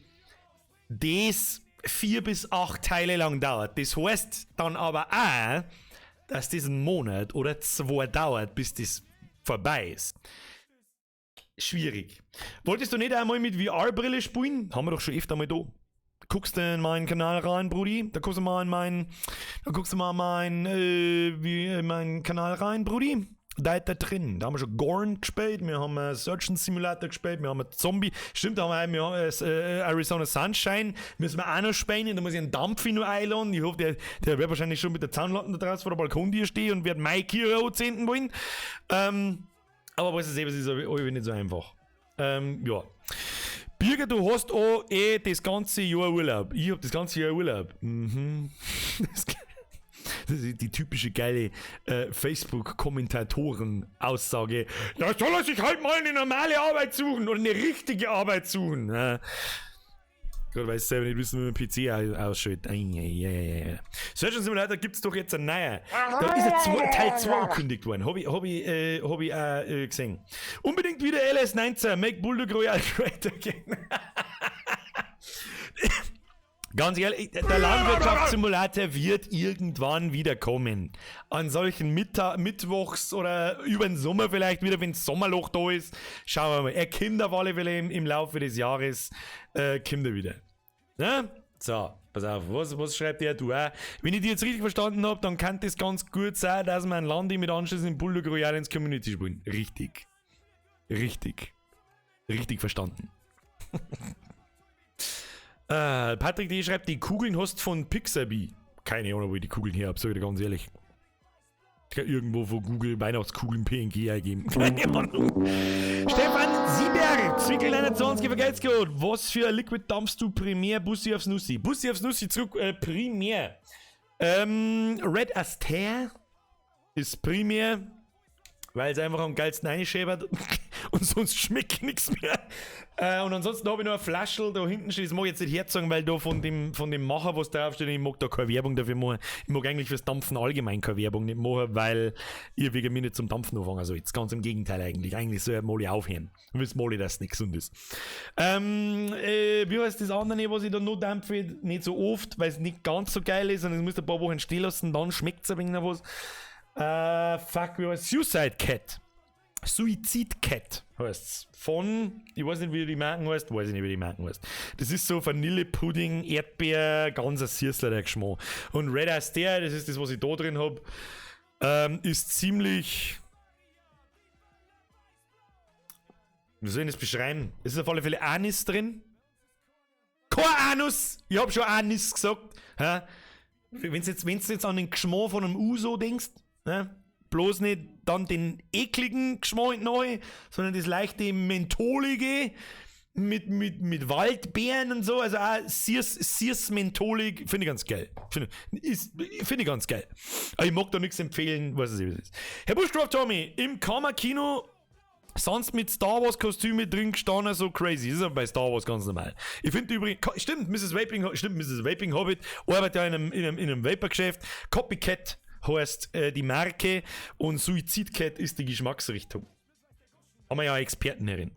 das 4 bis 8 Teile lang dauert. Das heißt dann aber auch, dass das einen Monat oder 2 dauert, bis das vorbei ist. Schwierig. Wolltest du nicht einmal mit VR-Brille spielen? Haben wir doch schon öfter mal da. Guckst du in meinen Kanal rein, Brudi? Da guckst du mal in meinen, meinen Kanal rein, Brudi. Da ist da drin. Da haben wir schon Gorn gespielt, wir haben Surgeon Simulator gespielt, wir haben Zombie. Stimmt, da haben wir Arizona Sunshine, müssen wir auch noch spielen, da muss ich einen Dampfi noch einladen. Ich hoffe, der wird wahrscheinlich schon mit der Zaunlatte da draußen vor der Balkontür stehen und wird mein Kiro anzünden wollen. Aber was ist eben, es ist nicht so einfach. Ja. Birger, du hast auch das ganze Jahr Urlaub. Ich hab das ganze Jahr Urlaub. Mhm. Das ist die typische geile Facebook-Kommentatoren-Aussage. Da soll er sich halt mal eine normale Arbeit suchen oder eine richtige Arbeit suchen. Ja. Gerade weil sie selber nicht wissen, wie man PC ausschaut. Surgeon Simulator gibt es doch jetzt einen neuen. Da ist jetzt Teil 2 angekündigt worden. Hab ich auch gesehen. Unbedingt wieder LS19. Make Bulldog Royale great again. Ganz ehrlich, der Landwirtschaftssimulator wird irgendwann wieder kommen. An solchen Mittwochs oder über den Sommer vielleicht wieder, wenn das Sommerloch da ist. Schauen wir mal. Er kommt auf alle Fälle im Laufe des Jahres. Kommt er wieder. Ne? So, pass auf. Was schreibt der du auch? Wenn ich die jetzt richtig verstanden habe, dann kann das ganz gut sein, dass man ein Landi mit Anschluss in Bulldog Royale ins Community spielen. Richtig. Richtig. Richtig verstanden. Patrick D. schreibt, die Kugeln hast von Pixabay. Keine Ahnung, wo ich die Kugeln her habe, sag ich dir ganz ehrlich. Irgendwo von Google Weihnachtskugeln PNG eingeben. Keine Ahnung. Stefan Sieberg, Zwickel 21, vergelt's gut. Was für ein Liquid dampfst du primär? Bussi aufs Nussi. Bussi aufs Nussi zurück, primär. Red Astaire ist primär, weil es einfach am geilsten reinschäbert und sonst schmeckt nichts mehr. Und ansonsten habe ich noch eine Flaschel da hinten stehen. Das mag ich jetzt nicht herzogen, weil da von dem Macher was draufsteht. Ich mag da keine Werbung dafür machen. Ich mag eigentlich fürs Dampfen allgemein keine Werbung nicht machen, weil ihr wegen mir nicht zum Dampfen anfangen soll. Jetzt ganz im Gegenteil eigentlich. Eigentlich soll mal aufhören. Und wissen mal, dass es nicht gesund ist. Wie heißt das andere, was ich da noch dampfe? Nicht so oft, weil es nicht ganz so geil ist und es muss ein paar Wochen stehen lassen, dann schmeckt es ein wenig nach was. Fuck, wie heißt Suicide Cat. Suizid Cat heißt's. Von, ich weiß nicht, wie die Marken heißt, weiß ich nicht, wie die Marken heißt. Das ist so Vanillepudding, Erdbeer, ganz ein süßler der Geschmack. Und Red Astaire, das ist das, was ich da drin hab, ist ziemlich. Wie soll ich das beschreiben? Es ist auf alle Fälle Anis drin. Kein Anus! Ich hab schon Anis gesagt. Wenn du jetzt an den Geschmack von einem Uso denkst, ne? Bloß nicht dann den ekligen Geschmack neu, sondern das leichte Mentholige mit Waldbeeren und so. Also auch süß, süß mentholig, finde ich ganz geil. Finde ich ganz geil. Aber ich mag da nichts empfehlen, weiß ich nicht, was es ist. Herr Buschdorf Tommy, im Kammerkino sonst mit Star Wars Kostüme drin gestanden, so crazy. Das ist aber bei Star Wars ganz normal. Ich finde übrigens, stimmt, Mrs. Vaping, stimmt, Mrs. Vaping Hobbit arbeitet ja in einem Vapor-Geschäft. Copycat heißt die Marke und Suicide Cat ist die Geschmacksrichtung. Haben wir ja Experten herin.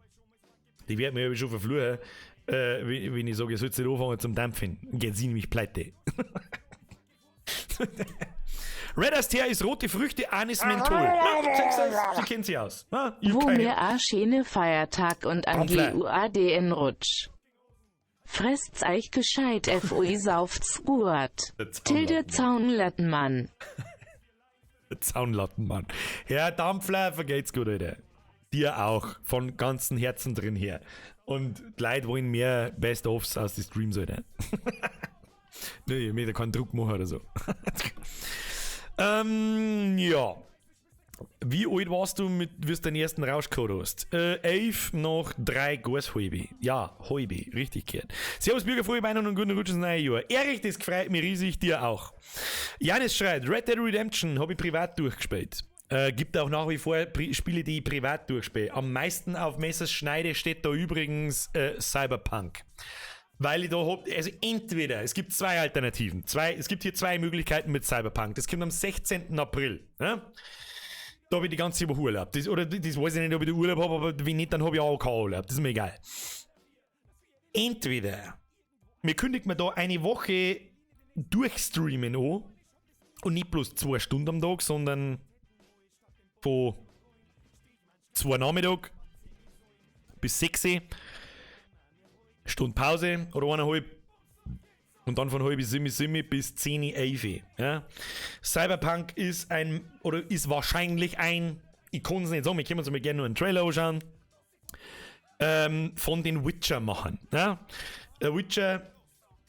Die werden mir ja schon verfluchen, wenn ich sage, ihr sollt nicht anfangen zum Dampfen. Geht sie nämlich pleite. Red Astaire ist rote Früchte, Anis, Menthol. Na, sie kennt sie aus. Na, Wo mir a schöne Feiertag und an GUADN Rutsch. Fresst's euch gescheit, FOI sauft's gut. Tilde Zaunlattenmann. Zaunlattenmann. Herr Dampfler, vergeht's gut, Alter. Dir auch. Von ganzem Herzen drin her. Und die Leute wollen mehr Best-ofs aus den Streams, Alter. Nee, ich möchte keinen Druck machen oder so. Ja. Wie alt warst du, mit, wie du deinen ersten Rausch gehabt hast? 11 nach 3 Gas halbe. Ja, halbe, richtig gehört. Servus, Bürger, frohe Weihnachten und guten Rutsch ins neue Jahr. Erich, das freut mich riesig, dir auch. Janis schreibt, Red Dead Redemption habe ich privat durchgespielt. Gibt auch nach wie vor Spiele, die ich privat durchspiele. Am meisten auf Messers Schneide steht da übrigens Cyberpunk. Weil ich da hab, also entweder, es gibt zwei Alternativen. Es gibt hier zwei Möglichkeiten mit Cyberpunk. Das kommt am 16. April. Ne? Da habe ich die ganze Woche Urlaub. Das, oder das weiß ich nicht, ob ich da Urlaub habe, aber wenn nicht, dann habe ich auch keinen Urlaub. Das ist mir egal. Entweder mir kündigt man da eine Woche durchstreamen an und nicht bloß 2 Stunden am Tag, sondern von 2 Nachmittag bis 6 Stunden Pause oder eineinhalb und dann von halb sieben, sieben bis 10, 11. Ja. Cyberpunk ist ein, oder ist wahrscheinlich ein, ich kann es nicht sagen, wir können uns mal gerne nur einen Trailer anschauen, von den Witcher-Machern. Ja. Der Witcher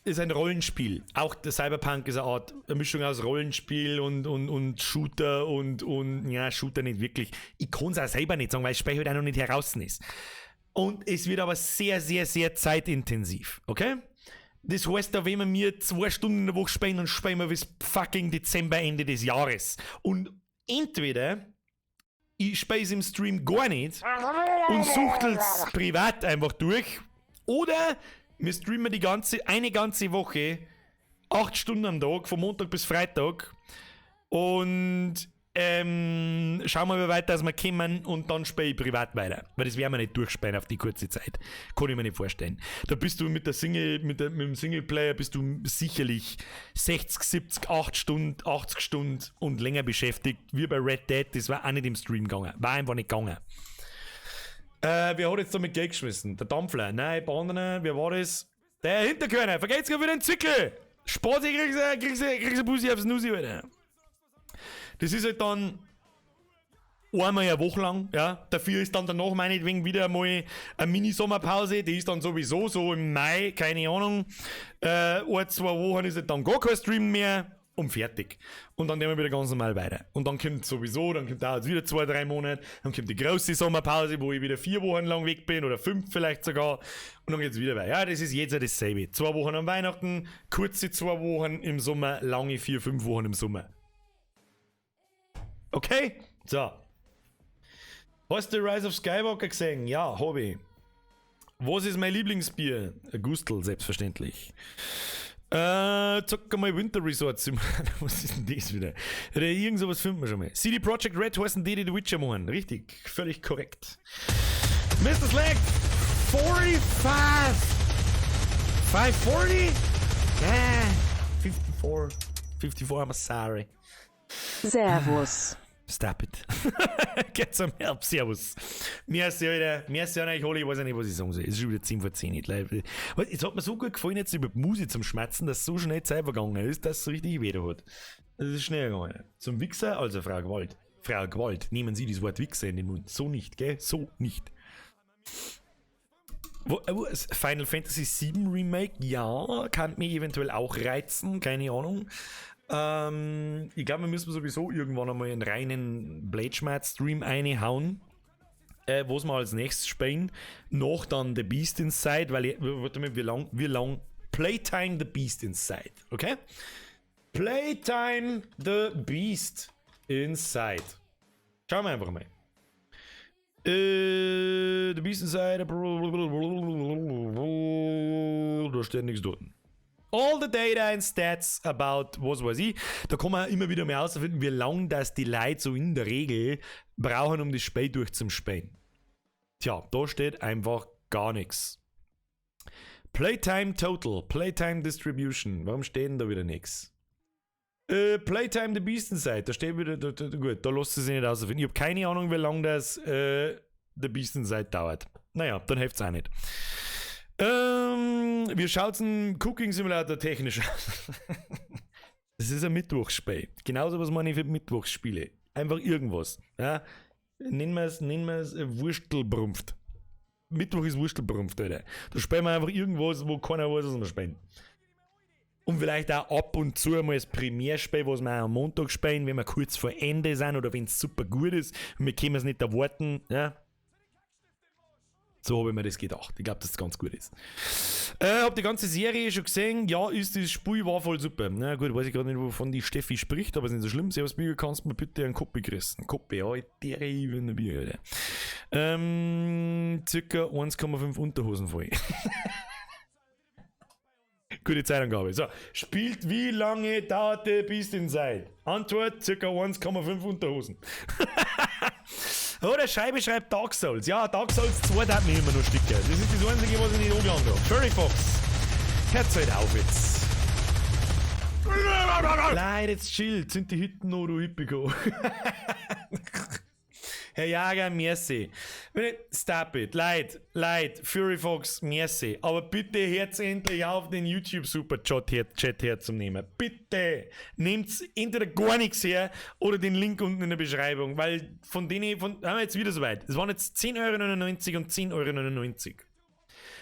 ist ein Rollenspiel. Auch der Cyberpunk ist eine Art eine Mischung aus Rollenspiel und Shooter und ja, Shooter nicht wirklich. Ich kann es auch selber nicht sagen, weil das Spiel halt auch noch nicht heraus ist. Und es wird aber sehr, sehr, sehr zeitintensiv. Okay? Das heißt, da wenn wir mir 2 Stunden in der Woche spielen, dann spielen wir bis fucking Dezember, Ende des Jahres. Und entweder ich spiele es im Stream gar nicht und suchtel's privat einfach durch, oder wir streamen eine ganze Woche, 8 Stunden am Tag, von Montag bis Freitag, und schauen wir mal weiter, dass wir kommen, und dann spiele ich privat weiter. Weil das werden wir nicht durchspielen auf die kurze Zeit. Kann ich mir nicht vorstellen. Da bist du mit der Single, mit, der, mit dem Singleplayer bist du sicherlich 60, 70, 8 Stunden, 80 Stunden und länger beschäftigt. Wie bei Red Dead, das war auch nicht im Stream gegangen. War einfach nicht gegangen. Wer hat jetzt da mit Geld geschmissen? Der Dampfler. Nein, bei anderen, wer war das? Der Hinterkörner. Vergeht's gerade wieder den Zwickel. Sport, kriegst du Bussi aufs Nussi, Alter. Das ist halt dann einmal eine Woche lang, ja. Dafür ist dann danach meinetwegen wieder mal eine Mini-Sommerpause, die ist dann sowieso so im Mai, keine Ahnung. 1, 2 Wochen ist halt dann gar kein Stream mehr. Und fertig. Und dann gehen wir wieder ganz normal weiter. Und dann kommt sowieso, dann kommt dauert es wieder 2, 3 Monate, dann kommt die große Sommerpause, wo ich wieder 4 Wochen lang weg bin oder 5 vielleicht sogar. Und dann geht's wieder weiter. Ja, das ist jetzt ja dasselbe. 2 Wochen an Weihnachten, kurze 2 Wochen im Sommer, lange 4, 5 Wochen im Sommer. Okay? So. Hast du Rise of Skywalker gesehen? Ja, hab ich. Was ist mein Lieblingsbier? Gustl, selbstverständlich. Zock mal Winter Resort Simulator. Was ist denn das wieder? Oder irgend sowas finden wir schon mal. CD Projekt Red heißen die, die The Witcher machen. Richtig, völlig korrekt. Mr. Slack, 45! 540? Yeah, 54. 54, I'm sorry. Servus. Stop it. Get some help. Servus. Merci, Alter. Merci an euch alle. Ich weiß ja nicht, was ich sagen soll. Es ist schon wieder 10 vor 10. Jetzt hat mir so gut gefallen, jetzt über die Musik zum Schmatzen, dass so schnell Zeit vergangen ist, dass es so richtig weh hat. Das ist schnell gegangen. Zum Wichser, also Frau Gewalt. Frau Gewalt, nehmen Sie das Wort Wichser in den Mund. So nicht, gell? So nicht. Wo, Final Fantasy VII Remake? Ja, kann mich eventuell auch reizen, keine Ahnung. Ich glaube, wir müssen sowieso irgendwann einmal einen reinen Blade Schmerz Stream reinhauen. Was wir als nächstes spielen. Nach dann The Beast Inside, weil ich, warte mal, wie lang? Playtime The Beast Inside, okay? Playtime The Beast Inside. Schauen wir einfach mal. The Beast Inside. Da steht nichts dort. All the data and stats about was weiß ich. Da kann man immer wieder mal herausfinden, wie lange das die Leute so in der Regel brauchen, um das Spiel durchzuspielen. Tja, da steht einfach gar nichts. Playtime Total, Playtime Distribution. Warum steht denn da wieder nichts? Playtime The Beast Inside, da steht wieder, da, gut, da lässt es sich nicht herausfinden. Ich habe keine Ahnung, wie lange das The Beast Inside dauert. Naja, dann hilft es auch nicht. Wie schaut's denn Cooking Simulator technisch aus? Das ist ein Mittwochsspiel. Genauso was meine ich für Mittwochsspiele. Einfach irgendwas. Ja? Nennen wir es Wurstelbrumpft. Mittwoch ist Wurstelbrumpft, Alter. Da spielen wir einfach irgendwas, wo keiner weiß, was wir spielen. Und vielleicht auch ab und zu mal das Primärspiel, was wir auch am Montag spielen, wenn wir kurz vor Ende sind oder wenn es super gut ist und wir können es nicht erwarten. Ja? So habe ich mir das gedacht. Ich glaube, dass das ganz gut ist. Hab die ganze Serie schon gesehen. Ja, ist das Spiel war voll super. Na gut, weiß ich gerade nicht, wovon die Steffi spricht, aber ist nicht so schlimm. Servus, Bier, kannst du mir bitte einen Koppi grüßen? Koppi, ja, der ich Bier, Alter. Circa 1,5 Unterhosen voll. Gute Zeitangabe. So, spielt, wie lange dauert The Beast Inside? Antwort: circa 1,5 Unterhosen. Oh, der Scheibe schreibt Dark Souls. Ja, Dark Souls 2 hat mich immer noch Stücke. Das ist das Einzige, was ich nicht angelangt habe. Furry Fox. Hört halt auf jetzt. Leute, jetzt chill. Sind die Hütten noch, du Hippiko? Herr Jager, merci. Stop it. Leute, Leute, Fury Fox, merci. Aber bitte hört endlich auf, den YouTube Super Chat, her, Chat herzunehmen. Bitte nehmt entweder gar nichts her oder den Link unten in der Beschreibung, weil von denen, von, haben wir jetzt wieder soweit. Es waren jetzt 10,99 € und 10,99 €.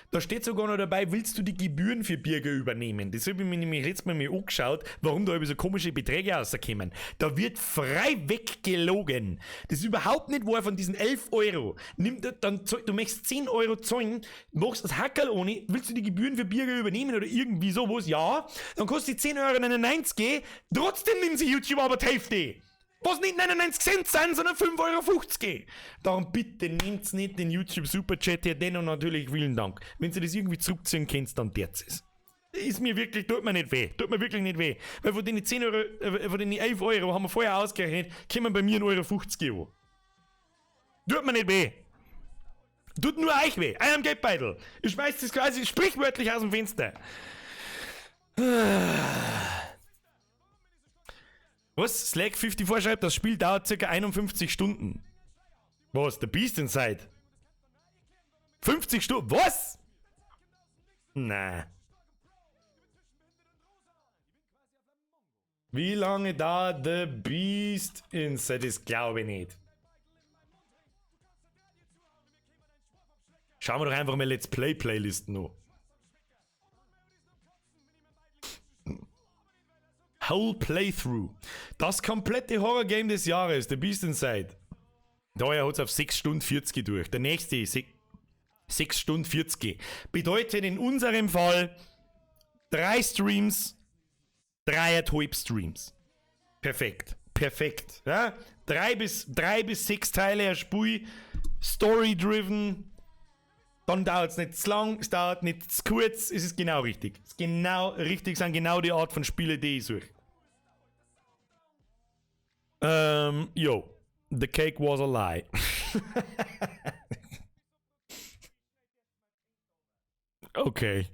Da steht sogar noch dabei, willst du die Gebühren für Birger übernehmen? Das habe ich mir nämlich letztes Mal mir angeschaut, warum da so komische Beträge rauskommen. Da wird frei weg gelogen. Das ist überhaupt nicht wahr von diesen 11 Euro. Nimm, dann, du möchtest 10 Euro zahlen, machst das Hackerl ohne, willst du die Gebühren für Birger übernehmen oder irgendwie sowas? Ja, dann kostet die 10,99 Euro, trotzdem nimmt sie YouTube aber die Hälfte. Was nicht 99 Cent sind, sondern 5,50 Euro. Darum bitte nehmt nicht den YouTube Superchat her, dennoch natürlich vielen Dank. Wenn ihr das irgendwie zurückziehen könnt, dann dert's es. Ist mir wirklich, tut mir nicht weh. Tut mir wirklich nicht weh. Weil von den 10 Euro, von den 11 Euro haben wir vorher ausgerechnet, kommen bei mir 1,50 Euro an. Tut mir nicht weh. Tut nur euch weh. Eurem Geldbeutel. Ich schmeiß das quasi sprichwörtlich aus dem Fenster. Was? Slack 54 schreibt, das Spiel dauert ca. 51 Stunden. Was? The Beast Inside? 50 Stunden? Was? Na. Wie lange dauert The Beast Inside? Das glaube ich nicht. Schauen wir doch einfach mal Let's Play Playlisten an. Whole Playthrough. Das komplette Horror-Game des Jahres, The Beast Inside. Daher hat es auf 6 Stunden 40 durch. Der nächste ist 6 Stunden 40. Bedeutet in unserem Fall 3 Streams, 3,5 Streams. Perfekt. Perfekt. Ja? 3 bis 6 Teile, ein Spiel, story-driven. Dann dauert es nicht zu lang, es dauert nicht zu kurz, es ist genau richtig. Es ist genau richtig, sind genau die Art von Spiele, die ich suche. Yo. The cake was a lie. Okay.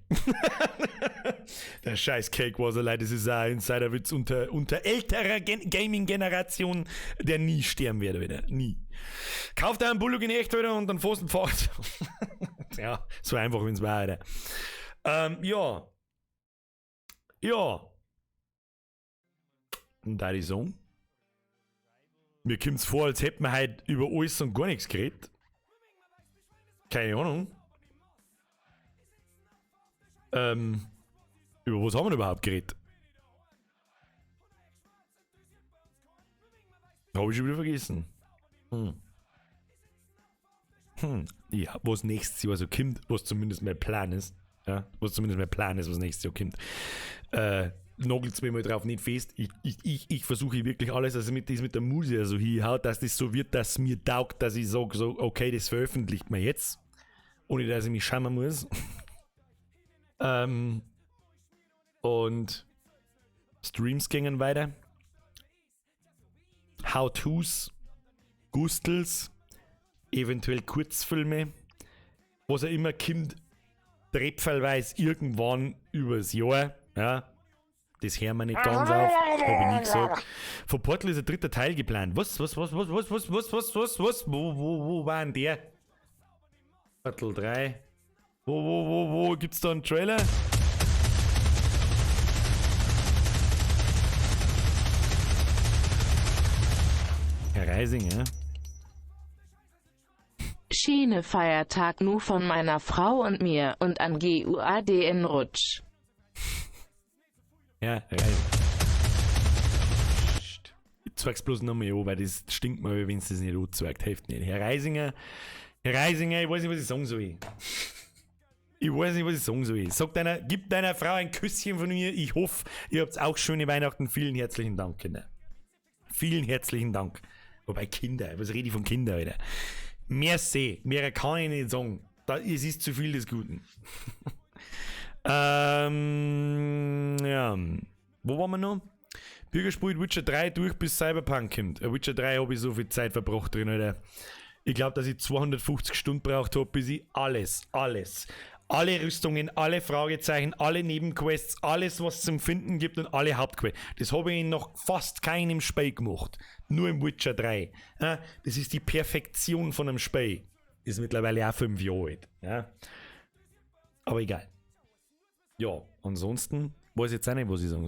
Der scheiß Cake was a lie, das ist ein Insiderwitz unter älterer Gaming-Generation, der nie sterben wird wieder. Nie. Kauft einen Bullock in echt, Alter, und dann fährst du fort. Ja, so einfach, wenn's war, Alter. Ja. Ja. Und da die Song. Mir kommt's vor, als hätten wir heute über alles und gar nichts geredet. Keine Ahnung. Über was haben wir überhaupt geredet? Hab ich schon wieder vergessen. Ja, was nächstes Jahr so kommt, was zumindest mein Plan ist. Ja, was zumindest mein Plan ist, was nächstes Jahr kommt. Nagelt's mir mal drauf nicht fest. Ich versuche wirklich alles, also mit, das mit der Muse so hinhaut, dass das so wird, dass mir taugt, dass ich sage, so, okay, das veröffentlicht man jetzt. Ohne dass ich mich schämen muss. Und Streams gingen weiter. How-Tos, Gustels, eventuell Kurzfilme, was auch immer kommt, trepfelweise irgendwann übers Jahr. Ja, das hören wir nicht ganz auf, hab ich nie gesagt. Von Portal ist ein dritter Teil geplant. Was, wo war denn der? Portal 3. Wo, gibt's da einen Trailer? Herr Reisinger. Schöne Feiertag nur von meiner Frau und mir und an GUADN Rutsch. Ja, Reisinger. Ich zeig's bloß nochmal an, weil das stinkt mir, wenn es das nicht anzeigt. Hilft nicht. Herr Reisinger, ich weiß nicht, was ich sagen soll. Ich weiß nicht, was ich sagen soll. Gib deiner Frau ein Küsschen von mir. Ich hoffe, ihr habt auch schöne Weihnachten. Vielen herzlichen Dank, Kinder. Vielen herzlichen Dank. Wobei Kinder, was rede ich von Kindern, Alter? Merci, mehr kann ich nicht sagen. Es ist zu viel des Guten. Ja. Wo waren wir noch? Bürger spielt Witcher 3 durch, bis Cyberpunk kommt. Witcher 3 habe ich so viel Zeit verbracht drin, Alter. Ich glaube, dass ich 250 Stunden braucht habe, bis ich alles, alle Rüstungen, alle Fragezeichen, alle Nebenquests, alles, was es zum Finden gibt und alle Hauptquests. Das habe ich in noch fast keinem Spiel gemacht. Nur im Witcher 3. Ja, das ist die Perfektion von einem Spiel. Ist mittlerweile auch 5 Jahre alt. Ja. Aber egal. Ja, ansonsten weiß ich jetzt auch nicht, was ich sagen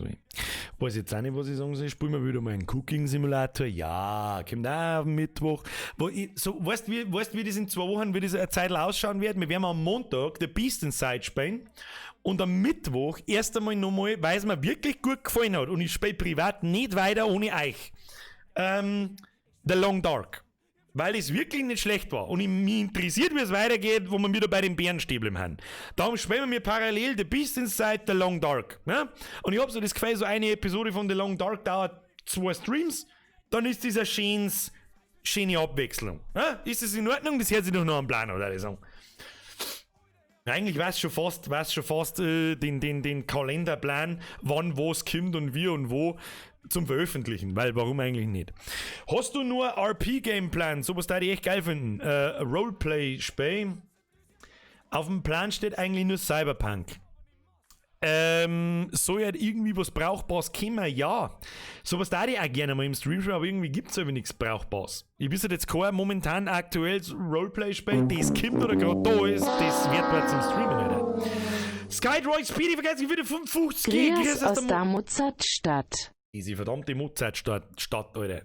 soll. Spielen wir wieder mal einen Cooking Simulator. Ja, kommt auch am Mittwoch. Weißt du, wie das in 2 Wochen, wie das eine Zeit ausschauen wird? Wir werden am Montag The Beast Inside spielen und am Mittwoch erst einmal nochmal, weil es mir wirklich gut gefallen hat und ich spiele privat nicht weiter ohne euch. The Long Dark. Weil es wirklich nicht schlecht war. Und mich interessiert, wie es weitergeht, wo wir wieder bei den Bärenstäbeln haben. Darum spielen wir parallel The Beast Inside, The Long Dark. Ne? Und ich hab so das Gefühl, so eine Episode von The Long Dark dauert 2 Streams. Dann ist das eine schöne Abwechslung. Ne? Ist das in Ordnung? Das hört sich doch noch am Plan, oder? Ich sagen. Eigentlich weiß schon fast den Kalenderplan, wann was kommt und wie und wo zum Veröffentlichen, weil warum eigentlich nicht? Hast du nur RP-Gameplan? Sowas da die echt geil finden. Roleplay-Spiel. Auf dem Plan steht eigentlich nur Cyberpunk. Soll halt irgendwie was Brauchbares kommen? Ja. Sowas da die auch gerne mal im Stream spielen, aber irgendwie gibt es irgendwie nichts Brauchbares. Ich wüsste jetzt kein momentan aktuelles Roleplay-Spiel, das kommt oder gerade da ist, das wird mal zum Streamen, Alter. Skydroid Speedy vergessen, ich würde 55 G. Grüß aus der Mozartstadt. Diese verdammte Mozartstadt, Alter.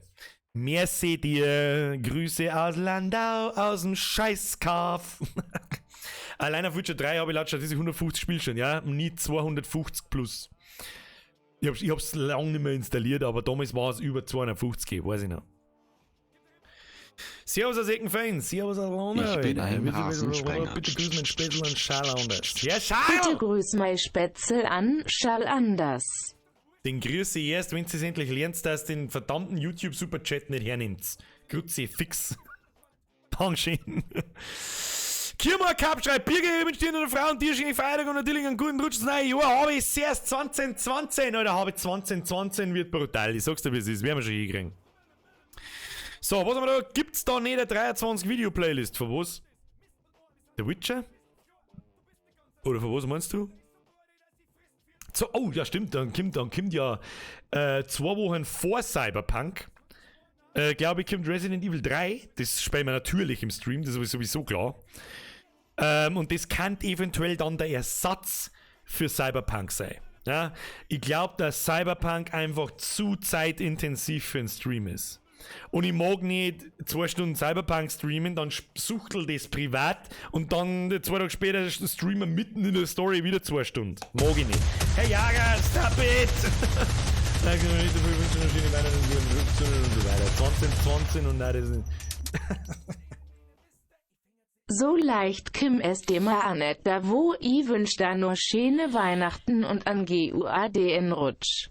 Merci dir. Grüße aus Landau, aus dem Scheißkaff. Allein auf Witcher 3 habe ich laut Statistik 150 Spielstunden, ja? Nicht 250 plus. Ich hab's lange nicht mehr installiert, aber damals war es über 250, weiß ich noch. Servus aus Eckenfein, servus aus London. Ich bin ein Rasensprenger. Bitte grüß meinen Spätzl an Schall anders. Ja, Bitte Schall! grüß mein Spätzl an, Schall anders. Den grüße ich erst, wenn du endlich lernst, dass du den verdammten YouTube-Superchat nicht hernimmst. Grüße fix. Dankeschön. Kirmar Cup schreibt, Birger, ich wünsche dir und deiner Frau und dir schöne Feiertag und natürlich einen guten Rutsch ins neue Jahr. Habe ich erst 2020, Alter, habe ich 2020 wird brutal. Ich sag's dir, wie es ist, werden wir schon hinkriegen. So, was haben wir da? Gibt's da nicht eine 23 Video-Playlist? Von was? The Witcher? Oder von was meinst du? So, oh, ja stimmt, dann kommt ja 2 Wochen vor Cyberpunk. Glaube ich, kommt Resident Evil 3. Das spielen wir natürlich im Stream, das ist sowieso klar. Und das kann eventuell dann der Ersatz für Cyberpunk sein. Ja? Ich glaube, dass Cyberpunk einfach zu zeitintensiv für einen Stream ist. Und ich mag nicht 2 Stunden Cyberpunk streamen, dann suchtel das privat und dann 2 Tage später streamen mitten in der Story wieder 2 Stunden. Mag ich nicht. Hey Jager, stop it! Danke, nicht so viel wünschen und schöne Weihnachten und so weiter. 2020 und nein, das ist nicht. So leicht Kim es dem Annette da wo i wünsch da nur schöne Weihnachten und an GUADN Rutsch.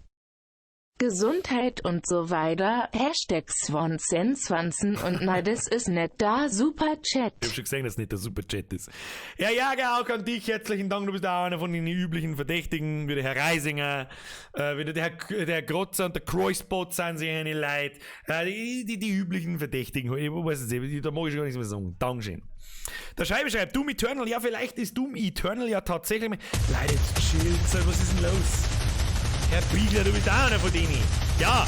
Gesundheit und so weiter, Hashtag Swansen und nein, das ist nicht da, Super Chat. Ich hab schon gesehen, dass nicht der Super Chat ist. Ja, Jager, auch an dich herzlichen Dank, du bist auch einer von den üblichen Verdächtigen, wie der Herr Reisinger, wie der Herr Grotzer und der Kreuzbot sind sich eine Leid. Die üblichen Verdächtigen, ich weiß es nicht, da mag ich schon gar nichts mehr sagen. Dankeschön. Der Scheibe schreibt, Doom Eternal, ja, vielleicht ist Doom Eternal ja tatsächlich... Leute, jetzt chillt, was ist denn los? Herr Biegler, du bist auch einer von denen. Ja.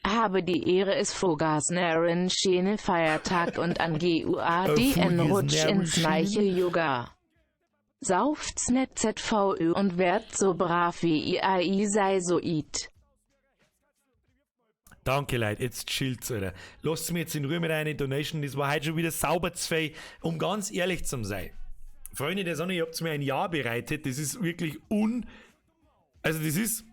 Habe die Ehre es Vogasnaren schöne Feiertag und an GUADN Rutsch ins Neiche Yoga. Sauft's net ZVÖ und werd so brav wie IAI sei so it. Danke, Leute, jetzt chillt's, Alter. Lasst mir jetzt in Ruhe mit einer Donation, das war heute schon wieder sauber zu viel, um ganz ehrlich zu sein. Freunde der Sonne, ihr habt mir ein Jahr bereitet, das ist wirklich Also das ist...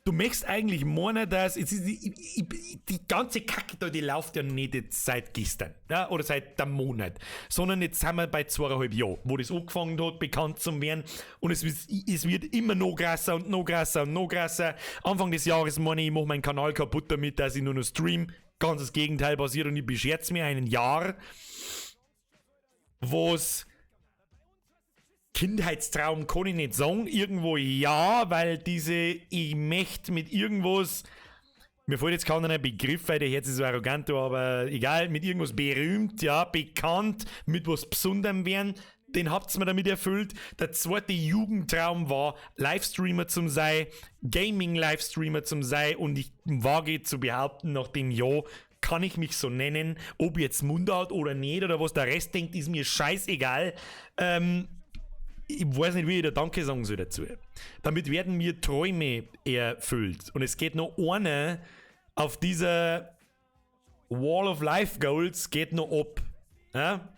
Du möchtest eigentlich meinen, dass... Jetzt ist die ganze Kacke da, die läuft ja nicht jetzt seit gestern, ja, oder seit einem Monat, sondern jetzt sind wir bei 2,5 Jahren, wo das angefangen hat, bekannt zu werden, und es wird immer noch krasser und noch krasser und noch krasser. Anfang des Jahres meine ich, ich mache meinen Kanal kaputt damit, dass ich nur noch stream. Ganz das Gegenteil passiert und ich bescherze mir ein Jahr, wo's... Kindheitstraum kann ich nicht sagen, irgendwo ja, weil diese, ich möchte mit irgendwas, mir fällt jetzt kein Begriff, weil der Herz ist so arrogant, aber egal, mit irgendwas berühmt, ja, bekannt, mit was Besonderem werden, den habt's mir damit erfüllt. Der zweite Jugendtraum war, Livestreamer zum sein, Gaming-Livestreamer zum sein, und ich wage zu behaupten, nach dem Jahr kann ich mich so nennen, ob jetzt Mundart oder nicht, oder was der Rest denkt, ist mir scheißegal. Ich weiß nicht, wie ich da Danke sagen soll dazu. Damit werden mir Träume erfüllt. Und es geht noch einer auf dieser Wall of Life Goals, geht noch ab. Ja?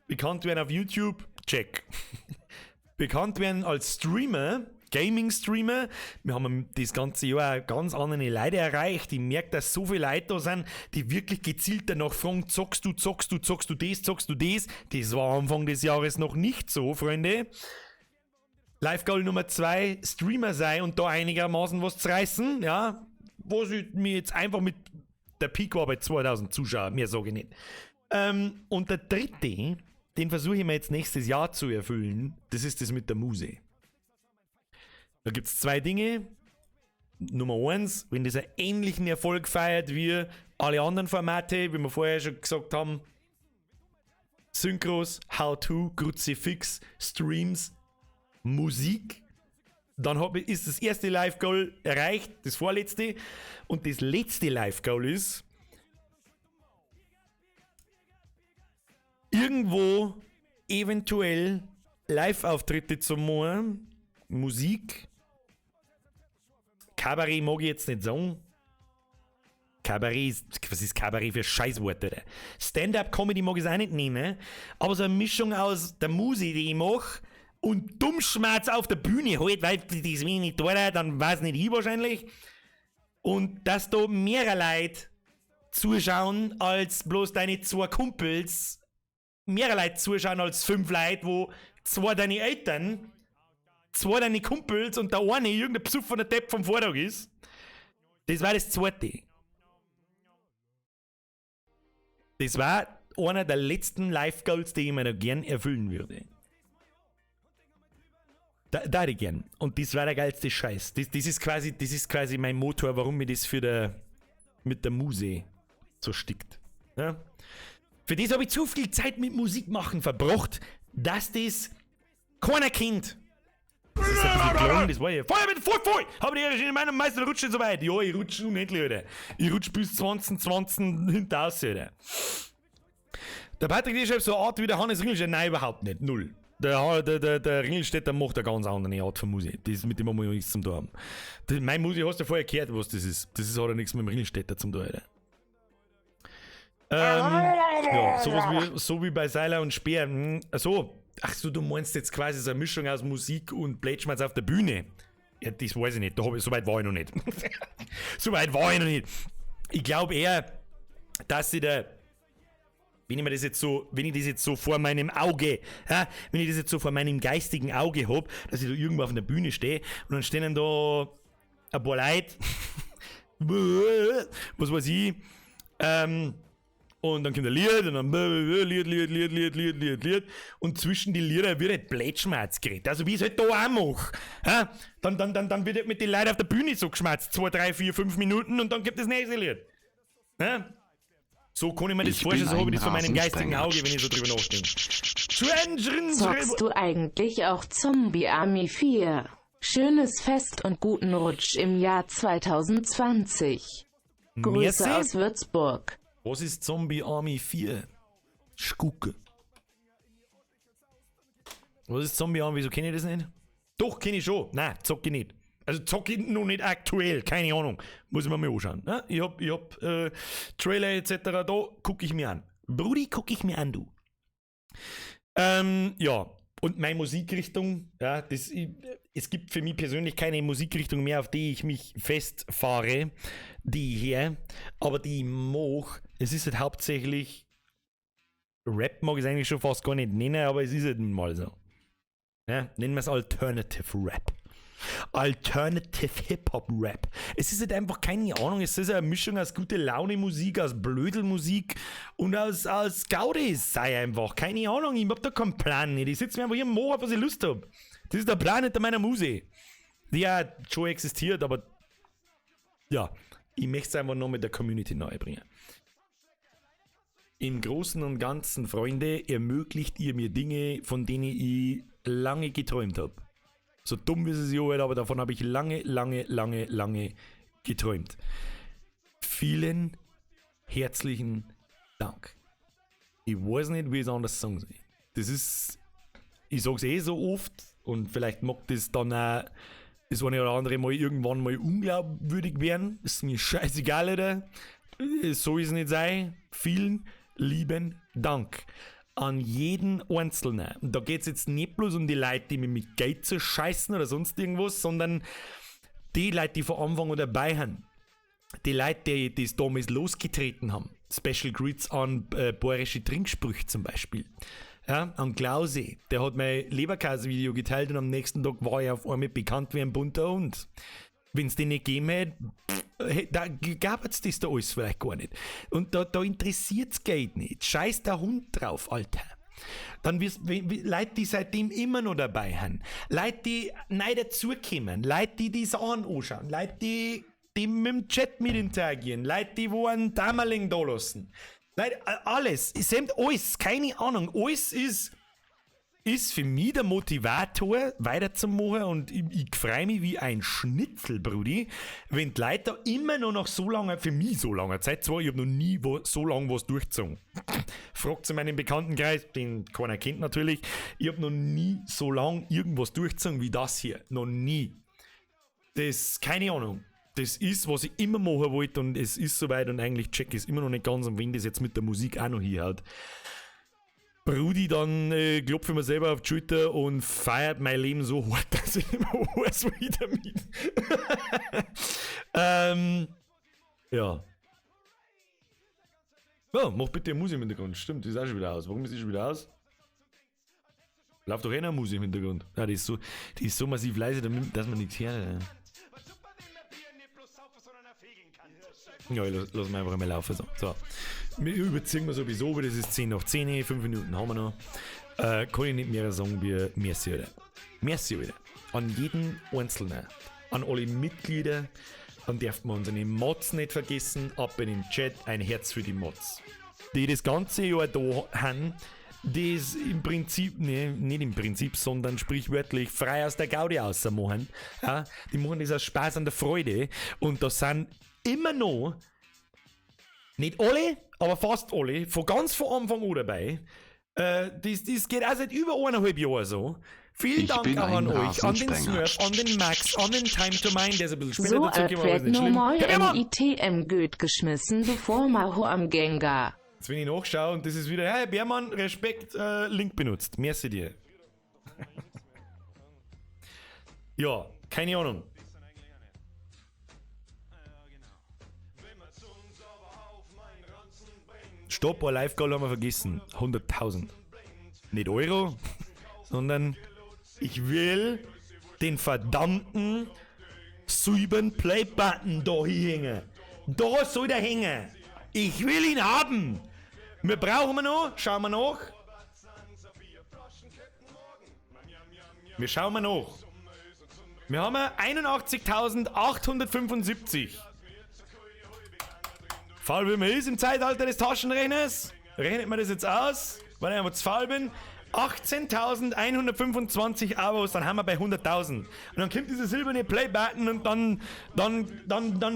Bekannt werden auf YouTube, check. Bekannt werden als Streamer, Gaming-Streamer. Wir haben das ganze Jahr auch ganz andere Leute erreicht. Ich merke, dass so viele Leute da sind, die wirklich gezielt danach fragen, zockst du, zockst du, zockst du das, zockst du das. Das war Anfang des Jahres noch nicht so, Freunde. Live-Goal Nummer 2, Streamer sein und da einigermaßen was zu reißen, ja. Was ich mir jetzt einfach mit der Peak war bei 2000 Zuschauern, mehr sage ich nicht. Und der dritte, den versuche ich mir jetzt nächstes Jahr zu erfüllen, das ist das mit der Muse. Da gibt es 2 Dinge. Nummer 1, wenn das einen ähnlichen Erfolg feiert wie alle anderen Formate, wie wir vorher schon gesagt haben, Synchros, How-To, Kruzifix, Streams, Musik, dann ist das erste Live-Goal erreicht, das vorletzte. Und das letzte Live-Goal ist, irgendwo eventuell Live-Auftritte zu machen, Musik, Kabarett mag ich jetzt nicht sagen. Kabarett, was ist Kabarett für Scheißworte? Alter? Stand-up-Comedy mag ich es auch nicht nennen, aber so eine Mischung aus der Musik, die ich mache, und Dummschmerz auf der Bühne halt, weil das wenn ich nicht da, dann weiß nicht ich wahrscheinlich. Und dass da mehrere Leute zuschauen als bloß deine zwei Kumpels, mehrere Leute zuschauen als fünf Leute, wo zwei deine Eltern, zwei deine Kumpels und der eine irgendein besoffener Depp vom Vortag ist. Das war das zweite. Das war einer der letzten Life-Goals, die ich mir noch gern erfüllen würde. Da hätte ich gern. Und das war der geilste Scheiß. Das ist quasi mein Motor, warum mir das mit der Muse so stickt. Ja? Für das habe ich zu viel Zeit mit Musik machen verbracht, dass das keiner kennt. Das ist ein bisschen gelogen, das war ja. Voll mit voll, voll! Hab ich in meinem Meister rutscht nicht so weit. Ja, ich rutsche unendlich, Alter. Ich rutsch bis 2020 hinter Alter. Der Patrick ist so eine Art wie der Hannes Ringelstetter. Nein, überhaupt nicht. Null. Der Ringelstetter macht eine ganz andere Art von Musik. Das mit dem haben wir ja nichts zum tun haben. Meine Musik hast du ja vorher gehört, was das ist. Das ist, hat ja nichts mit dem Ringelstetter zum tun, Alter. Ja, sowas wie, so wie bei Seiler und Speer. So. Ach so, du meinst jetzt quasi so eine Mischung aus Musik und Blödschmerz auf der Bühne. Ja, das weiß ich nicht. So weit war ich noch nicht. So weit war ich noch nicht. Ich glaube eher, dass sie da, wenn ich mir das jetzt so, wenn ich das jetzt so vor meinem Auge, ja, wenn ich das jetzt so vor meinem geistigen Auge hab, dass ich da irgendwo auf der Bühne stehe und dann stehen da ein paar Leute, was weiß ich, und dann kommt ein Lied und dann Lied, Lied, Lied, Lied, Lied, Lied, Lied. Und zwischen die Lieder wird halt Blödschmerz geredet. Also wie ich es halt da auch mache. Ja? Dann wird halt mit den Leuten auf der Bühne so geschmerzt. 2, 3, 4, 5 Minuten und dann gibt das nächste Lied. Ja? So kann ich mir das Ich vorstellen, bin so habe ich ein das vor meinem geistigen Rasensprenger. Auge, wenn ich so drüber nachdenke. Zockst du eigentlich auch Zombie Army 4? Schönes Fest und guten Rutsch im Jahr 2020. Grüße Merci. aus Würzburg. Was ist Zombie Army 4? Schucke. Was ist Zombie Army? Wieso kenne ich das nicht? Doch, kenne ich schon. Nein, zock ich nicht. Also zock ich noch nicht aktuell, keine Ahnung. Muss ich mir mal anschauen. Ne? Ich hab Trailer etc. da, guck ich mir an. Brudi, guck ich mir an, du. Ja, und meine Musikrichtung, ja, es gibt für mich persönlich keine Musikrichtung mehr, auf die ich mich festfahre, die hier, aber die ich mag. Es ist halt hauptsächlich Rap, mag ich es eigentlich schon fast gar nicht nennen, aber es ist halt nun mal so. Ja, nennen wir es Alternative Rap. Alternative Hip-Hop-Rap. Es ist halt einfach keine Ahnung, es ist eine Mischung aus gute Laune-Musik, aus Blödelmusik und aus Gaudis sei einfach. Keine Ahnung, ich hab da keinen Plan nicht. Ich sitze mir einfach hier im Moor, auf was ich Lust hab. Das ist der Plan hinter meiner Musik, die ja schon existiert, aber ja, ich möchte es einfach noch mit der Community neu bringen. Im Großen und Ganzen, Freunde, ermöglicht ihr mir Dinge, von denen ich lange geträumt hab. So dumm ist es ja halt, aber davon habe ich lange, lange, lange, lange geträumt. Vielen herzlichen Dank. Ich weiß nicht, wie ich es anders sagen soll. Das ist, ich sag's eh so oft und vielleicht mag das dann auch das eine oder andere Mal irgendwann mal unglaubwürdig werden. Ist mir scheißegal, Alter. So ist es nicht sein. Vielen lieben Dank an jeden Einzelnen. Und da geht's jetzt nicht bloß um die Leute, die mich mit Geld zerscheißen oder sonst irgendwas, sondern die Leute, die von Anfang an dabei sind. Die Leute, die das damals losgetreten haben. Special Greets an bayerische Trinksprüche zum Beispiel. Ja, an Klausi, der hat mein Leberkäse-Video geteilt und am nächsten Tag war ich auf einmal bekannt wie ein bunter Hund. Wenn's den nicht gegeben hätte, da gab es das da alles vielleicht gar nicht. Und da interessiert's Geld nicht. Scheiß der Hund drauf, Alter. Dann wirst, Leute, die seitdem immer noch dabei sind. Leute, die neu dazukommen. Leute, die die Sachen anschauen. Leute, die mit dem Chat mit interagieren. Leute, die wo einen Dammerling da lassen. Leute, alles. Es sind alles. Keine Ahnung. Alles ist für mich der Motivator, weiterzumachen, und ich freu mich wie ein Schnitzel, Brudi, wenn die Leute da immer noch nach so langer, für mich so langer Zeit, zwar, ich hab noch nie so lange was durchgezogen. Fragt zu meinem Bekanntenkreis, den keiner kennt natürlich, ich hab noch nie so lang irgendwas durchgezogen wie das hier. Noch nie. Das, keine Ahnung. Das ist, was ich immer machen wollte und es ist soweit und eigentlich check ich es immer noch nicht ganz und wenn das jetzt mit der Musik auch noch hinhaut. Brudi, dann klopfe ich mir selber auf die Schulter und feiert mein Leben so hart, dass ich nicht mehr weiß, wo ich damit. Ja. Ja, mach bitte Musik im Hintergrund. Stimmt, die ist auch schon wieder aus. Warum ist die schon wieder aus? Läuft doch eh noch Musik im Hintergrund. Ja, die ist so massiv leise, dass man nichts hört. Ja, ich lass mal einfach einmal laufen. So. Wir überziehen wir sowieso, weil das ist 10:10, 5 Minuten haben wir noch. Kann ich nicht mehr sagen wie merci, Alter. Merci, Alter. An jeden Einzelnen, an alle Mitglieder, dann dürfen wir unsere Mods nicht vergessen. Ab in den Chat, ein Herz für die Mods. Die das ganze Jahr da haben, das im Prinzip, ne, nicht im Prinzip, sondern sprichwörtlich frei aus der Gaudi raus machen. Ja, die machen das aus Spaß an der Freude und da sind immer noch, nicht alle, aber fast alle, von ganz von Anfang an dabei. Das geht auch seit über 1,5 Jahren so. Vielen Ich Dank bin auch an ein euch, an den Rasensprenger. Smurf, an den Max, an den Time to Mine, der ist ein bisschen später So dazu gekommen, aber ist wird nicht schlimm. nochmal Herr Beermann! MITM Goethe geschmissen, bevor Maho am Gengar. Jetzt, wenn ich nachschaue und das ist wieder, hey Beermann, Respekt, Link benutzt. Merci dir. Ja, keine Ahnung. Stopp, ein Live-Goal haben wir vergessen. 100.000. Nicht Euro, sondern ich will den verdammten silbernen Play-Button da hier hängen. Da soll der hängen. Ich will ihn haben. Wir brauchen wir noch. Schauen wir nach. Wir schauen mal nach. Wir haben 81.875. Faul wie man ist im Zeitalter des Taschenrechners. Rechnet man das jetzt aus, weil ich einfach zu faul bin. 18.125 Abos, dann haben wir bei 100.000. Und dann kommt dieser silberne Play-Button und dann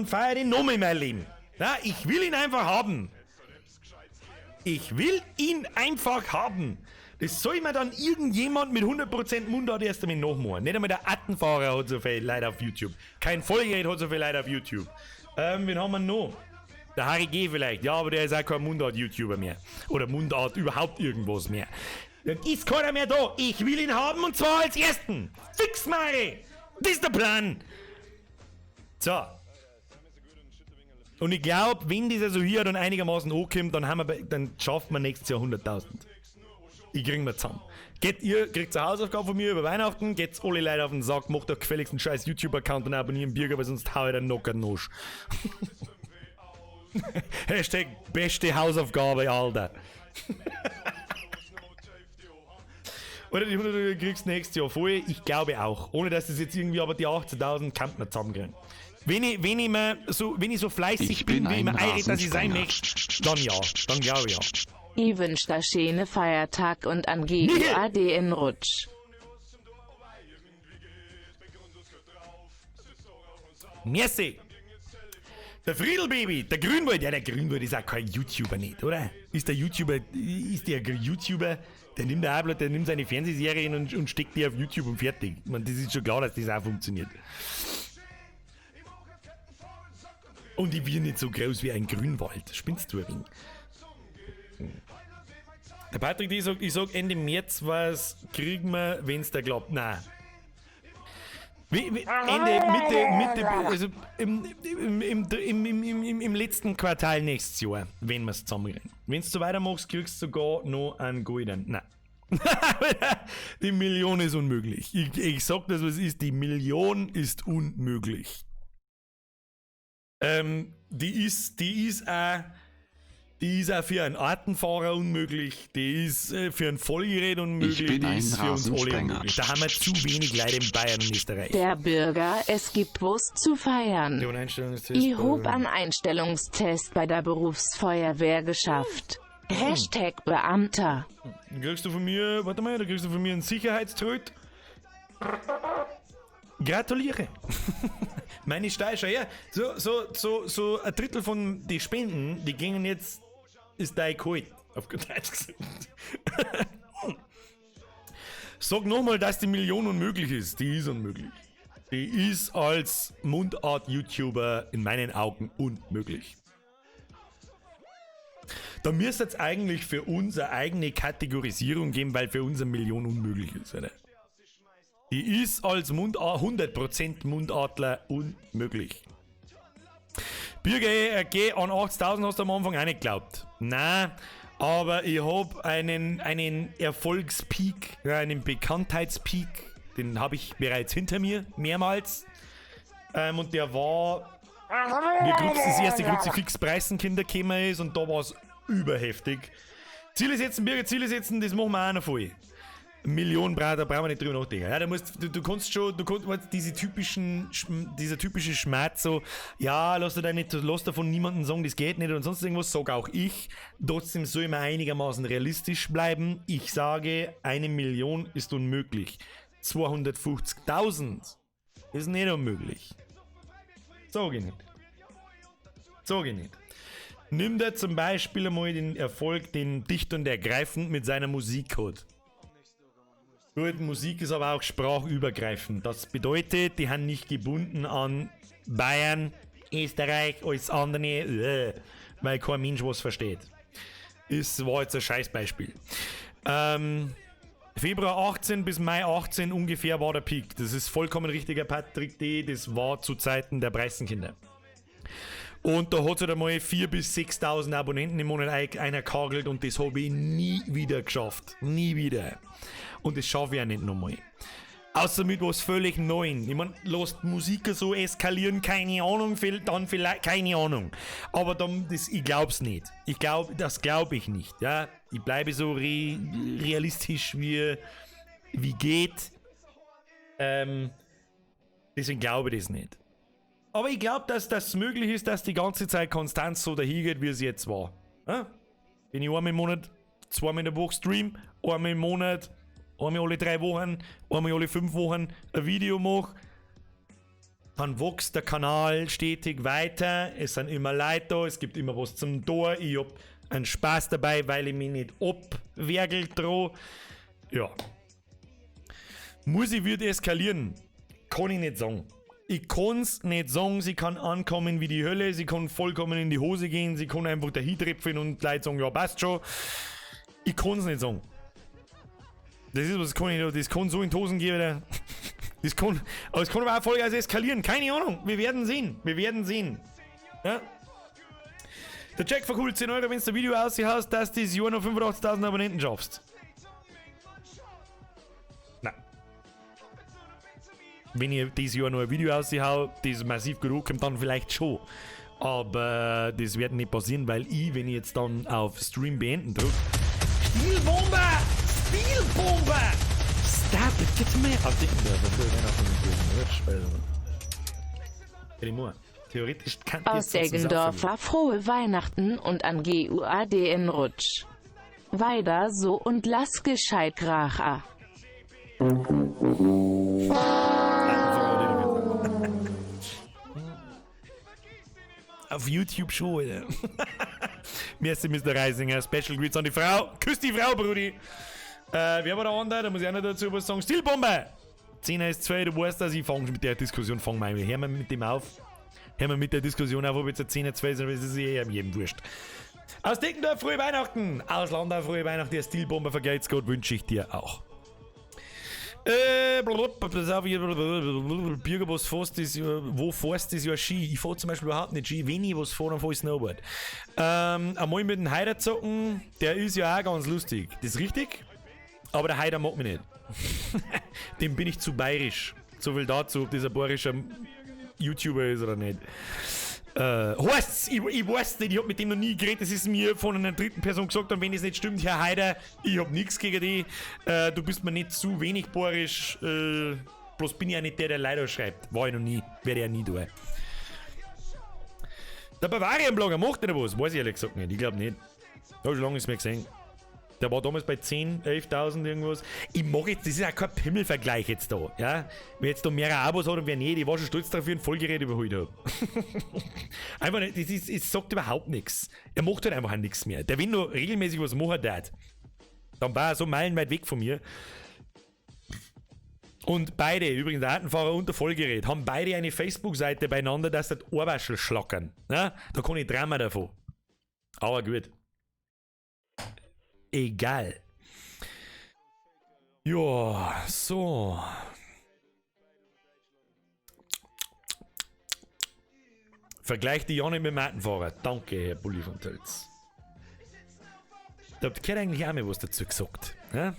feiere ich ihn noch mehr in meinem Leben. Ja, ich will ihn einfach haben. Ich will ihn einfach haben. Das soll mir dann irgendjemand mit 100% Mundart erst einmal nachmachen. Nicht einmal der Attenfahrer hat so viel Leute auf YouTube. Kein Volljährig hat so viel Leute auf YouTube. Wen haben wir noch? Der Harry G. vielleicht. Ja, aber der ist auch kein Mundart-YouTuber mehr. Oder Mundart überhaupt irgendwas mehr. Dann ist keiner mehr da. Ich will ihn haben und zwar als Ersten. Fix, Mari! Das ist der Plan. So. Und ich glaub, wenn dieser so hier dann einigermaßen ankommt, dann schaffen wir nächstes Jahr 100.000. Ich krieg mir zusammen. Geht ihr, kriegt eine Hausaufgabe von mir über Weihnachten, geht's alle Leute auf den Sack, macht doch gefälligst einen scheiß YouTube-Account und abonnieren Birger, weil sonst hau ich den Nocker Nosch. Hashtag beste Hausaufgabe, Alter. Oder die 100 kriegst du nächstes Jahr voll. Ich glaube auch. Ohne dass das jetzt irgendwie, aber die 18.000 kann man zusammenkriegen. Wenn ich so fleißig Ich bin bin, wie ich ein mir einrede, dass ich sein Rasensprenger. möchte, dann ja, dann glaube ich ja. Ich wünsch da schöne Feiertag und an GUAD in Rutsch. Merci. Der Friedelbaby, der Grünwald, ja, der Grünwald ist auch kein YouTuber nicht, oder? Ist der YouTuber, der nimmt auch, der nimmt seine Fernsehserien und steckt die auf YouTube und fertig. Ich meine, das ist schon klar, dass das auch funktioniert. Und ich bin nicht so groß wie ein Grünwald. Spinnst du ein wenig? Der Patrick, die sagt, ich sag Ende März was kriegen wir, wenn's da klappt. Nein. Ende, Mitte, also im letzten Quartal nächstes Jahr, wenn wir's zusammenkriegen. Wenn's so weitermachst, kriegst du sogar noch einen goldenen. Nein. Die Million ist unmöglich. Ich sag das, was ist. Die Million ist unmöglich. Die ist auch für einen Artenfahrer unmöglich, die ist für ein Vollgerät unmöglich, Ich bin die ein ist für uns alle Rasensprenger. unmöglich. Da haben wir zu wenig Leute in Bayern und Österreich. Der Bürger, es gibt Wurst zu feiern. Ja, und Einstellungstest Ich hob bei- an Einstellungstest bei der Berufsfeuerwehr geschafft. Hashtag Beamter. Dann kriegst du von mir, warte mal, da kriegst du von mir einen Sicherheitströt. Gratuliere. Meine Steuer, ja. So ein Drittel von den Spenden, die gingen jetzt, ist dein geholt. Auf gut Deutsch gesagt. Sag nochmal, dass die Million unmöglich ist. Die ist unmöglich. Die ist als Mundart-YouTuber in meinen Augen unmöglich. Da müsste es eigentlich für uns eine eigene Kategorisierung geben, weil für uns 1 Million unmöglich ist. Oder? Die ist als Mundart, 100% Mundartler unmöglich. Birger, geh an 80.000 hast du am Anfang auch nicht geglaubt. Nein, aber ich hab einen Erfolgspeak, einen Bekanntheitspeak, den habe ich bereits hinter mir, mehrmals. Und der war, wie das erste Kruzifix Preißenkinder gekommen ist, und da war es überheftig. Ziele setzen, Birger, Ziele setzen, das machen wir auch noch voll. Million Brauch, da brauchen wir nicht drüber nachdenken. Ja, da musst, du, du kannst schon, du kannst dieser typische Schmerz so, ja, lass dir da nicht, lass davon niemanden sagen, das geht nicht und sonst irgendwas, sag auch ich. Trotzdem soll man einigermaßen realistisch bleiben. Ich sage, 1 Million ist unmöglich. 250.000 ist nicht unmöglich. Sag ich nicht. Sag ich nicht. Nimm dir zum Beispiel einmal den Erfolg, den Dicht und Ergreifend mit seiner Musik hat. Gut, Musik ist aber auch sprachübergreifend. Das bedeutet, die haben nicht gebunden an Bayern, Österreich, alles andere, weil kein Mensch was versteht. War jetzt ein Scheißbeispiel. Februar 18 bis Mai 18 ungefähr war der Peak. Das ist vollkommen richtiger, Patrick D. Das war zu Zeiten der Preißenkinder. Und da hat es halt einmal 4.000 bis 6.000 Abonnenten im Monat einer kagelt und das habe ich nie wieder geschafft. Nie wieder. Und das schaffe ich auch nicht nochmal. Außer mit was völlig Neuem. Ich mein, lasst Musik so eskalieren, keine Ahnung, dann vielleicht, keine Ahnung. Aber dann, das, ich glaub's nicht. Ich glaub, das glaub ich nicht. Ja? Ich bleibe so re realistisch wie geht. Deswegen glaube ich das nicht. Aber ich glaube, dass das möglich ist, dass die ganze Zeit konstant so dahin geht, wie es jetzt war. Ja? Wenn ich einmal im Monat, zweimal in der Woche stream, einmal im Monat, einmal alle 3 Wochen, einmal alle 5 Wochen ein Video mache, dann wächst der Kanal stetig weiter, es sind immer Leute da, es gibt immer was zum Tor, ich hab einen Spaß dabei, weil ich mich nicht abwergel dran. Ja. Muss ich wird eskalieren? Kann ich nicht sagen. Ich kann's nicht sagen, sie kann ankommen wie die Hölle, sie kann vollkommen in die Hose gehen, sie kann einfach dahin tröpfeln und Leute sagen, ja, passt schon. Ich kann's nicht sagen. Das ist was, kann ich, das kann so in die Hosen gehen, oder? Das kann, aber es kann aber auch Vollgas eskalieren. Keine Ahnung. Wir werden sehen. Wir werden sehen. Ja? Der Jack verkauft 10 Euro, wenn du ein Video aushaust, dass du dieses Jahr noch 85.000 Abonnenten schaffst. Nein. Wenn ich dieses Jahr noch ein Video aushau, das massiv gut ankommt, dann vielleicht schon. Aber das wird nicht passieren, weil ich, wenn ich jetzt dann auf Stream beenden drücke. Stilbomber! Stilbomber! Stop it, get me! Auf den der Theoretisch kann Aus Deggendorfer frohe Weihnachten und an GUADN Rutsch. Weiter so und lass gescheit kracha. Auf YouTube schon, Alter. Merci, Mr. Reisinger. Special Greets an die Frau. Küss die Frau, Brudi. Wer war der andere? Da muss ich auch noch dazu was sagen. Stilbombe! 10 ist 2, du weißt das, ich fange mit der Diskussion, fang mal. Hör mal mit dem auf. Hör mal mit der Diskussion auf, ob jetzt ein 10 2 ist, aber es ist eh jedem wurscht. Aus Deckendorf frohe Weihnachten! Aus Landau frohe Weihnachten, der Stilbomber vergelt's Gott, wünsche ich dir auch. Birger, was fährst das Jahr, wo fährst das Jahr Ski? Ich fahr zum Beispiel überhaupt nicht Ski. Wenn ich was fahre, dann fahr ich Snowboard. Einmal mit dem Heider zocken, der ist ja auch ganz lustig. Das ist richtig, aber der Heider mag mich nicht. Dem bin ich zu bayerisch. So viel dazu, ob das ein bayerischer YouTuber ist oder nicht. Heißt's, ich weiß nicht, ich hab mit dem noch nie geredet, das ist mir von einer dritten Person gesagt und wenn das nicht stimmt, Herr Heider, ich hab nichts gegen dich, du bist mir nicht zu wenig bayerisch, bloß bin ich ja nicht der, der leider schreibt. War ich noch nie, werde ich ja nie tun. Der Bavarian-Blogger macht nicht was, weiß ich ehrlich gesagt nicht, ich glaube nicht. Hab schon lange nichts mehr gesehen. Der war damals bei 10, 11.000 irgendwas. Ich mag jetzt, das ist ja kein Pimmelvergleich jetzt da. Ja? Wer jetzt da mehrere Abos hat und wer nicht, ich war schon stolz darauf, wie ich ein Vollgerät überholt habe. Einfach nicht, das ist, es sagt überhaupt nichts. Er macht halt einfach auch nichts mehr. Der, wenn nur regelmäßig was machen darf, dann war er so meilenweit weg von mir. Und beide, übrigens der Datenfahrer und der Vollgerät, haben beide eine Facebook-Seite beieinander, dass das Ohrwaschel schlackern. Ja? Da kann ich Drama davon. Aber gut. Egal. Ja, so. Vergleich die Jonne mit dem Datenfahrer. Danke, Herr Bulli von Tölz. Da habt ihr eigentlich auch mal was dazu gesagt. Ja?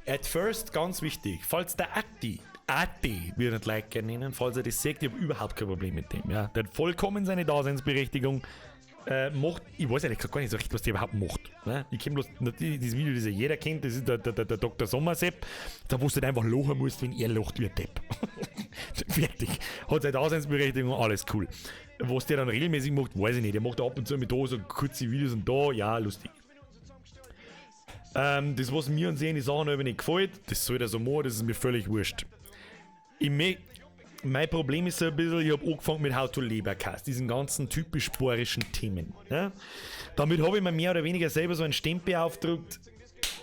At first, ganz wichtig, falls der Atti, wird nicht Like nennen, falls er das sagt, ich habe überhaupt kein Problem mit dem. Ja? Der hat vollkommen seine Daseinsberechtigung. Macht, ich weiß ehrlich gesagt gar nicht so recht, was der überhaupt macht. Ne? Ich kenne bloß dieses Video, das ja jeder kennt, das ist der Dr. Sommersepp, da wo du halt einfach lachen musst, wenn er lacht wie ein Depp. Fertig. Hat seine Daseinsberechtigung, alles cool. Was der dann regelmäßig macht, weiß ich nicht. Der macht ab und zu mit da so kurze Videos und da, ja, lustig. Das, was mir und sehen, die Sachen aber nicht gefällt, das soll der so machen, das ist mir völlig wurscht. Mein Problem ist so ein bisschen, ich habe angefangen mit How to Lebercast, diesen ganzen typisch bayerischen Themen. Ja? Damit habe ich mir mehr oder weniger selber so einen Stempel aufgedrückt,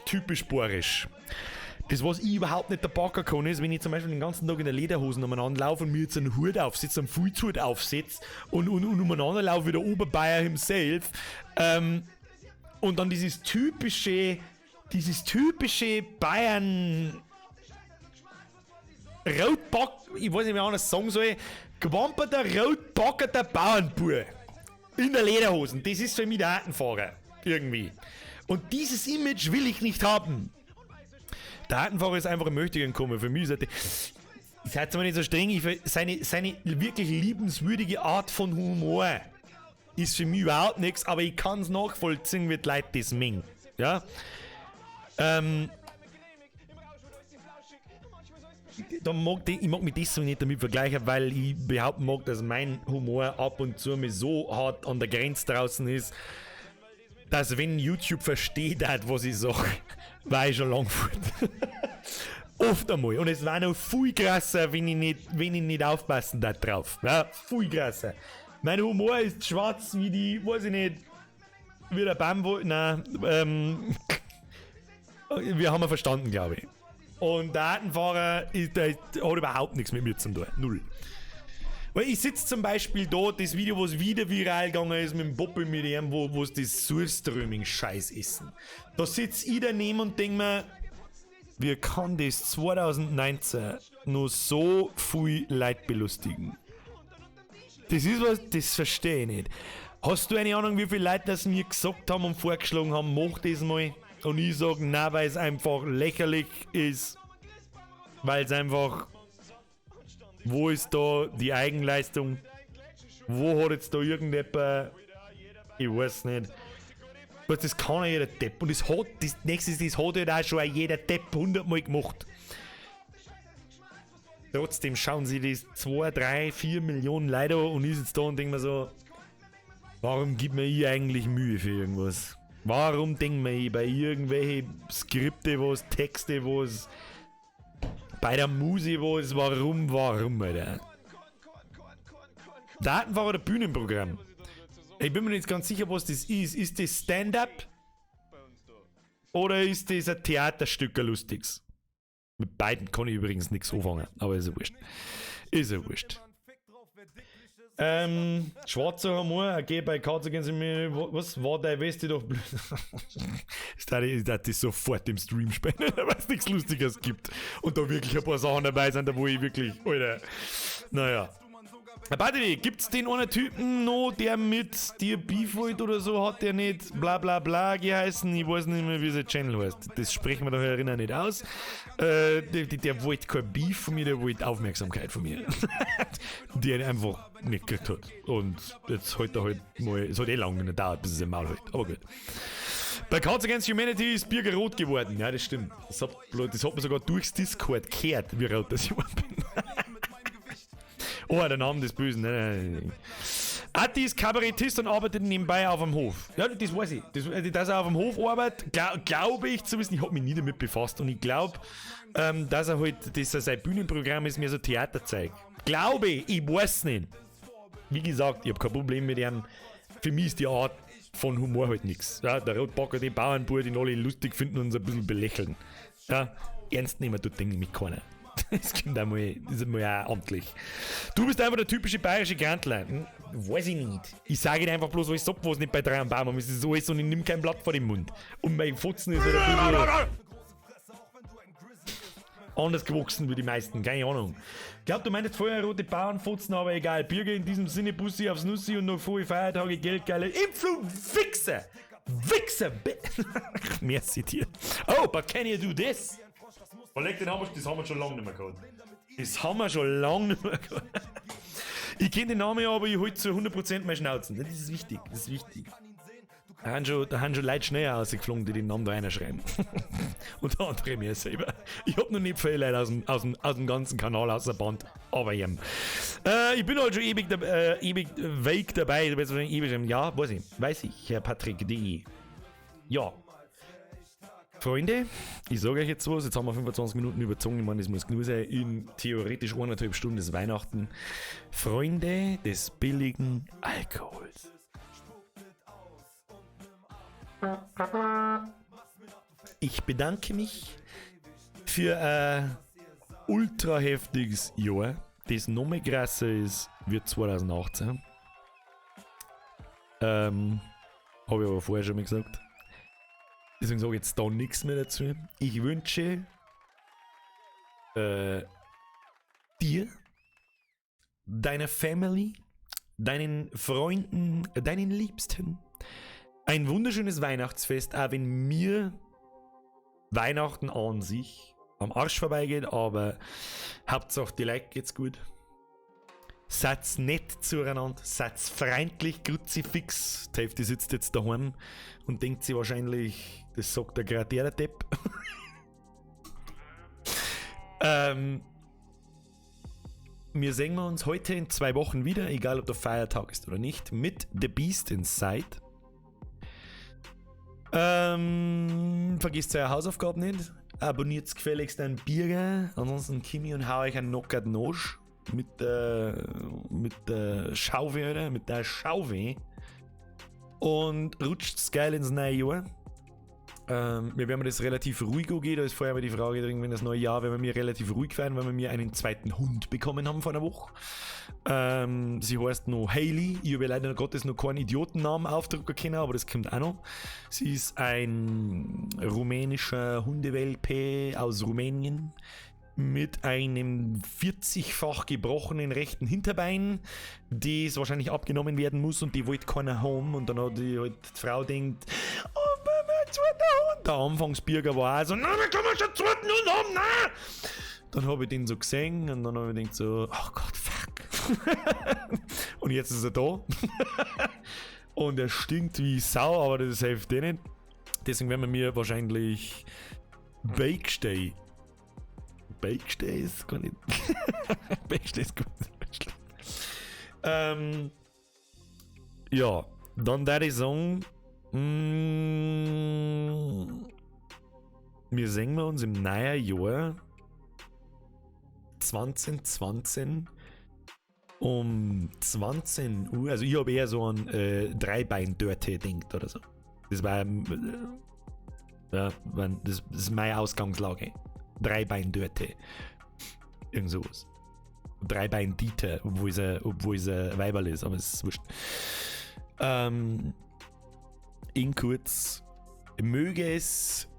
typisch bayerisch. Das, was ich überhaupt nicht der Backer kann, ist, wenn ich zum Beispiel den ganzen Tag in der Lederhosen umeinander laufe und mir jetzt einen Hut aufsetze, einen Filzhut aufsetze und umeinander laufe wie der Oberbayer himself, und dann dieses typische Bayern Rotbock, ich weiß nicht, wie ich anders sagen soll, gewamperter, rotbackerter Bauernbub in der Lederhosen. Das ist für mich der Datenfahrer. Irgendwie. Und dieses Image will ich nicht haben. Der Datenfahrer ist einfach ein Möchtegern gekommen. Für mich ist er, seid mal nicht so streng, seine wirklich liebenswürdige Art von Humor ist für mich überhaupt nichts, aber ich kann es nachvollziehen, wie die Leute das mengen. Ja? Ich mag mich deswegen nicht damit vergleichen, weil ich behaupten mag, dass mein Humor ab und zu mir so hart an der Grenze draußen ist, dass wenn YouTube versteht hat, was ich sage, war ich schon lang fort. Oft einmal. Und es war noch viel krasser, wenn ich nicht aufpassen darf drauf. Ja, viel krasser. Mein Humor ist schwarz wie die, weiß ich nicht, wie der Baum, nein, wir haben ihn verstanden, glaube ich. Und der Datenfahrer der hat überhaupt nichts mit mir zu tun. Null. Weil ich sitze zum Beispiel da, das Video, was wieder viral gegangen ist, mit dem Poppel mit ihm, wo es das Surströmming-Scheiß essen. Da sitze ich daneben und denke mir, wie kann das 2019 nur so viel Leid belustigen? Das ist was, das verstehe ich nicht. Hast du eine Ahnung, wie viele Leute das mir gesagt haben und vorgeschlagen haben, mach das mal? Und ich sage, nein, weil es einfach lächerlich ist. Weil es einfach... Wo ist da die Eigenleistung? Wo hat jetzt da irgendjemand... Ich weiß nicht. Was, das kann ja jeder Depp. Und das hat, das nächste ist, das hat halt auch schon jeder Depp 100-mal gemacht. Trotzdem schauen sie das 2, 3, 4 Millionen Leute an und ich sitze da und denke mir so, warum gibt mir ich eigentlich Mühe für irgendwas? Warum denkt man ich bei irgendwelchen Skripte was, Texte was, bei der Musik was, warum, Alter? Datenfahrer oder Bühnenprogramm? Ich bin mir nicht ganz sicher, was das ist. Ist das Stand-up? Oder ist das ein Theaterstück, ein lustiges? Mit beiden kann ich übrigens nichts anfangen, aber ist ja wurscht. Ist ja wurscht. Schwarzer Humor, okay, bei Cards Against Humanity, was war dein Weste doch blöd? Ich dachte sofort im Stream spenden, weil es nichts Lustiges gibt. Und da wirklich ein paar Sachen dabei sind, da wo ich wirklich, Alter, naja. Warte, gibt's den einen Typen noch, der mit dir Beef wollt oder so, hat der nicht bla bla bla geheißen? Ich weiß nicht mehr, wie sein Channel heißt. Das sprechen wir doch erinnern nicht aus. Der wollte kein Beef von mir, der wollte Aufmerksamkeit von mir. Die er einfach nicht gekriegt hat. Und jetzt heute halt mal, es hat eh lange nicht gedauert, bis es im Maul hält. Aber gut. Bei Cards Against Humanity ist Birger rot geworden. Ja, das stimmt. Das hat man sogar durchs Discord gehört, wie rot das ich geworden bin. Oh, der Name des Bösen. Nein, nein, nein. Atti ist Kabarettist und arbeitet nebenbei auf dem Hof. Ja, das weiß ich. Dass er auf dem Hof arbeitet, glaube ich zu wissen. Ich habe mich nie damit befasst. Und ich glaube, dass er halt, dass er sein Bühnenprogramm ist mehr so Theaterzeug. Glaube ich, ich weiß nicht. Wie gesagt, ich habe kein Problem mit ihm. Für mich ist die Art von Humor halt nichts. Ja, der Rotbacker, die Bauernbub, die alle lustig finden und uns ein bisschen belächeln. Ja, ernst nehmen tut den nämlich keiner. Das kommt auch mal, das ist mal auch amtlich. Du bist einfach der typische bayerische Grantler. Weiß ich nicht. Ich sage dir einfach bloß, was ich sag, was nicht bei drei am Baum ist. Es ist alles und ich nimm kein Blatt vor den Mund. Und mein Fotzen ist halt ein bisschen anders gewachsen wie die meisten, keine Ahnung. Ich glaub, du meinst vorher rote Bauernfotzen, aber egal. Birger, in diesem Sinne, Bussi aufs Nussi und noch frohe Feiertage, Geldgeile Impfung, Wichser! Wichser! Merci dir. Oh, but can you do this? Oh, leck, das haben wir schon lange nicht mehr gehabt. Das haben wir schon lange nicht mehr gehabt. Ich kenn den Namen ja, aber ich halt zu 100% meine Schnauzen. Das ist wichtig, das ist wichtig. Da haben schon Leute schneller rausgeflogen, die den Namen da reinschreiben. Und der andere mir selber. Ich hab noch nicht viele Leute aus dem ganzen Kanal aus der Band. Aber ja. Ich bin halt schon ewig weg dabei. Du bist wahrscheinlich ewig im Jahr. Weiß ich. Weiß ich, Herr Patrick D. Ja. Freunde, ich sage euch jetzt was, jetzt haben wir 25 Minuten überzogen, ich meine, das muss genug sein, in theoretisch 1,5 Stunden ist Weihnachten. Freunde des billigen Alkohols. Ich bedanke mich für ein ultra heftiges Jahr, das noch mehr krasser ist wie 2018. Hab ich aber vorher schon mal gesagt. Deswegen sage ich jetzt da nichts mehr dazu. Ich wünsche dir, deiner Family, deinen Freunden, deinen Liebsten ein wunderschönes Weihnachtsfest, auch wenn mir Weihnachten an sich am Arsch vorbeigeht, aber Hauptsache die Leute geht's gut. Seid nett zueinander, seid freundlich, Kruzifix. Die Hälfte sitzt jetzt daheim und denkt sich wahrscheinlich, das sagt der gerade der Depp. Wir sehen uns heute in 2 Wochen wieder, egal ob der Feiertag ist oder nicht, mit The Beast Inside. Vergesst eure Hausaufgaben nicht. Abonniert gefälligst einen Bierger. Ansonsten komm ich und hau euch einen Knockout Nosch mit der Schaufel, oder? Mit der Schaufel. Und rutscht's geil ins neue Jahr. Wir werden das relativ ruhig angehen. Da ist vorher mal die Frage drin, wenn das neue Jahr, wenn wir mir relativ ruhig feiern, weil wir mir einen zweiten Hund bekommen haben vor einer Woche. Sie heißt noch Hailey. Ich habe leider Gottes noch keinen Idiotennamen aufdrucken können, aber das kommt auch noch. Sie ist ein rumänischer Hundewelpe aus Rumänien mit einem 40-fach gebrochenen rechten Hinterbein, das wahrscheinlich abgenommen werden muss und die wollte keiner haben. Und dann hat die, halt die Frau denkt, oh, mein zweiter Hund. Der Anfangsbürger war auch so, nein, wir können schon einen zweiten Hund haben, nein! Dann habe ich den so gesehen und dann habe ich gedacht so, oh Gott, fuck. Und jetzt ist er da. Und er stinkt wie Sau, aber das hilft eh nicht. Deswegen werden wir mir wahrscheinlich Bakestay. Bakestay ist gar nicht. Bakestay ist gut. Ja, dann würde ich sagen, wir sehen uns im neuen Jahr 2020 um 20 Uhr. Also ich habe eher so an Dreibein-Dörte denkt oder so. Das war, ja, das ist meine Ausgangslage. Dreibein-Dörte. Irgend sowas. Dreibein-Dieter, obwohl es ein Weiberl ist, aber es ist wurscht. In kurz, möge es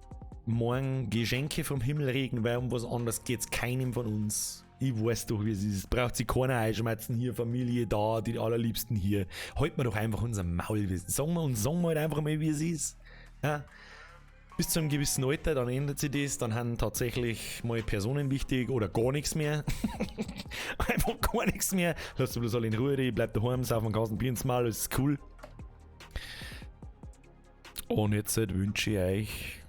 morgen Geschenke vom Himmel regen, weil um was anderes geht's keinem von uns. Ich weiß doch, wie es ist. Braucht sich keiner einschmerzen hier, Familie da, die allerliebsten hier. Halt mir doch einfach unser Maul. Sagen wir halt einfach mal, wie es ist. Ja? Bis zu einem gewissen Alter, dann ändert sich das, dann haben tatsächlich mal Personen wichtig oder gar nichts mehr. Einfach gar nichts mehr. Lass du bloß alle in Ruhe, ich bleib daheim, sauf einen Kasten Bier ins Maul, das ist cool. Und jetzt halt wünsche ich euch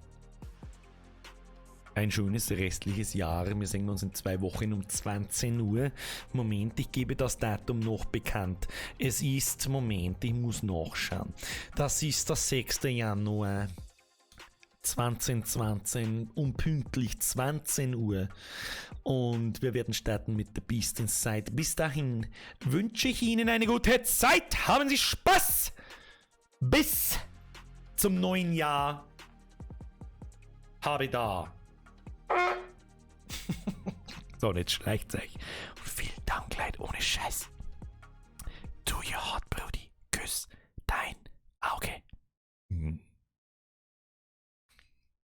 ein schönes restliches Jahr. Wir sehen uns in 2 Wochen um 20 Uhr. Moment, ich gebe das Datum noch bekannt. Es ist, Moment, ich muss nachschauen. Das ist der 6. Januar 2020 um pünktlich 20 Uhr. Und wir werden starten mit The Beast Inside. Bis dahin wünsche ich Ihnen eine gute Zeit. Haben Sie Spaß! Bis zum neuen Jahr. Habe da. So, und jetzt schleicht's euch. Und vielen Dank, Leute, ohne Scheiß. To your heart, Brudi. Küss.